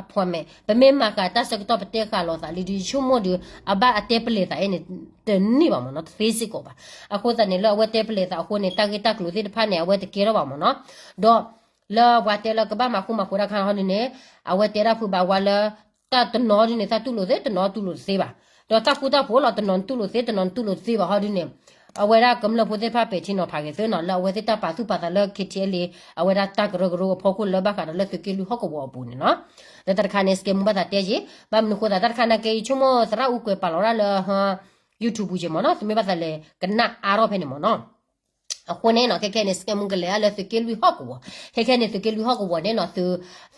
appointment ပမ့ၢ်မၤဃာ်တၢ်ဆၢကတီၢ် ပတဲဃာ်လိာ်သးလံဒီး ယဆိကမိၣ်ဒီး အဘၣ်အတဲပလီၢ်သးအံၤန့ၣ် တန့ၢ်ဘၣ်မ့ၢ်နီၤ, တသ့စ့ၢ်ကီးဘၣ်. အဃိသတးန့ၣ် လၢအဝဲတဲပလီၢ်သးအဃိန့ၣ် တၢ်ဂ့ၢ်တၢ်ကျိၤသ့ၣ်တဖၣ်န့ၣ် အဝဲတကဲထီၣ်ဘၣ်မ့ၢ်နီၤ. ဒီး လၢပှၤတဲလၢကဘၣ်မၤဃူမၤဖိးတၢ်ခါဟီဒုန့ၣ် အဝဲတဲဒၣ်ဖုဘၣ်ဝါလၢ တၢ်တနီၤဒုန့ၣ် တၢ်တူၢ်လိာ်သ့ တနီၤတူၢ်လိာ်တသ့ဘၣ်. ဒီးတၢ်ဃူတၢ်ဖိးလီၤ တနီၤတူၢ်လိာ်သ့ တနီၤတူၢ်လိာ်တသ့ဘၣ်ဟီဒုန့ၣ် အဝဲဒၣ်ကမျၢၢ်ဖိသ့ၣ်တဖၣ်ပဲာ်ထံနီၤဖးဂ့ၤသ့နီၤ လၢအဝဲသ့ၣ်တၢ်ပာ်သူၣ်ပာ်သးလၢ KTLA အဝဲဒၣ်တၢ်ကရၢကရိအဖီခိၣ်လၢဘၣ်ဃးဒီးလၢသုးက့လွံၢ်ဟီၣ်ကဝီၤအပူၤန့ၣ်နီၤ. လၢတၢ်တခါန့ၣ် စကဲမူဘၣ်သးတဲယ့ၣ် ဘၣ်မနုၤဃိသး တၢ်တခါနာ်က့ ယဆိကမိၣ်သရၣ်အူကွဲးပာ်လီၤဒၣ်လၢ YouTube ပူၤယ့ၣ်မ့ၢ်နီၤ, သုမ့ၢ်ဘၣ်သးလဲၤကနၣ်အါထီၣ်ဖဲန့ၣ်မ့ၢ်နီၤ. အဃိန့ၣ်နီၤ ခဲခဲန့ၣ် စကဲမူကလဲၤဒၣ်လၢသုးက့လွံၢ်ဟီၣ်ကဝီၤ, ခဲခဲန့ၣ် သုးက့လွံၢ်ဟီၣ်ကဝီၤန့ၣ်နီၤ သု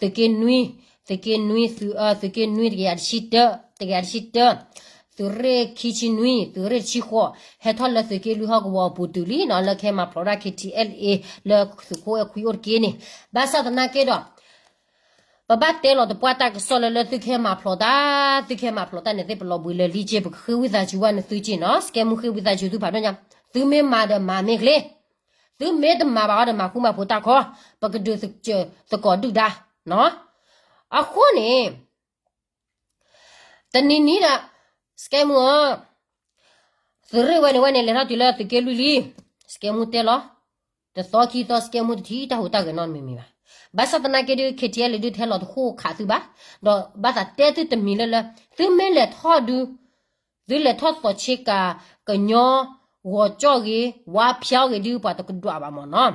းက့နွံ, သုးက့နွံ သုး သုးက့နွံ တကယၤတဆံတၢ, တကယၤတဆံတၢ, သုးရ့ၣ်ခံဆံနွံ သုးရ့ၣ်တဆံဃိး ဟဲထီၣ်လၢသုးက့လွံၢ်ဟီၣ်ကဝီၤအပူၤတုၤလံနီၤ လၢကဟဲမၤဖျိးဒၣ် K T L A လၢသုးခိၣ်အဲၣ်ခွံအိၣ်တက့ၢ်န့ၣ် ဘၣ်ဆၣ်သနာ်က့ဒီး ပဘၣ်တဲလီၤတပှၢ်တၢ်ကစီၣ်လၢ လၢသုကဟဲမၤဖျိးတၢ် သုကဟဲမၤဖျိးတၢ်န့ၣ်သ့ၣ် ပလီၤဘှံးလၢာ်လံက့ ပကဃ့ဝံသးစူၤဘၣ်နသုက့နီၤ စကဲမူဃ့ဝံသးစူၤသုဖးဒိၣ်ညါ သုမ့ၢ်မၤဒီးမၤမ့ၢ်ချ့ သုမ့ၢ်တမၤဘၣ်အီၤဒီးမၤဃူမၤဖိးတၢ်ခီ ပကဒုးစၢၤသကိးဒုၣ်ဒါနီၤ အဃိန့ၣ် တနံၤနံၤဒီး စကဲမူဧၢ သုးရ့ၣ်ဝဲန့ၣ်ဝဲန့ၣ် လဲၤထီၣ်တုၤလၢသုးက့လွံၢ်လံ စကဲမူတဲလီၤ တသီခံသီ စကဲမူတထံၣ်တၢ်ဟူးတၢ်ဂဲၤနီတမံၤမံၤဘၣ်. ဘၣ်ဆၣ်သနာ်က့ဒုး K T L A ဒုးတဟဲလီၤတဃိခးသုဘၣ်, ဒီးဘၣ်သးတဲသုတမံၤလၢလၢ သုမ့ၢ်လဲၤထီၣ်ဒုး သုလဲၤထီၣ်သီးဆ့ကၤ ကညီ ဂီၤကၠီၣ်ဂ့ၤ ဝါဖၠီၣ်ဂ့ၤဒုး ပှၤတကဒွးဘၣ်မၢ်နီၤ.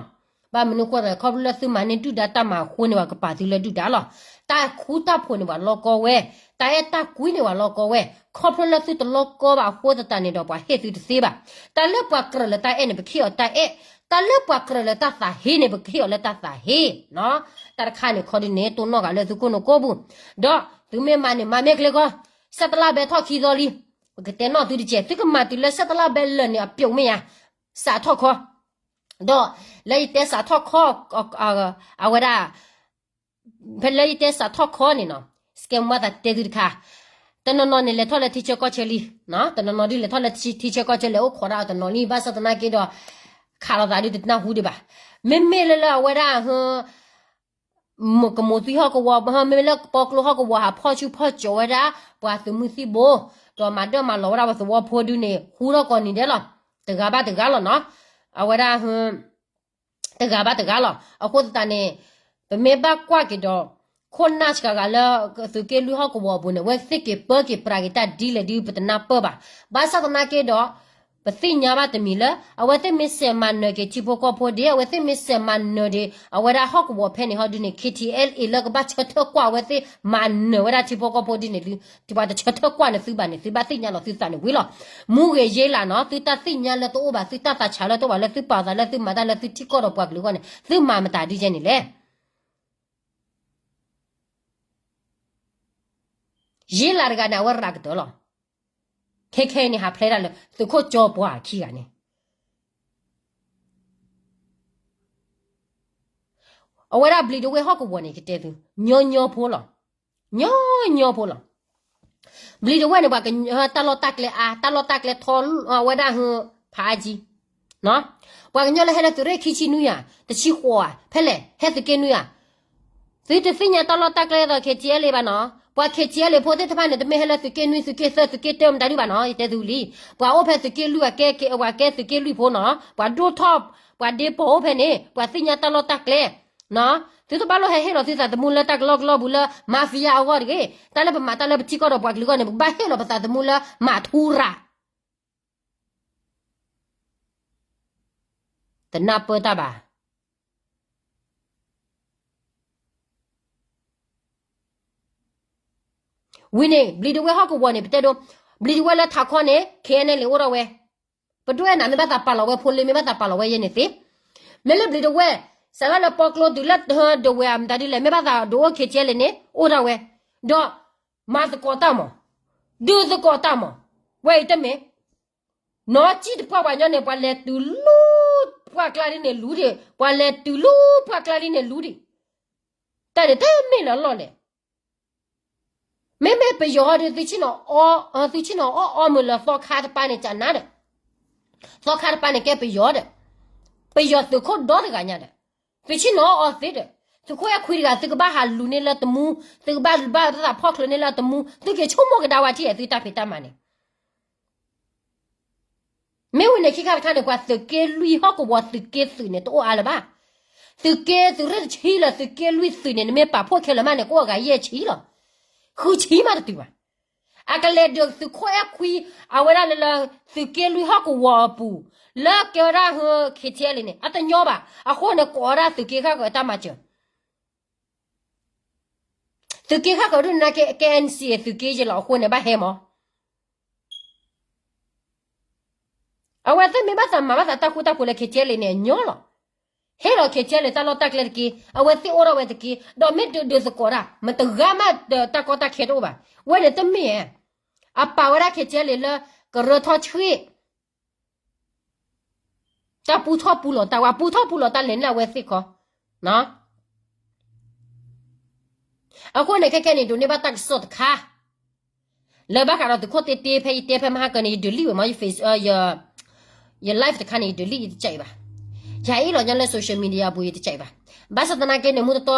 ဘၣ်မနုၤဃိသး ခီဖျိလၢသုမၤန့ၢ်ဒုၣ်ဒါတၢ်မၤအဃိန့ၣ် ပှၤကပာ်သုလၢဒုၣ်ဒါလီၤ. တၢ်ခူတၢ်ဖိးန့ၣ်ပှၤလီကီဝဲ, တၢ်အဲၣ်တၢ်ကွံန့ၣ်ပှၤလီကီဝဲ, ခီဖျိလၢသုတလီကီဘၣ်အဃိသတးန့ၣ်ဒီး ပှၤဟ့ၣ်သုတသ့ဘၣ်. တၢ်လၢပှၤကြၢးလၢတၢ်အဲၣ်န့ၣ် ပကဟ့ၣ်အီၤတၢ်အဲၣ်, တၢ်လၢပှၤကြၢးလၢတၢ်သးဟ့န့ၣ် ပကဟ့ၣ်အီၤလၢတၢ်သးဟ့နီၤ. တၢ်တခါန့ၣ် ခီဒုန့ၣ် တိၢ်နီၣ်ဃာ်လၢသုခိၣ်နူာ်ကိးပူၤ, ဒီးသုမ့ၢ်မၤန့ၣ် မၤမ့ၢ်ချ့ကီး, ဆဲးတလါဘဲထီၣ်ခံသီလံ, ပကတဲနီၣ်သုတကဲး, သုကမၤတုၤလၢဆဲးတလါဘဲလၢာ်န့ၣ် အပျိးမ့ၢ်ယါ, စးထီၣ်ခီ ဒီးလၢယတဲစးထီၣ်ခီ, အဝဲဒၣ်, ဖဲလၢယတဲစးထီၣ်ခီန့ၣ်နီၤ, စကဲမူဘၣ်သးတဲသုတခါ, တနီၤနီၤန့ၣ် လဲၤထီၣ်လၢထံဆၢကီၢ်ဆၢလံ, တနီၤနီၤဒုးလဲၤထီၣ်လၢထံဆၢကီၢ်ဆၢ လဲၤအိၣ်ခိးဒၣ်တနီၤလံ, ဘၣ်ဆၣ်သနာ်က့ဒီး ခးလိာ်သးဒုးတနၢ်ဟူဒံးဘၣ်. မ့မ့ၢ်လၢလၢအဝဲဒၣ် ကမိးသွံဟီၣ်ကဝီၤ, မ့မ့ၢ်လၢပီကျိဟီၣ်ကဝီၤ ဟးဖီၣ်ဆူၣ်ဖီၣ်ကၠီၤဝဲဒၣ် ပှၤသုးမုၢ်သံၣ်ဘိ, ဒီးမၤဒၢၣ်မၤလီၤဝဲဒၣ်ပှၤသဝီဖိဒုန့ၣ် ဟူထီၣ်ကိးနံၤဒဲးလီၤ. တဂၤဘၣ်တဂၤလီၤနီၤ. အဝဲဒၣ် တဂၤဘၣ်တဂၤလီၤ. အဃိသတးန့ၣ် ပမ့ၢ်ဘၣ်ကွၢ်က့ၤဒီး ခိၣ်နၢ်စှၤဂၤလၢ သုးက့လွံၢ်ဟီၣ်ကဝီၤအပူၤန့ၣ် အဝဲသ့ၣ်က့ၤပၢက့ၤပြးက့ၤတၢ်ဒ်လဲၣ်ဒုး ပတနၢ်ပၢၢ်ဘၣ်. ဘၣ်ဆၣ်သနာ်က့ဒီး ပသ့ၣ်ညါဘၣ်တမံၤလၢ အဝဲသ့ၣ်မ့ၢ်စဲးမၤနၢၤက့ၤထံဖိကီၢ်ဖိဒ်, အဝဲသ့ၣ်မ့ၢ်စဲးမၤနၢၤဒံး အဝဲဒၣ်ဟီၣ်ကဝီၤဖဲန့ၣ်ဟီဒုန့ၣ် K T L A လၢကဘၣ်ဆၢထၢၣ်ကွၢ်အဝဲသ့ၣ်မၤနၢၤဝဲဒၣ်ထံဖိကီၢ်ဖိဒ်န့ၣ်ဒုး ပှၤတဆၢထၢၣ်ကွၢ်န့ၣ်သုဘၣ်န့ၣ် သုဘၣ်သ့ၣ်ညါလီၤသုသးန့ၣ်ဝံၤလီၤ. မူဂ့ၤယ့လးနီၤ, သုတၢ်သ့ၣ်ညါလၢတအိၣ်ဘၣ်, သုတၢ်သးဆးလၢတအိၣ်ဘၣ်, လၢသုပာ်သးလၢသုမၤတၢ်လၢသုထံကီၢ်ဒီးပှၤကလုာ်အဂီၢ်န့ၣ် သုမၤမတၤဒ်ကဲန့ၣ်လဲၣ်. ယ့လးတဂၤန့ၣ် အဝဲရၤကတၢၢ်လီၤ. ခဲခဲအံၤန့ၣ် ဟးဖျဲးတၢ်လၢသုးခိၣ်ကၠီပှၤခံဂၤန့ၣ် အဝဲဒၣ်ဘျံးဒဝဲၢ်ဟီၣ်ကဝီၤန့ၣ် ယကတဲသု, ညီညီဖိလီၤ. ညီညီဖိလီၤ. ဘျံးဒဝဲၢ်န့ၣ် ပှၤကညီတၢ်လီၢ်တၢ်ကျဲအါ, တၢ်လီၢ်တၢ်ကျဲထီ, အဝဲဒၣ်ဟူဖးအါကံ, ပှၤကညီလၢဟဲလၢသုးရ့ၣ်ခံဆံနွံဧါ, တဆံဃိးဧါ, ဖဲလဲၣ်, ဟဲသုးက့နွံဧါ. သုတသ့ၣ်ညါတၢ်လီၢ်တၢ်ကျဲဒီး K T L A ဘၣ်နီၤ. ပှၤ K T L A ဖိသ့ၣ်တဖၣ်န့ၣ် တမ့ၢ်ဟဲလၢသုးက့နွံ သုးက့သၢ သုးက့တၢမတၤဒုဘၣ်နီၤ, ယတဲသုလံ. ပှၤအိၣ်ဖဲသုးက့လွံၢ် ပှၤကဲသုးက့လွံၢ်ဖိနီၤ, ပှၤဒိၣ်ထီၣ် ပှၤဒ့ပိာ်အိၣ်ဖဲန့ၣ် ပှၤသ့ၣ်ညါတၢ်လီၢ်တၢ်ကျဲ သုတဘၣ်လိၣ်ဟဲဟ့ၣ်လီၤသုသးသမူလၢတၢ်ကလီကလီပူၤလၢ mafia အဂီၢ်တဂ့ၤ. တၢ်လၢပမၤတၢ်လၢပထံကီၢ်ဒီးပှၤကလုာ်အဂီၢ်န့ၣ် ပကဘၣ်ဟ့ၣ်လီၤပသးသမူလၢမၤထူရၤ တနၢ်ပၢၢ်တၢ်ဘၣ်. ဝံၤန့ၣ် ဘျံးဒဝဲၢ်ဟီၣ်ကဝီၤန့ၣ် ပတဲဒိ, ဘျံးဒဝဲၢ်လၢထးခီန့ၣ် K N L A အိၣ်ထီၣ်ဝဲ, ပဒွဲၣ်နၤ မ့ၢ်ဘၣ်သးပာ်လီၤဝဲဖိလ့ မ့ၢ်ဘၣ်သးပာ်လီၤဝဲယဲန့ၣ်သ့, မ့ၢ်လၢဘျံးဒဝဲၢ် စးထီၣ်လၢပီကျိတုၤလၢဒဝဲၢ်အမတၤဒ်လဲၣ် မ့ၢ်ဘၣ်သးဒိးအိၣ် K T L A န့ၣ် အိၣ်ထီၣ်ဝဲ, ဒီးမၤသကိးတၢ်မး, ဒုးသကိးတၢ်မး, ဝဲအံၤတမ့ၢ် နီၢ်ကံၣ်တပှၢ်ပှၤကညီန့ၣ် ပှၤလဲၤတုၤလၢ ပှၢ်ကျါဒ်န့ၣ်လူၤဒံး, ပှၤလဲၤတုၤလၢပှၢ်ကျါဒ်န့ၣ်လူၤဒံး, တၢ်န့ၣ်တမ့ၢ်လၢအလီၢ်လဲၣ်. မ့မ့ၢ်ပယီၤဟီဒုး သုဆ့ၣ်နီၤအီ, သုဆ့ၣ်နီၤအီအီမုာ်လၢသီခါတပၤန့ၣ် ကနၤဒီး, သီခါတပၤန့ၣ်ကဲပယီၤဒီး, ပယီၤသုးခိၣ်ဒီတဂၤညါဒီး, သုဆ့ၣ်နီၤအီသ့ဒီး, သုးခိၣ်အဲၣ်ခွံတဂၤ သုကဘၣ်ဟးလူၤန့ၢ်လၢတမူ, သုကဘၣ်ဘၣ်သးဖီၣ်ချၢန့ၢ်လၢတမူ, သုက့ၤဆိကမိၣ်ကဒါဝဲထံၣ်အဲ သုတၢ်ဖံးတၢ်မၤန့ၣ် မ့ၢ်ဝံၤန့ၣ် ခံခါတခါန့ၣ် ပှၤသုးက့လွံၢ်ဟီၣ်ကဝီၤသုးက့သုးန့ၣ် တအိၣ်အါလၢၤဘၣ်. သုးက့သုးရ့ၣ်တဆံလၢသုးက့လွံၢ်သုးန့ၣ် နမ့ၢ်ပာ်ဖှိၣ်ခဲလၢာ်မးန့ၣ် ကအိၣ်အဂၤယဲၢ်ဆံလီၤ. ဃုဆံမးတတုၤဘၣ်. အကလဲၤဒုးသုးခိၣ်အဲၣ်ခွံ အဝဲဒၣ်လၢလၢ သုးက့လွံၢ်ဟီၣ်ကဝီၤအပူၤ လၢကဲဝဲဒၣ်ဟၢ K T L A န့ၣ် အတညီဘၣ်. အဃိန့ၣ် ကိးဝဲဒၣ်သုးက့ဃၣ်ဃၢၤတၢ်မၤစၢၤ သုးက့ဃၣ်ဃၢၤဒုးနၤက့ K N C သုးက့ယဲၢ်လီၤ. အဃိန့ၣ် ဘၣ်ဟဲမး အဝဲသ့ၣ်မ့ၢ်ဘၣ်သးမၤဘၣ်သးတၢ်ဃူတၢ်ဖိးလၢ K T L A န့ၣ် အညီလီၤ. ဟ့ၣ်လီၤ K T L A တၢ်လီၢ်တၢ်ကျဲတက့ၢ်, အဝဲသ့ၣ်အိၣ်ထီၣ်ဝဲတက့ၢ်, ဒီးမ့ၢ်ဒုးဒုးသကိးတၢ် မတဂၤမးဒီးတၢ်ကီတၢ်ခဲတအိၣ်ဘၣ်. ဝဲန့ၣ်တမ့ၢ်ဧါ. အပာ်ဝဲဒၣ် KTLA လၢ ကရၢထီၣ်ဆှံၣ် တၢ်ပူထီၣ်ပူလီၤတၢ်ဝဲ ပူထီၣ်ပူလီၤတၢ်လဲၤန့ၢ်အဝဲသ့ၣ်ခီ, အဃိန့ၣ် ခဲခဲန့ၣ် ဒိးန့ၢ်ဘၣ်တၢ်ကစီၣ်တခါ လၢဘၣ်ဃးဒီးသုးခိၣ်တ့တ့ ဖဲယတဲဖဲမဟါကၢန့ၣ် ယ delete ဝဲမ့ၢ် ယ face ယ live တခါန့ၣ် ယ delete ယတကးအံၤဘၣ်. ယဟးအ့ၣ်လီၤညီလၢ social media အပူၤ ယတကးအံၤဘၣ်. ဘၣ်ဆၣ်သနာ်က့န့ၣ် မူတတီ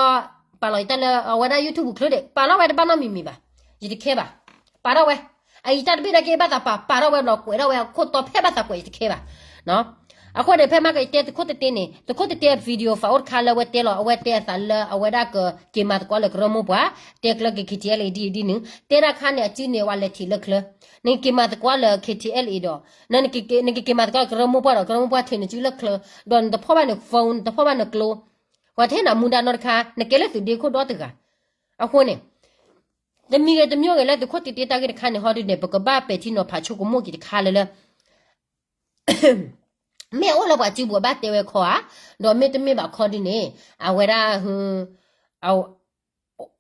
ပာ်လီၤယတၢ်လၢအဝဲဒၣ် YouTube ချၢဒံး ပာ်ထီၣ်ဝဲတဘၣ်နီတမံၤမံၤဘၣ်. ယတခဲဘၣ်. ပာ်ထီၣ်ဝဲ. အအံၤတၢ်တဘ့ၣ်နာ်က့ ဘၣ်သးပာ် ပာ်ထီၣ်ဝဲဘျီ ကွဲးထီၣ်ဝဲအခိၣ်တီဖဲဘၣ်သးကွဲး ယတခဲဘၣ်. အဃိန့ၣ် ဖဲမဟါကၢယတဲသုးခိၣ်တ့တ့န့ၣ် သုးခိၣ်တ့တ့အ video file အိၣ်တခါလၢအဝဲတဲလီၤ အဝဲတဲအသးလၢအဝဲဒၣ်ကက့ၤမၤသကိးလၢကရၢမိၢ်ပှၢ် တဲကျၢက့ၤ KTLA ဒ်အံၤဒ်နုၤ တဲဒၣ်ခါန့ၣ် အစုန့ၣ် ဝဲလဲၤထံးလၢချၢ နက့ၤမၤသကိးလၢ KTLA ဒီး နကက့ၤမၤသကိးလၢကရၢမိၢ်ပှၢ်ဒီး ကရၢမိၢ်ပှၢ်ထံးနစုလၢချၢ ဒီးနတဖီၣ်ဘၣ်န phone နတဖီၣ်ဘၣ်နကျိ ပှၤတဟ့ၣ်နၤမူဒါနီတခါ နကဲလၢသုးဒ့ခိၣ်ဒီတဂၤ. အဃိန့ၣ် တမံၤဂ့ၤတမံၤဂ့ၤလၢသုးခိၣ်တ့တ့တၢ်ဂ့ၢ်တခါန့ၣ် ဟီဒုန့ၣ် ပကဘၣ်ပဲာ်ထံနီၤဖးဆိကမိၣ်က့ၤတခါလၢလၢ မ့ၢ်အိၣ်လၢပှၤစုပူၤဘၣ်တဲဝဲခီဧါ, ဒီးမ့တမ့ၢ်ဘၣ်ခီဒုန့ၣ် အဝဲဒၣ်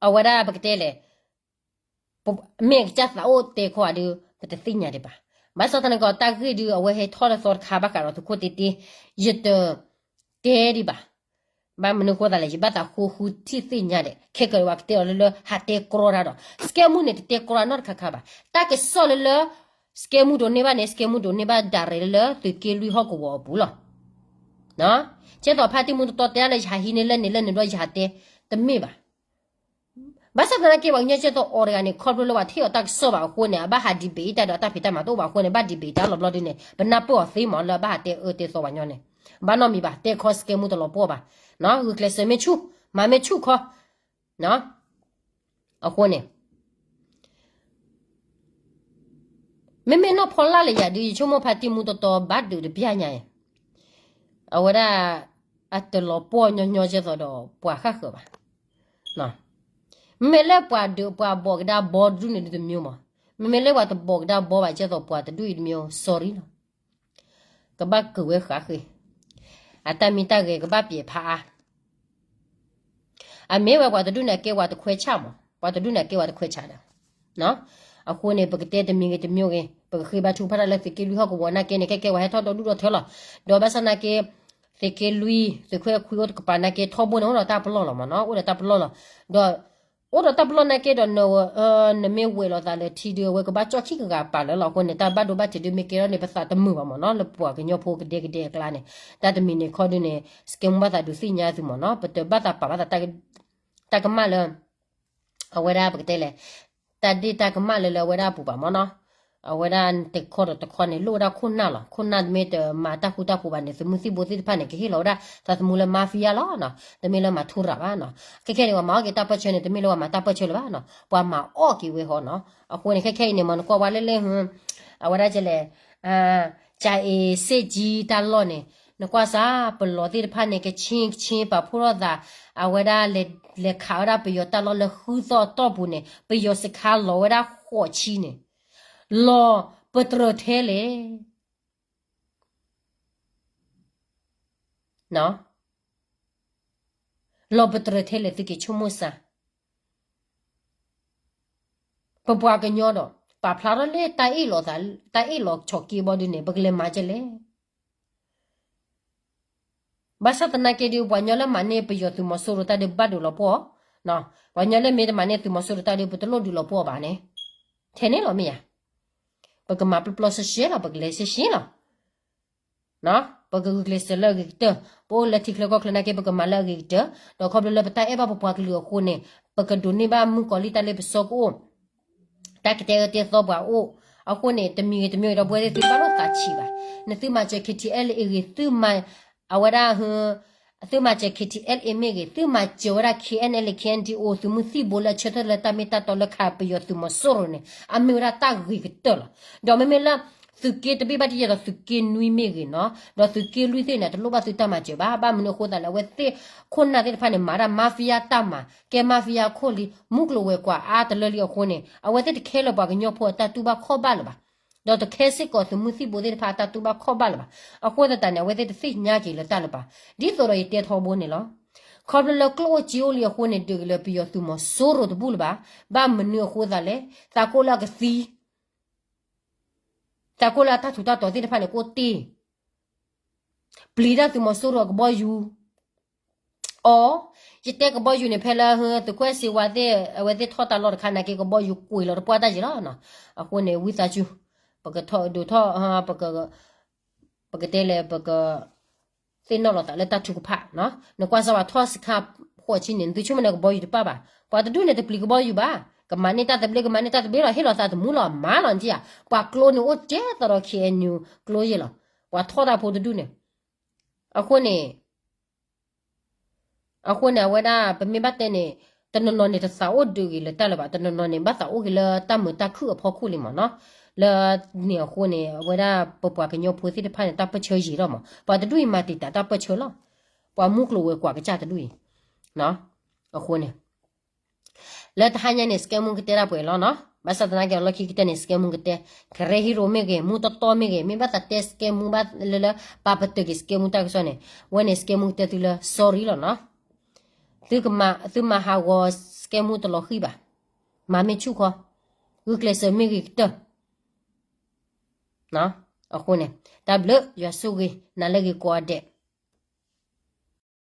အဝဲဒၣ်ပကတဲလဲၣ် မ့ၢ်အကစၢ်သးအိၣ်တဲခီဧါဒု ပတသ့ၣ်ညါဒံးဘၣ်. ဘၣ်ဆၣ်သနာ်က့ တၢ်ဂ့ၢ်ဒု အဝဲဟဲထီၣ်လၢသီတခါဘၣ်ဃးဒီးသုးခိၣ်တ့တ့ ယတတဲဒံးဘၣ်. ဘၣ်မနုၤအဃိသတးလဲၣ် ယဘၣ်သးဃိဃုထံၣ်သ့ၣ်ညါဒံး ခဲကၢၤဝဲကတဲအီၤလၢလၢဟးတဲကြီတၢ်ဒီး စကဲမူန့ၣ် တတဲကြီတၢ်နီတခါခါဘၣ်. တၢ်ကစီၣ်လၢလၢ စကဲမူဒိးန့ၢ်ဘၣ်န့ၣ် စကဲမူဒိးန့ၢ်ဘၣ်ဒၣ်ရဲၣ်လၢလၢသုးက့လွံၢ်ဟီၣ်ကဝီၤအပူၤလီၤ. ကဲသိးဖါတံၢ်မူတတီတဲဒၣ်လၢယဟးဟံးန့ၢ်လၢန့ၣ်လၢန့ၣ်ဘျီ ယဟးတဲတမ့ၢ်ဘၣ်. ဘၣ်ဆၣ်သနာ်က့ ပှၤကညီကဲသိးအီၤတဂၤန့ၣ် ခီဖျိလၢပှၤထံၣ်အီၤတၢ်ကစီၣ်ဘၣ်အဃိန့ၣ် အဘၣ်ဟး debate တၢ်ဒီးတၢ်ဖံးတၢ်မၤတအိၣ်ဘၣ်အဃိန့ၣ် ဘၣ် debate တၢ်လီၤဘျီဒုန့ၣ် ပနၢ်ပၢၢ်အီၤသ့မး လၢအဘၣ်ဟးတဲအၢတဲသီပှၤညီန့ၣ် ဘၣ်နီတမံၤဘၣ် တဲခီစကဲမူတလီၤပှီၢ်ဘၣ်. ဂုာ်ကျဲးစၢးမ့ၢ်ဆူၣ် မၤမ့ၢ်ဆူၣ်ခီ အဃိန့ၣ် မ့မ့ၢ်နီၢ်ဖီလာ်လၢယၤဒု ယဆိကမိၣ်ဖါတံၢ်မူတတီဘၣ်ဒုးတပျၢ်ညါအံၤ အဝဲဒၣ် အတလီၤပှီၢ်ညီညီကဲသိးဒီးပှၤဃၣ်ဃၢၤဘၣ်. မ့မ့ၢ်လၢပှၤဒုးပှၤဘီၣ်ကဒါဘီတဒူၣ်န့ၣ်ဒုတမျိုးမး, မ့မ့ၢ်လၢပှၤတဘီၣ်ကဒါဘီဘၣ်ကဲသိးပှၤတဒူၣ်အံၤတမျိုး sorry လီၤ. ကဘၣ်ကၢၤဝဲဃာ်ဃ့ၢ်, အတၢ်မံတၢ်ဂဲၤကဘၣ်ပျဲးဖးအါ အမ့ၢ်ဝဲပှၤတဒူၣ်န့ၣ်ကဲဝဲတခွဲးဆၣ်မး, ပှၤတဒူၣ်န့ၣ်ကဲဝဲတခွဲးဆၣ်ဒီး, အဃိန့ၣ် ပကတဲတမံၤဂ့ၤတမံၤဂ့ၤ ပကဃ့ဘါထုကဖၣ်တၢ်လၢသုးက့လွံၢ်ဟီၣ်ကဝီၤနာ်က့န့ၣ် ခဲကဲဝဲဟဲထီၣ်ဒီဒူၣ်ဒီထၢလီၤ. ဒီးဘၣ်ဆၣ်နာ်က့ သုးက့လွံၢ် သုးခွဲးခွံအိၣ်တကပၤနာ်က့ ထီဘိန့ၣ်အိၣ်ဒီးတၢ်ပလီၢ်လီၤမးနီၤ, အိၣ်ဒီးတၢ်ပလီၢ်လီၤ. ဒီး အိၣ်ဒီးတၢ်ပလီၢ်နာ်က့ဒီး နမ့ၢ်ဝဲၤလီၤသးလၢထံဒု အဝဲကဘၣ်ကၠီၣ်ခံကဂၤပာ်လၢလီၤ. အဃိန့ၣ် တၢ်ဘၣ်ဒိဘၣ်ထံးဒုမ့ၢ်ကဲထီၣ်န့ၣ် ပသးတမုာ်ဘၣ်မးနီၤ, လၢပှၤကညီဖိကဒဲကဒဲအကျါန့ၣ်, တၢ်တမံၤန့ၣ်ခီဒုန့ၣ် စကဲမူဘၣ်သးဒုးသ့ၣ်ညါသုမးနီၤ, ပတဘၣ်သးပာ်ဘၣ်သး တၢ်ကမၣ်လၢ အဝဲဒၣ်ပကတဲလဲၣ်, တၢ်ဒ့ၣ်တၢ်ကမၣ်လၢလၢအဝဲဒၣ်အပူၤဘၣ်မးနီၤ, အဝဲဒၣ်တခီဒီးတခီန့ၣ် လိၣ်ဝဲဒၣ်ခိၣ်နၢ်လီၤ. ခိၣ်နၢ်တမ့ၢ်တမၤတၢ်ဃူတၢ်ဖိးဘၣ်န့ၣ် သုးမုၢ်သံၣ်ဘိသ့ၣ်တဖၣ်န့ၣ် ကဟ့ၣ်လီၤဝဲဒၣ်သးသမူလၢ mafia လီၤနီၤ, တမ့ၢ်လၢမၤထူရၤဘၣ်နီၤ. ခဲခဲန့ၣ် ပှၤမၤအီၣ်က့ၤတၢ်ပၢၢ်ဆၢန့ၣ် တမ့ၢ်လၢပှၤမၤတၢ်ပၢၢ်ဆၢလၢၤဘၣ်နီၤ, ပှၤမၤအီၣ်က့ၤဝဲဟီနီၤ. အဃိန့ၣ် ခဲခဲအံၤန့ၣ် မ့ၢ်နကွၢ်ဝဲလၢလဲၣ် အဝဲဒၣ်ကလဲၣ် ကၠၤအ့ၤစ့ၣ်ကၠံတၢ်လီၢ်န့ၣ် နကွၢ်စၢ် ပလီၤသ့ၣ်တဖၣ်န့ၣ် ကဆ့ကဆ့ပာ်ဖှိၣ်ထီၣ်သး, အဝဲဒၣ်လဲၤခးဝဲဒၣ်ပယီၤတၢ်လီၢ်လၢဃုသီအတီၢ်ပူၤန့ၣ် ပယီၤစခါလီၤဝဲဒၣ်ဃိးဆံန့ၣ်, လီၤပတြၢၤထဲလဲၣ် လီၤပတြၢၤထဲလဲၣ် သုက့ၤဆိကမိၣ်စၢ်, ပပှၤကညီဒီး ပာ်ဖျါထီၣ်လၢတၢ်အ့ၣ်လိာ်သး, တၢ်အ့ၣ်လိာ်ဆိးက့ဘီဒုန့ၣ် ပကလဲၤမၤကလဲၣ်. ဘၣ်ဆၣ်သနာ်က့ဒု ပှၤကညီလၢမၤန့ၢ်ပယီၤသုးမီၤစိရိၤတၢ်ဒုးဘၣ်ဒုးလီၤပှီၢ်, ပှၤကညီလၢမ့ၢ်တမၤန့ၢ်သုးမီၤစိရိၤတၢ်ဒုး ပတလိၣ်ဒုးလီၤပှီၢ်ဘၣ်န့ၣ်, ထဲန့ၣ်လီၤမ့ၢ်ဧါ. ပကမၤပျီပျီရှဲရှဲလီၤ, ပကလဲၤရှဲရှဲလီၤ. ပကဂုာ်ကျဲးစၢးလၢအဂ့ၤကတၢၢ်, ပအိၣ်လၢထံချၢကီၢ်ချၢနာ်က့ ပကမၤလၢအဂ့ၤကတၢၢ်, ဒီးခီဖျိလၢပတၢ်အဲၣ်ဘၣ်ပပှၤကလုာ်အဃိန့ၣ် ပကဒိးန့ၢ်ဘၣ်မုၣ်ကီၤလံၢ်တၢ်လ့ပစီကအိၣ်, တၢ်ကတဲအၢတဲသီပှၤအိၣ်, အဃိန့ၣ် တမံၤဂ့ၤတမံၤဂ့ၤဒီပုၢ်ဝဲၢ်သ့ၣ်သုတဘၣ်လိာ်သးဆံးဘၣ်, နသုမၤစၢၤ KTLA ဂ့ၤ, သုမၤ, အဝဲဒၣ် သုမၤစၢၤ KTLA မ့ၢ်ဂ့ၤ, သုမၤစၢၤဝဲဒၣ် KNLA KNDO သုးမုၢ်သံၣ်ဘိလၢအဆၢထၢၣ်လၢတၢ်မ့ၢ်တၢ်တီလၢခးပယီၤသုးမီၤစိရိၤန့ၣ် အမ့ၢ်ဝဲဒၣ်တၢ်ဂ့ၤကတၢၢ်လီၤ. ဒီးမ့မ့ၢ်လၢ သုးက့တဘ့ၣ်ဘၣ်တယဲၢ်ဒီးသုးက့နွံမ့ၢ်ဂ့ၤနီၤ, ဒီးသုးက့လွံၢ်သ့ၣ်န့ၣ် တလိၣ်ဘၣ်သုတၢ်မၤစၢၤဘၣ်, ဘၣ်မနုၤအဃိသတးလဲၣ် အဝဲသ့ၣ်ခိၣ်နၢ်သ့ၣ်တဖၣ်န့ၣ် မၤဒၣ် mafia တၢ်မၤ, ကဲ mafia ခိၣ်လံ, မုၢ်ကျိၤဝဲၤကွာ်အါတလၢလံအဃိန့ၣ် အဝဲသ့ၣ်တခဲလၢာ်ပှၤကညီဖိအတၢ်တူၢ်ဘၣ်ခီၣ်ဘၣ်လၢၤဘၣ်. ဒီးတခဲစ့ၢ်ကီးသုးမုၢ်သံၣ်ဘိသ့ၣ်တဖၣ်အတၢ်တူၢ်ဘၣ်ခီၣ်ဘၣ်လၢၤဘၣ်. အဃိသတးန့ၣ် အဝဲသ့ၣ်တသ့ၣ်ညါက့ၤလၢတၢ်လၢၤဘၣ်. ဒ်သိးဒီးယတဲထီဘိန့ၣ်လီၤ. ခီဖျိလၢကျိၣ်အိၣ်စ့အိၣ်လံအဃိန့ၣ် ဒုးက့ၤလၢပယီၤသုးမီၤစိရိၤတဘူၣ်လၢၤဘၣ်. ဘၣ်မနုၤအဃိသတးလဲၣ်, သးကိၣ်လၢအကသံ သးကိၢ်လၢအတၢ်ထူးတၢ်တီၤသ့ၣ်တဖၣ်န့ၣ် ကအိၣ်တ့ၢ်, ပျံၤတၢ်သုးမီၤစိရိၤအကဘီယူၤ, အီ, ယတဲကဘီယူၤန့ၣ် ဖဲလၢ သုးခွဲးစံးဝါသ့ၣ် အဝဲသ့ၣ်ထီၣ်တၢ်လီၢ်တခါနာ်က့ ကဘီယူၤကွံာ်လီၤတပှၢ်တၢ်ယံာ်လီၤနီၤ. အဃိန့ၣ် ဝံသးစူၤ ပကထီၣ်ဒိးထီၣ် ပကတဲလဲၣ် ပက သ့ၣ်နီၣ်လိာ်သးလၢတၢ်ထုကဖၣ်နီၤ. နကွၢ်စၢ်ဘၣ်ထီၣ်စခါဃိးဆံန့ၣ် နသုဆိကမိၣ်န့ၣ် ကဘီယူၤတပၣ်ဘၣ်. ပှၤတဒူၣ်န့ၣ် တပျံၤကဘီယူၤဘၣ်. ကမၤန့ၢ်တၢ်သဘျ့ ကမၤန့ၢ်တၢ်သဘျ့လီၤ. ဟ့ၣ်လီၤသးသမူလီၤ မၤလီၤနထံၣ်ဧါ. ပှၤကျိန့ၣ်အိၣ်ကဲသးဒီး ခ့ၣ်အဲၣ်ယူၣ် ကျိယဲၢ်လီၤ. ပှၤထီၣ်တၢ်ဖိတဒူၣ်န့ၣ်. အဃိန့ၣ် အဃိန့ၣ် အဝဲဒၣ် ပမ့ၢ်ဘၣ်တဲန့ၣ် တနီၤနီၤန့ၣ် တသးအိၣ်ဒုးဂ့ၤလၢတၢ်လၢၤဘၣ်. တနီၤနီၤန့ၣ် ဘၣ်သးအိၣ်က့ၤလၢတၢ်မုာ်တၢ်ခုၣ်အဖီခိၣ်လံမးနီၤ. လၢန့ၣ်အဃိန့ၣ် အဝဲဒၣ်ပပှၤကညီဖိသ့ၣ်တဖၣ်န့ၣ် တၢ်ပၢၢ်ဆၢယံာ်လီၤမး. ပှၤတဒူၣ်အံၤမၤတံာ်တာ်တၢ်ပၢၢ်ဆၢလီၤ. ပှၤမူကျိၤဝဲၤကွာ်ကစၢ်တဒူၣ်အံၤ. အဃိန့ၣ် လၢတဟါညါန့ၣ် စကဲမူကတဲတၢ်ပှဲၤလီၤနီၤ. ဘၣ်ဆၣ်သနာ်က့ အလီၢ်ခံကတၢၢ်န့ၣ် စကဲမူကတဲ, ကရၢဟံးရိၤမ့ၢ်ဂ့ၤ, မူတီတီမ့ၢ်ဂ့ၤ, မ့ၢ်ဘၣ်သးတဲစကဲမူဘၣ်လၢလၢ ပာ်ပတုာ်က့ၤစကဲမူတၢ်ကစီၣ်န့ၣ်, ဝဲန့ၣ်စကဲမူကတဲသုလၢ sorry လီၤနီၤ. သုကမၤ, သုမၤဟးဂီၤစကဲမူတလီၤဃံၤဘၣ်. မၤမ့ၢ်ဆူၣ်ခီ, ဂုာ်ကျဲးစၢးမ့ၢ်ဂ့ၤကတၢၢ်. အဃိန့ၣ် တၢ်ဘျုး, ယွၤဆိၣ်ဂ့ၤနၤလၢအဂ့ၤကိးဂၤဒဲး.